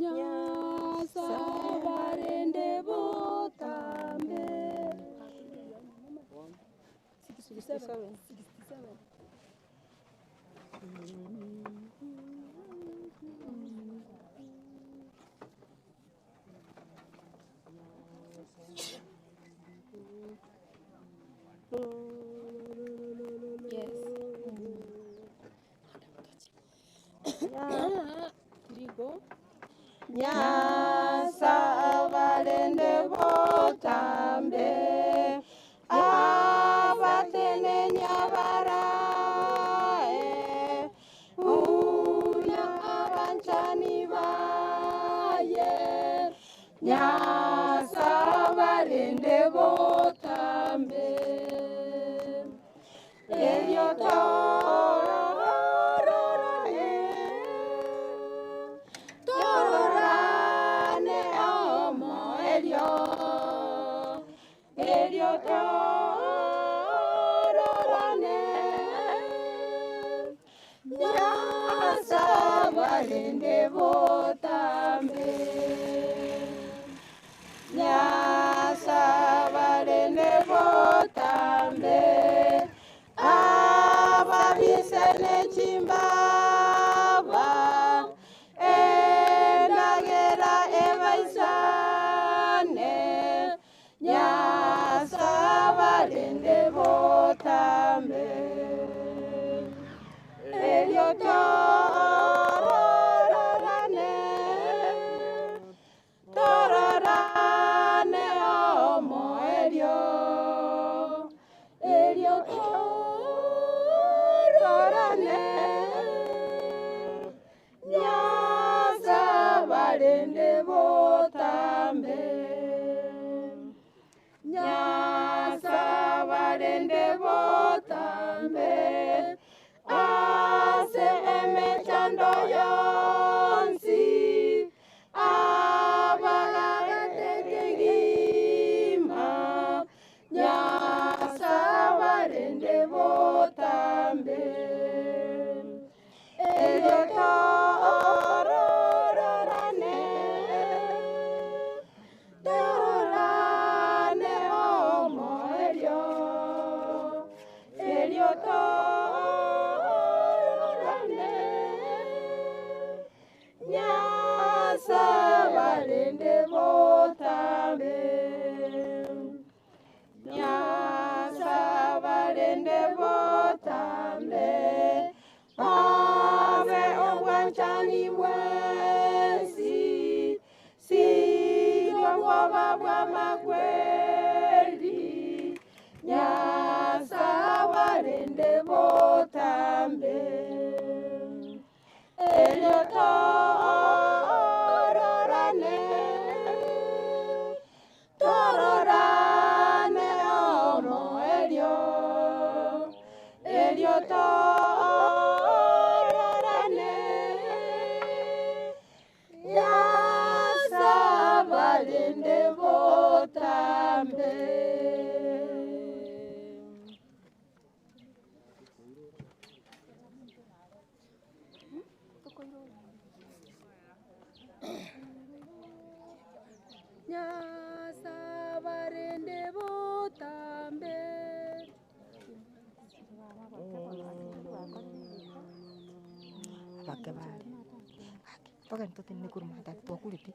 Nyasabarende botambe. 67. 67. Yes. Nyasabarende botambe abatene nyabarae uya abanchani baye Nyasabarende botambe elyo tororane tororane omo elyo elyo tororane Nyasabarende botambe Nyasabarende botambe ababisene chimbaba endagera ebaisane Nyasabarende botambe elyo tororane tororane omo elyo elyo tororane Nyasabarende botambe Nyasabarende botambe ase emechando yonsi abagatetegima Nyasabarende botambe elyo tororane tororane omo elyo elyo tororane Nyasabarende botambe Nyasabarende botambe ave obwanchani bwensi sibwo bwoba bw'amakweri Nyasabarende botambe elyo tororane tororane omo elyo elyo tororane Nyasabarende botambe. Nyasabarende botambe. Abake bare togende totenene korwa matatu twakurete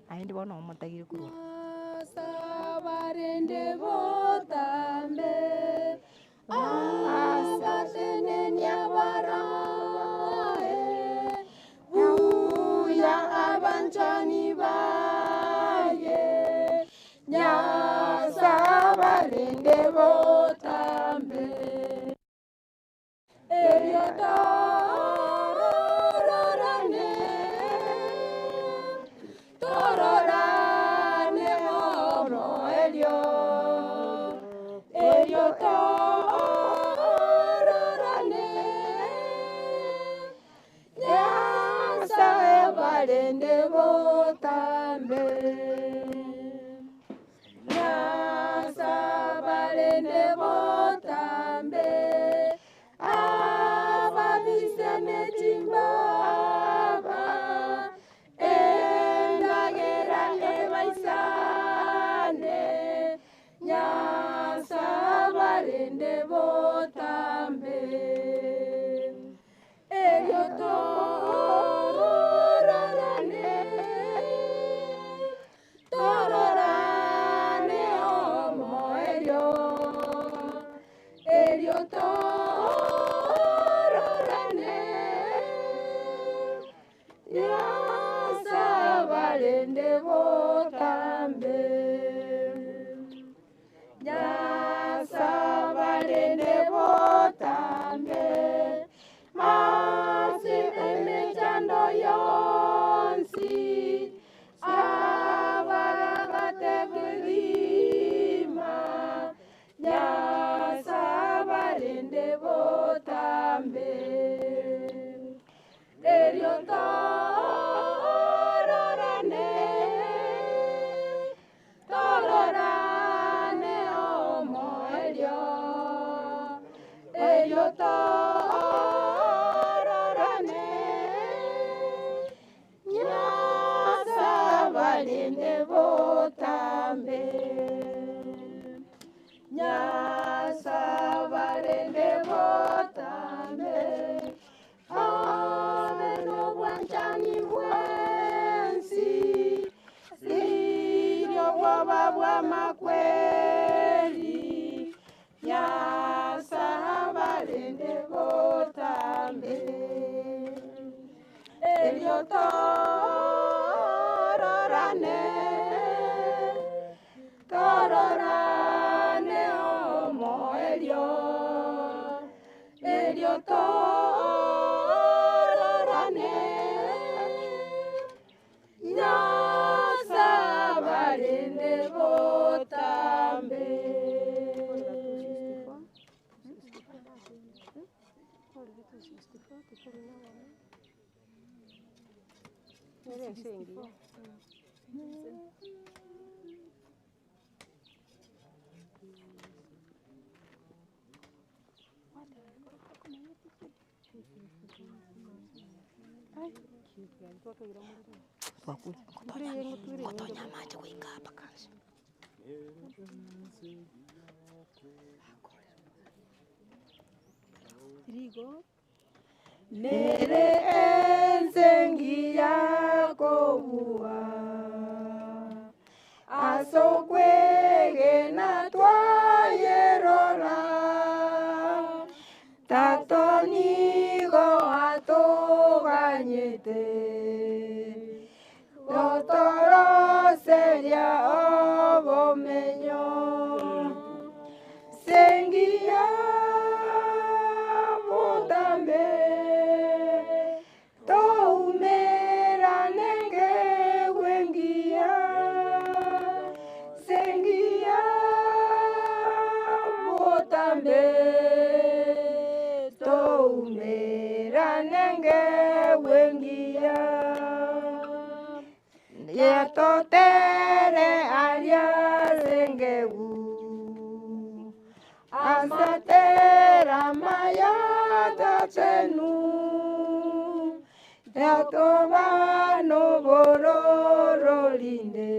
naende bono omotagire korwa Nyasabarende botambe abatene nyabarae buya abanchani baye Nyasabarende botambe elyo tororane tororane omo elyo elyo tororane Nyasabarende botambe Nyasabarende botambe ababisene chimbaba barende botambe. Nyasa barende botambe. Ase emechando yonsi abaragategerima Nyasa barende botambe. Erio tororane, tororane omoerio. Erio tororane, Nyasa barende botambe. Nyasa barende botambe. Abe n'obwanchani bwensi, siryo bwoba bw'amakweri. Nyasa barende botambe. Erio tororane, tororane omoerio. Erio tororane, Nyasa barende botambe. Ngotonya amache goika apa kansi. Nere ensengi yakobua asokwegena twayerora tato nigo atoganyete gotoroseria obomenyo sengia botambe toumeranenge gwengia sengia botambe toumeranenge gwengia yetotere aria sengegu asatera mayatachenu yatobano borororinde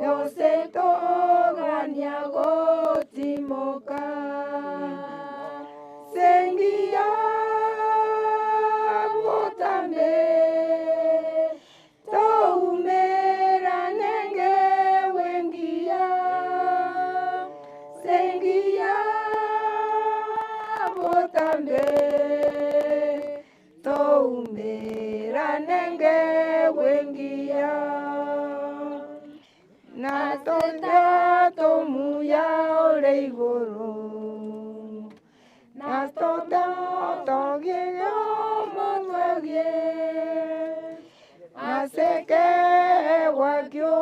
yose togania gotimoka sengia botambe toumeranenge wengia sengia botambe toumeranenge wengia na tomuya ore igoro na tota togie omotwegie aseke wakio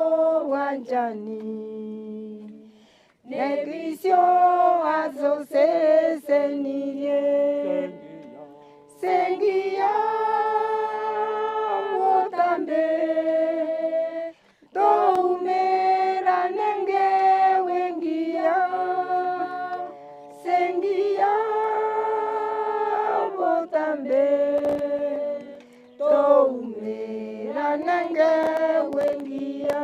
wanjani nekrisio azosesenirie sengia botambe toumeranenge wengia sengia botambe toumeranenge wengia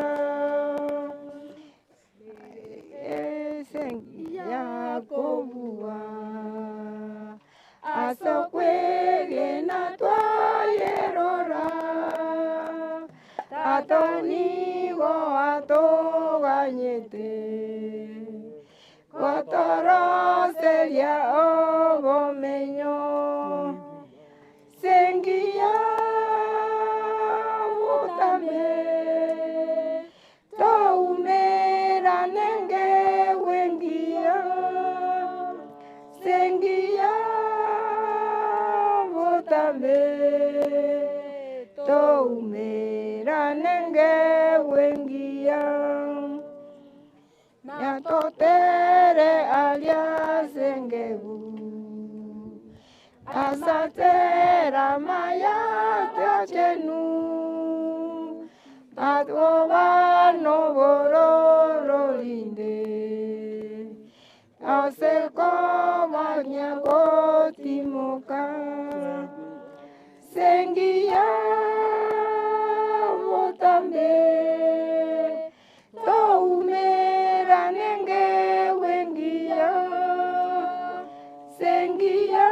sengia kobua asokwegena twayerora tatonigo atoganyete gotoroseria obomenyo sengia botambe Matera maya tachenu Atoba no borororinde Aseko banyagotimoka Sengia botambe Toumera nenge wengia Sengia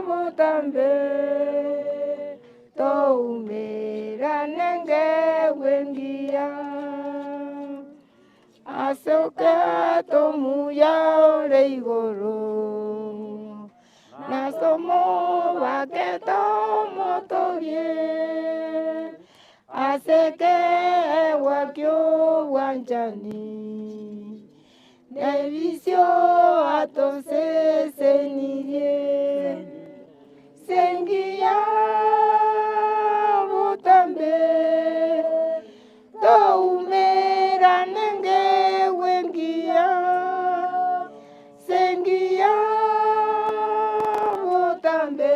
botambe Toumera nenge wengia Asoka tomuya ore igoro Nasomo baketo motogie Aseke wakio wanjani Nevisio atosesenirie Sengia botambe Toumera nenge wengia Sengia botambe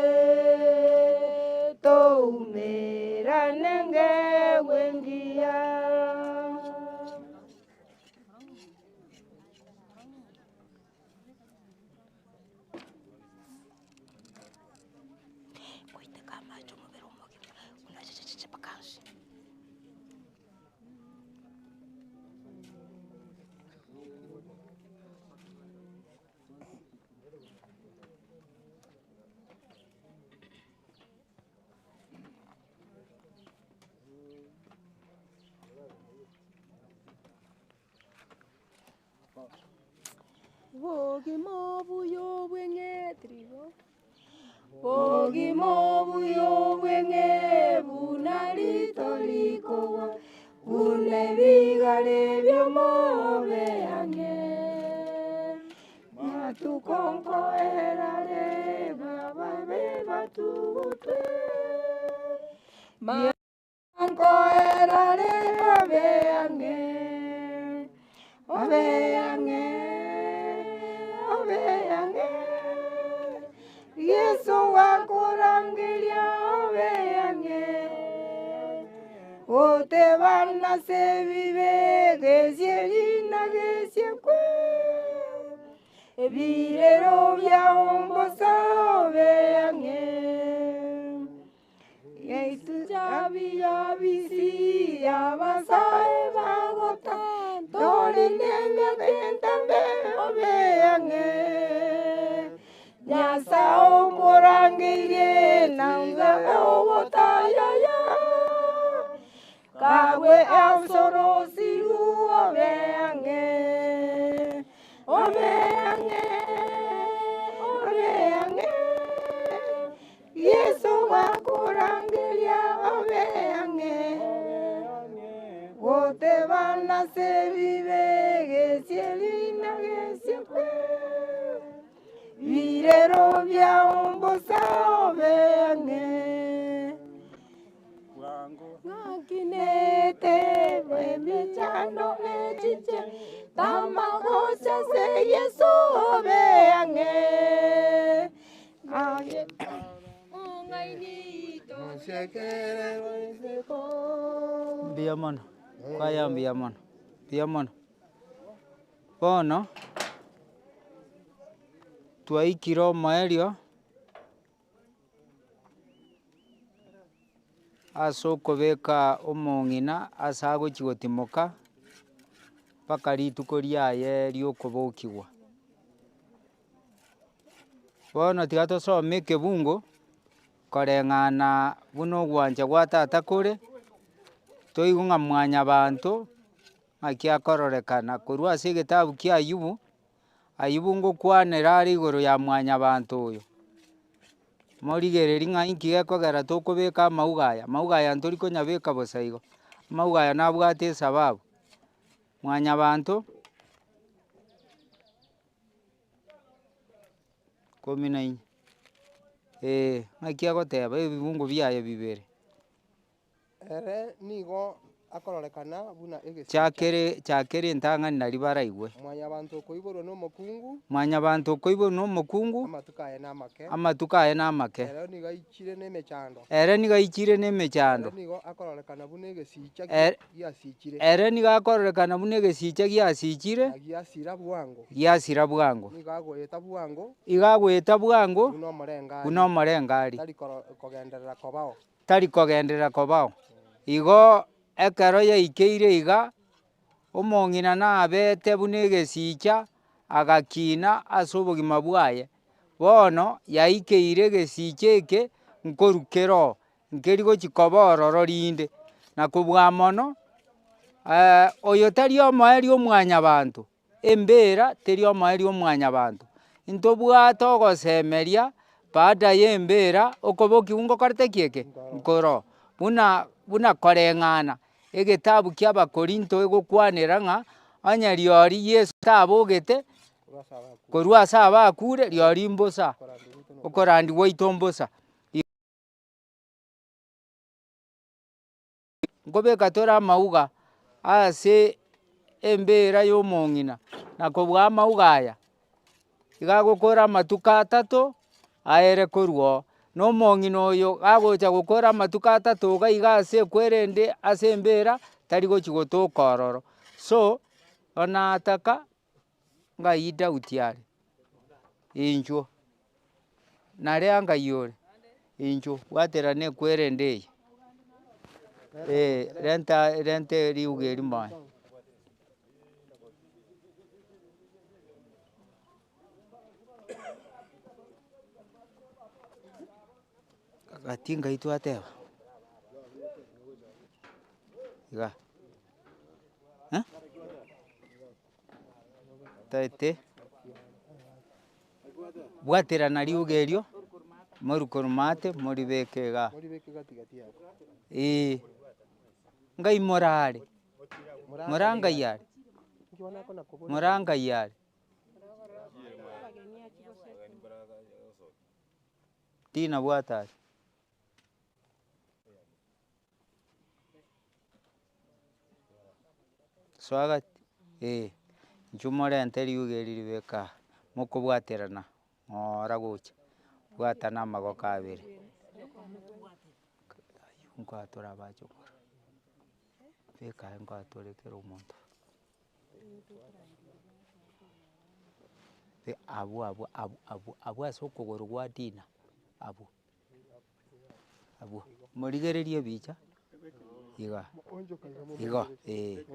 Toumera nenge wengia Bogimo buyo bwenge trigo Bogimo buyo bwenge bunaritorikowa Bune bigare byomobe ange Matukonko erare bababe batugutwe Manko erare babe ange Obe ange Obe ange Yesu wakurangiria obe ange Ote bana se vive gesielina gesiekwe Ebirero bya ombosa obe ange Yesu yabisi abasae bagota Torinenge kentambe obe ange Nyasa omorangirie nanga ogotayaya Kawe ausoro siru obe ange Obe ange Obe ange Yesu wakurangiria obe ange Gote bana se vive gesielina gesiekwe Birero bya ombosa obe ange Ngakinete bwemichando echiche Tamagosa se Yesu obe ange Mbuya mono, kwaya mbuya mono, mbuya mono. Bono, twaikire omoerio ase okobeka omong'ina ase agochi gotimoka mpaka rituko riaye ria okobokigwa. Bono tiga tosome ekebungo, koreng'ana buna ogwancha gwa tata kore, toigwe ng'a mwanyabanto ng'aki akororekana korwa ase egetabu kia Ayubu, Ayubu ngokwanera are igoro ya mwanyabanto oyo. Morigereri ng'a inki gekogera tokobeka amauga aya, amauga aya ntori konyabeka bosa igo, amauga aya nabwate esababu. Mwanyabanto kumi na inye, eh, ng'aki agoteba ebibungo biaye bibere. Ere nigo Akororekana buna egesicha. Chakere chakere entang'ani nari baraigwe. Mwanyabanto okoiborwa nomokungu. Mwanyabanto okoiborwa nomokungu. Amatuko aye namake. Amatuko aye namake. Ere nigo aichire nemechando. Ere nigo aichire nemechando. Ere nigo akororekana buna egesicha giasichire. Ere nigo akororekana buna egesicha giasichire. Na giasira bwango. Giasira bwango. Nigo agoeta bwango. Igo agoeta bwango. Buna omorengari. Buna omorengari. Tari kogenderera kobao. Tari kogenderera kobao. Igo ekero yaikeire iga, omong'ina nabete buna egesicha, agakina ase obogima bwaye. Bono yaikeire egesicha eke nkorwa kere oo, nkeri gochi koba ororo rinde. Na kobua mono, oyo tari omoerio omwanyabanto, Embera teri omoerio o mwanyabanto. Ntobwate ogosemeria baada ya embera okobokiwa ngokorete ki eke? Nkoro. Buna buna koreng'ana egetabu kia abakorinto egokwanera ng'a onye riori Yeso tabogete korwa ase abakure riori mbosa, okorandia gwaito mbosa. Nkobeka tore amauga ase embera ya omong'ina, na kobua amauga aya, iga agokora amatuko atato aere korwa oo. Na omong'ina oyo gagocha gokora amatuko atato iga iga ase ekwerende ase embera, tari gochi gotoka ororo. So, onataka ng'ai Daudi are? Inchuo, nare angai ore? Inchuo, bwaterana ekwerende eye, eh, renta renta eriuga eria moe. Gati ngai twateba? Igaa. Taete, bwaterana riuga erio, morukore maate moribeke igaa. Eeh, ngai morare, moraa ngai are, moraa ngai are. Tinabwate are. Soa gati, eh, inchuo morente riuga eri ribeke aa, mokobwaterana ng'ora gocha, bwatana amagoko abere, aywo nkoatora abachokoro, beka aye nkoatore kera omonto. Abwo abwo abwo abwo abwo ase okogoro gwa Dina, abwo. Abwo, morigererie ebicha, iga, igo, eh,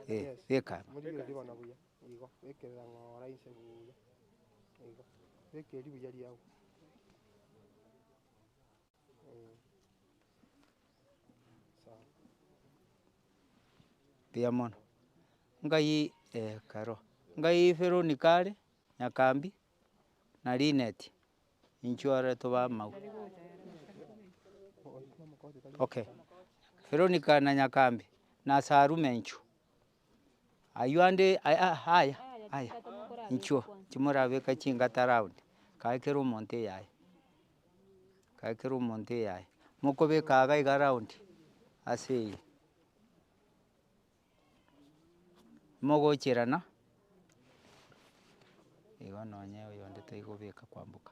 eh, beka aba. Mbuya mono, ngai karo, ngai Veronica are, Nyakambi, na Linet. Inchuo ore tobe amau. Okay, Veronica na Nyakambi na Sarume inchuo, aywo ande aya aya aya inchuo chimorabeka chingata round, kae kera omonto eyaye, kae kera omonto eyaye, mokobeka iga iga round ase eye. Mogocherana, igo nonye oyonde taigobeka kwamboka,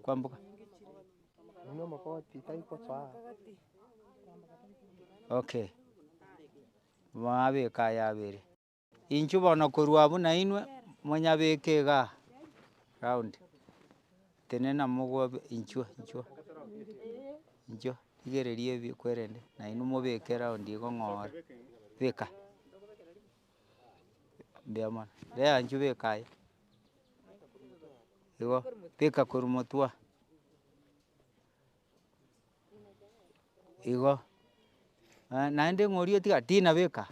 kwamboka. Okay, mwabeka aya abere. Inchuo bono korwa abwo nainwe, monyabeke igaa round, tenena mogobe inchuo inchuo inchuo rigereria ebi kwerende, nainwe mobeke round igo ng'ora, beka, mbuya mono, reta inchuo beka aye, igo, beka korwa motwe aa. Igo, naende ng'oria otiga tina beka.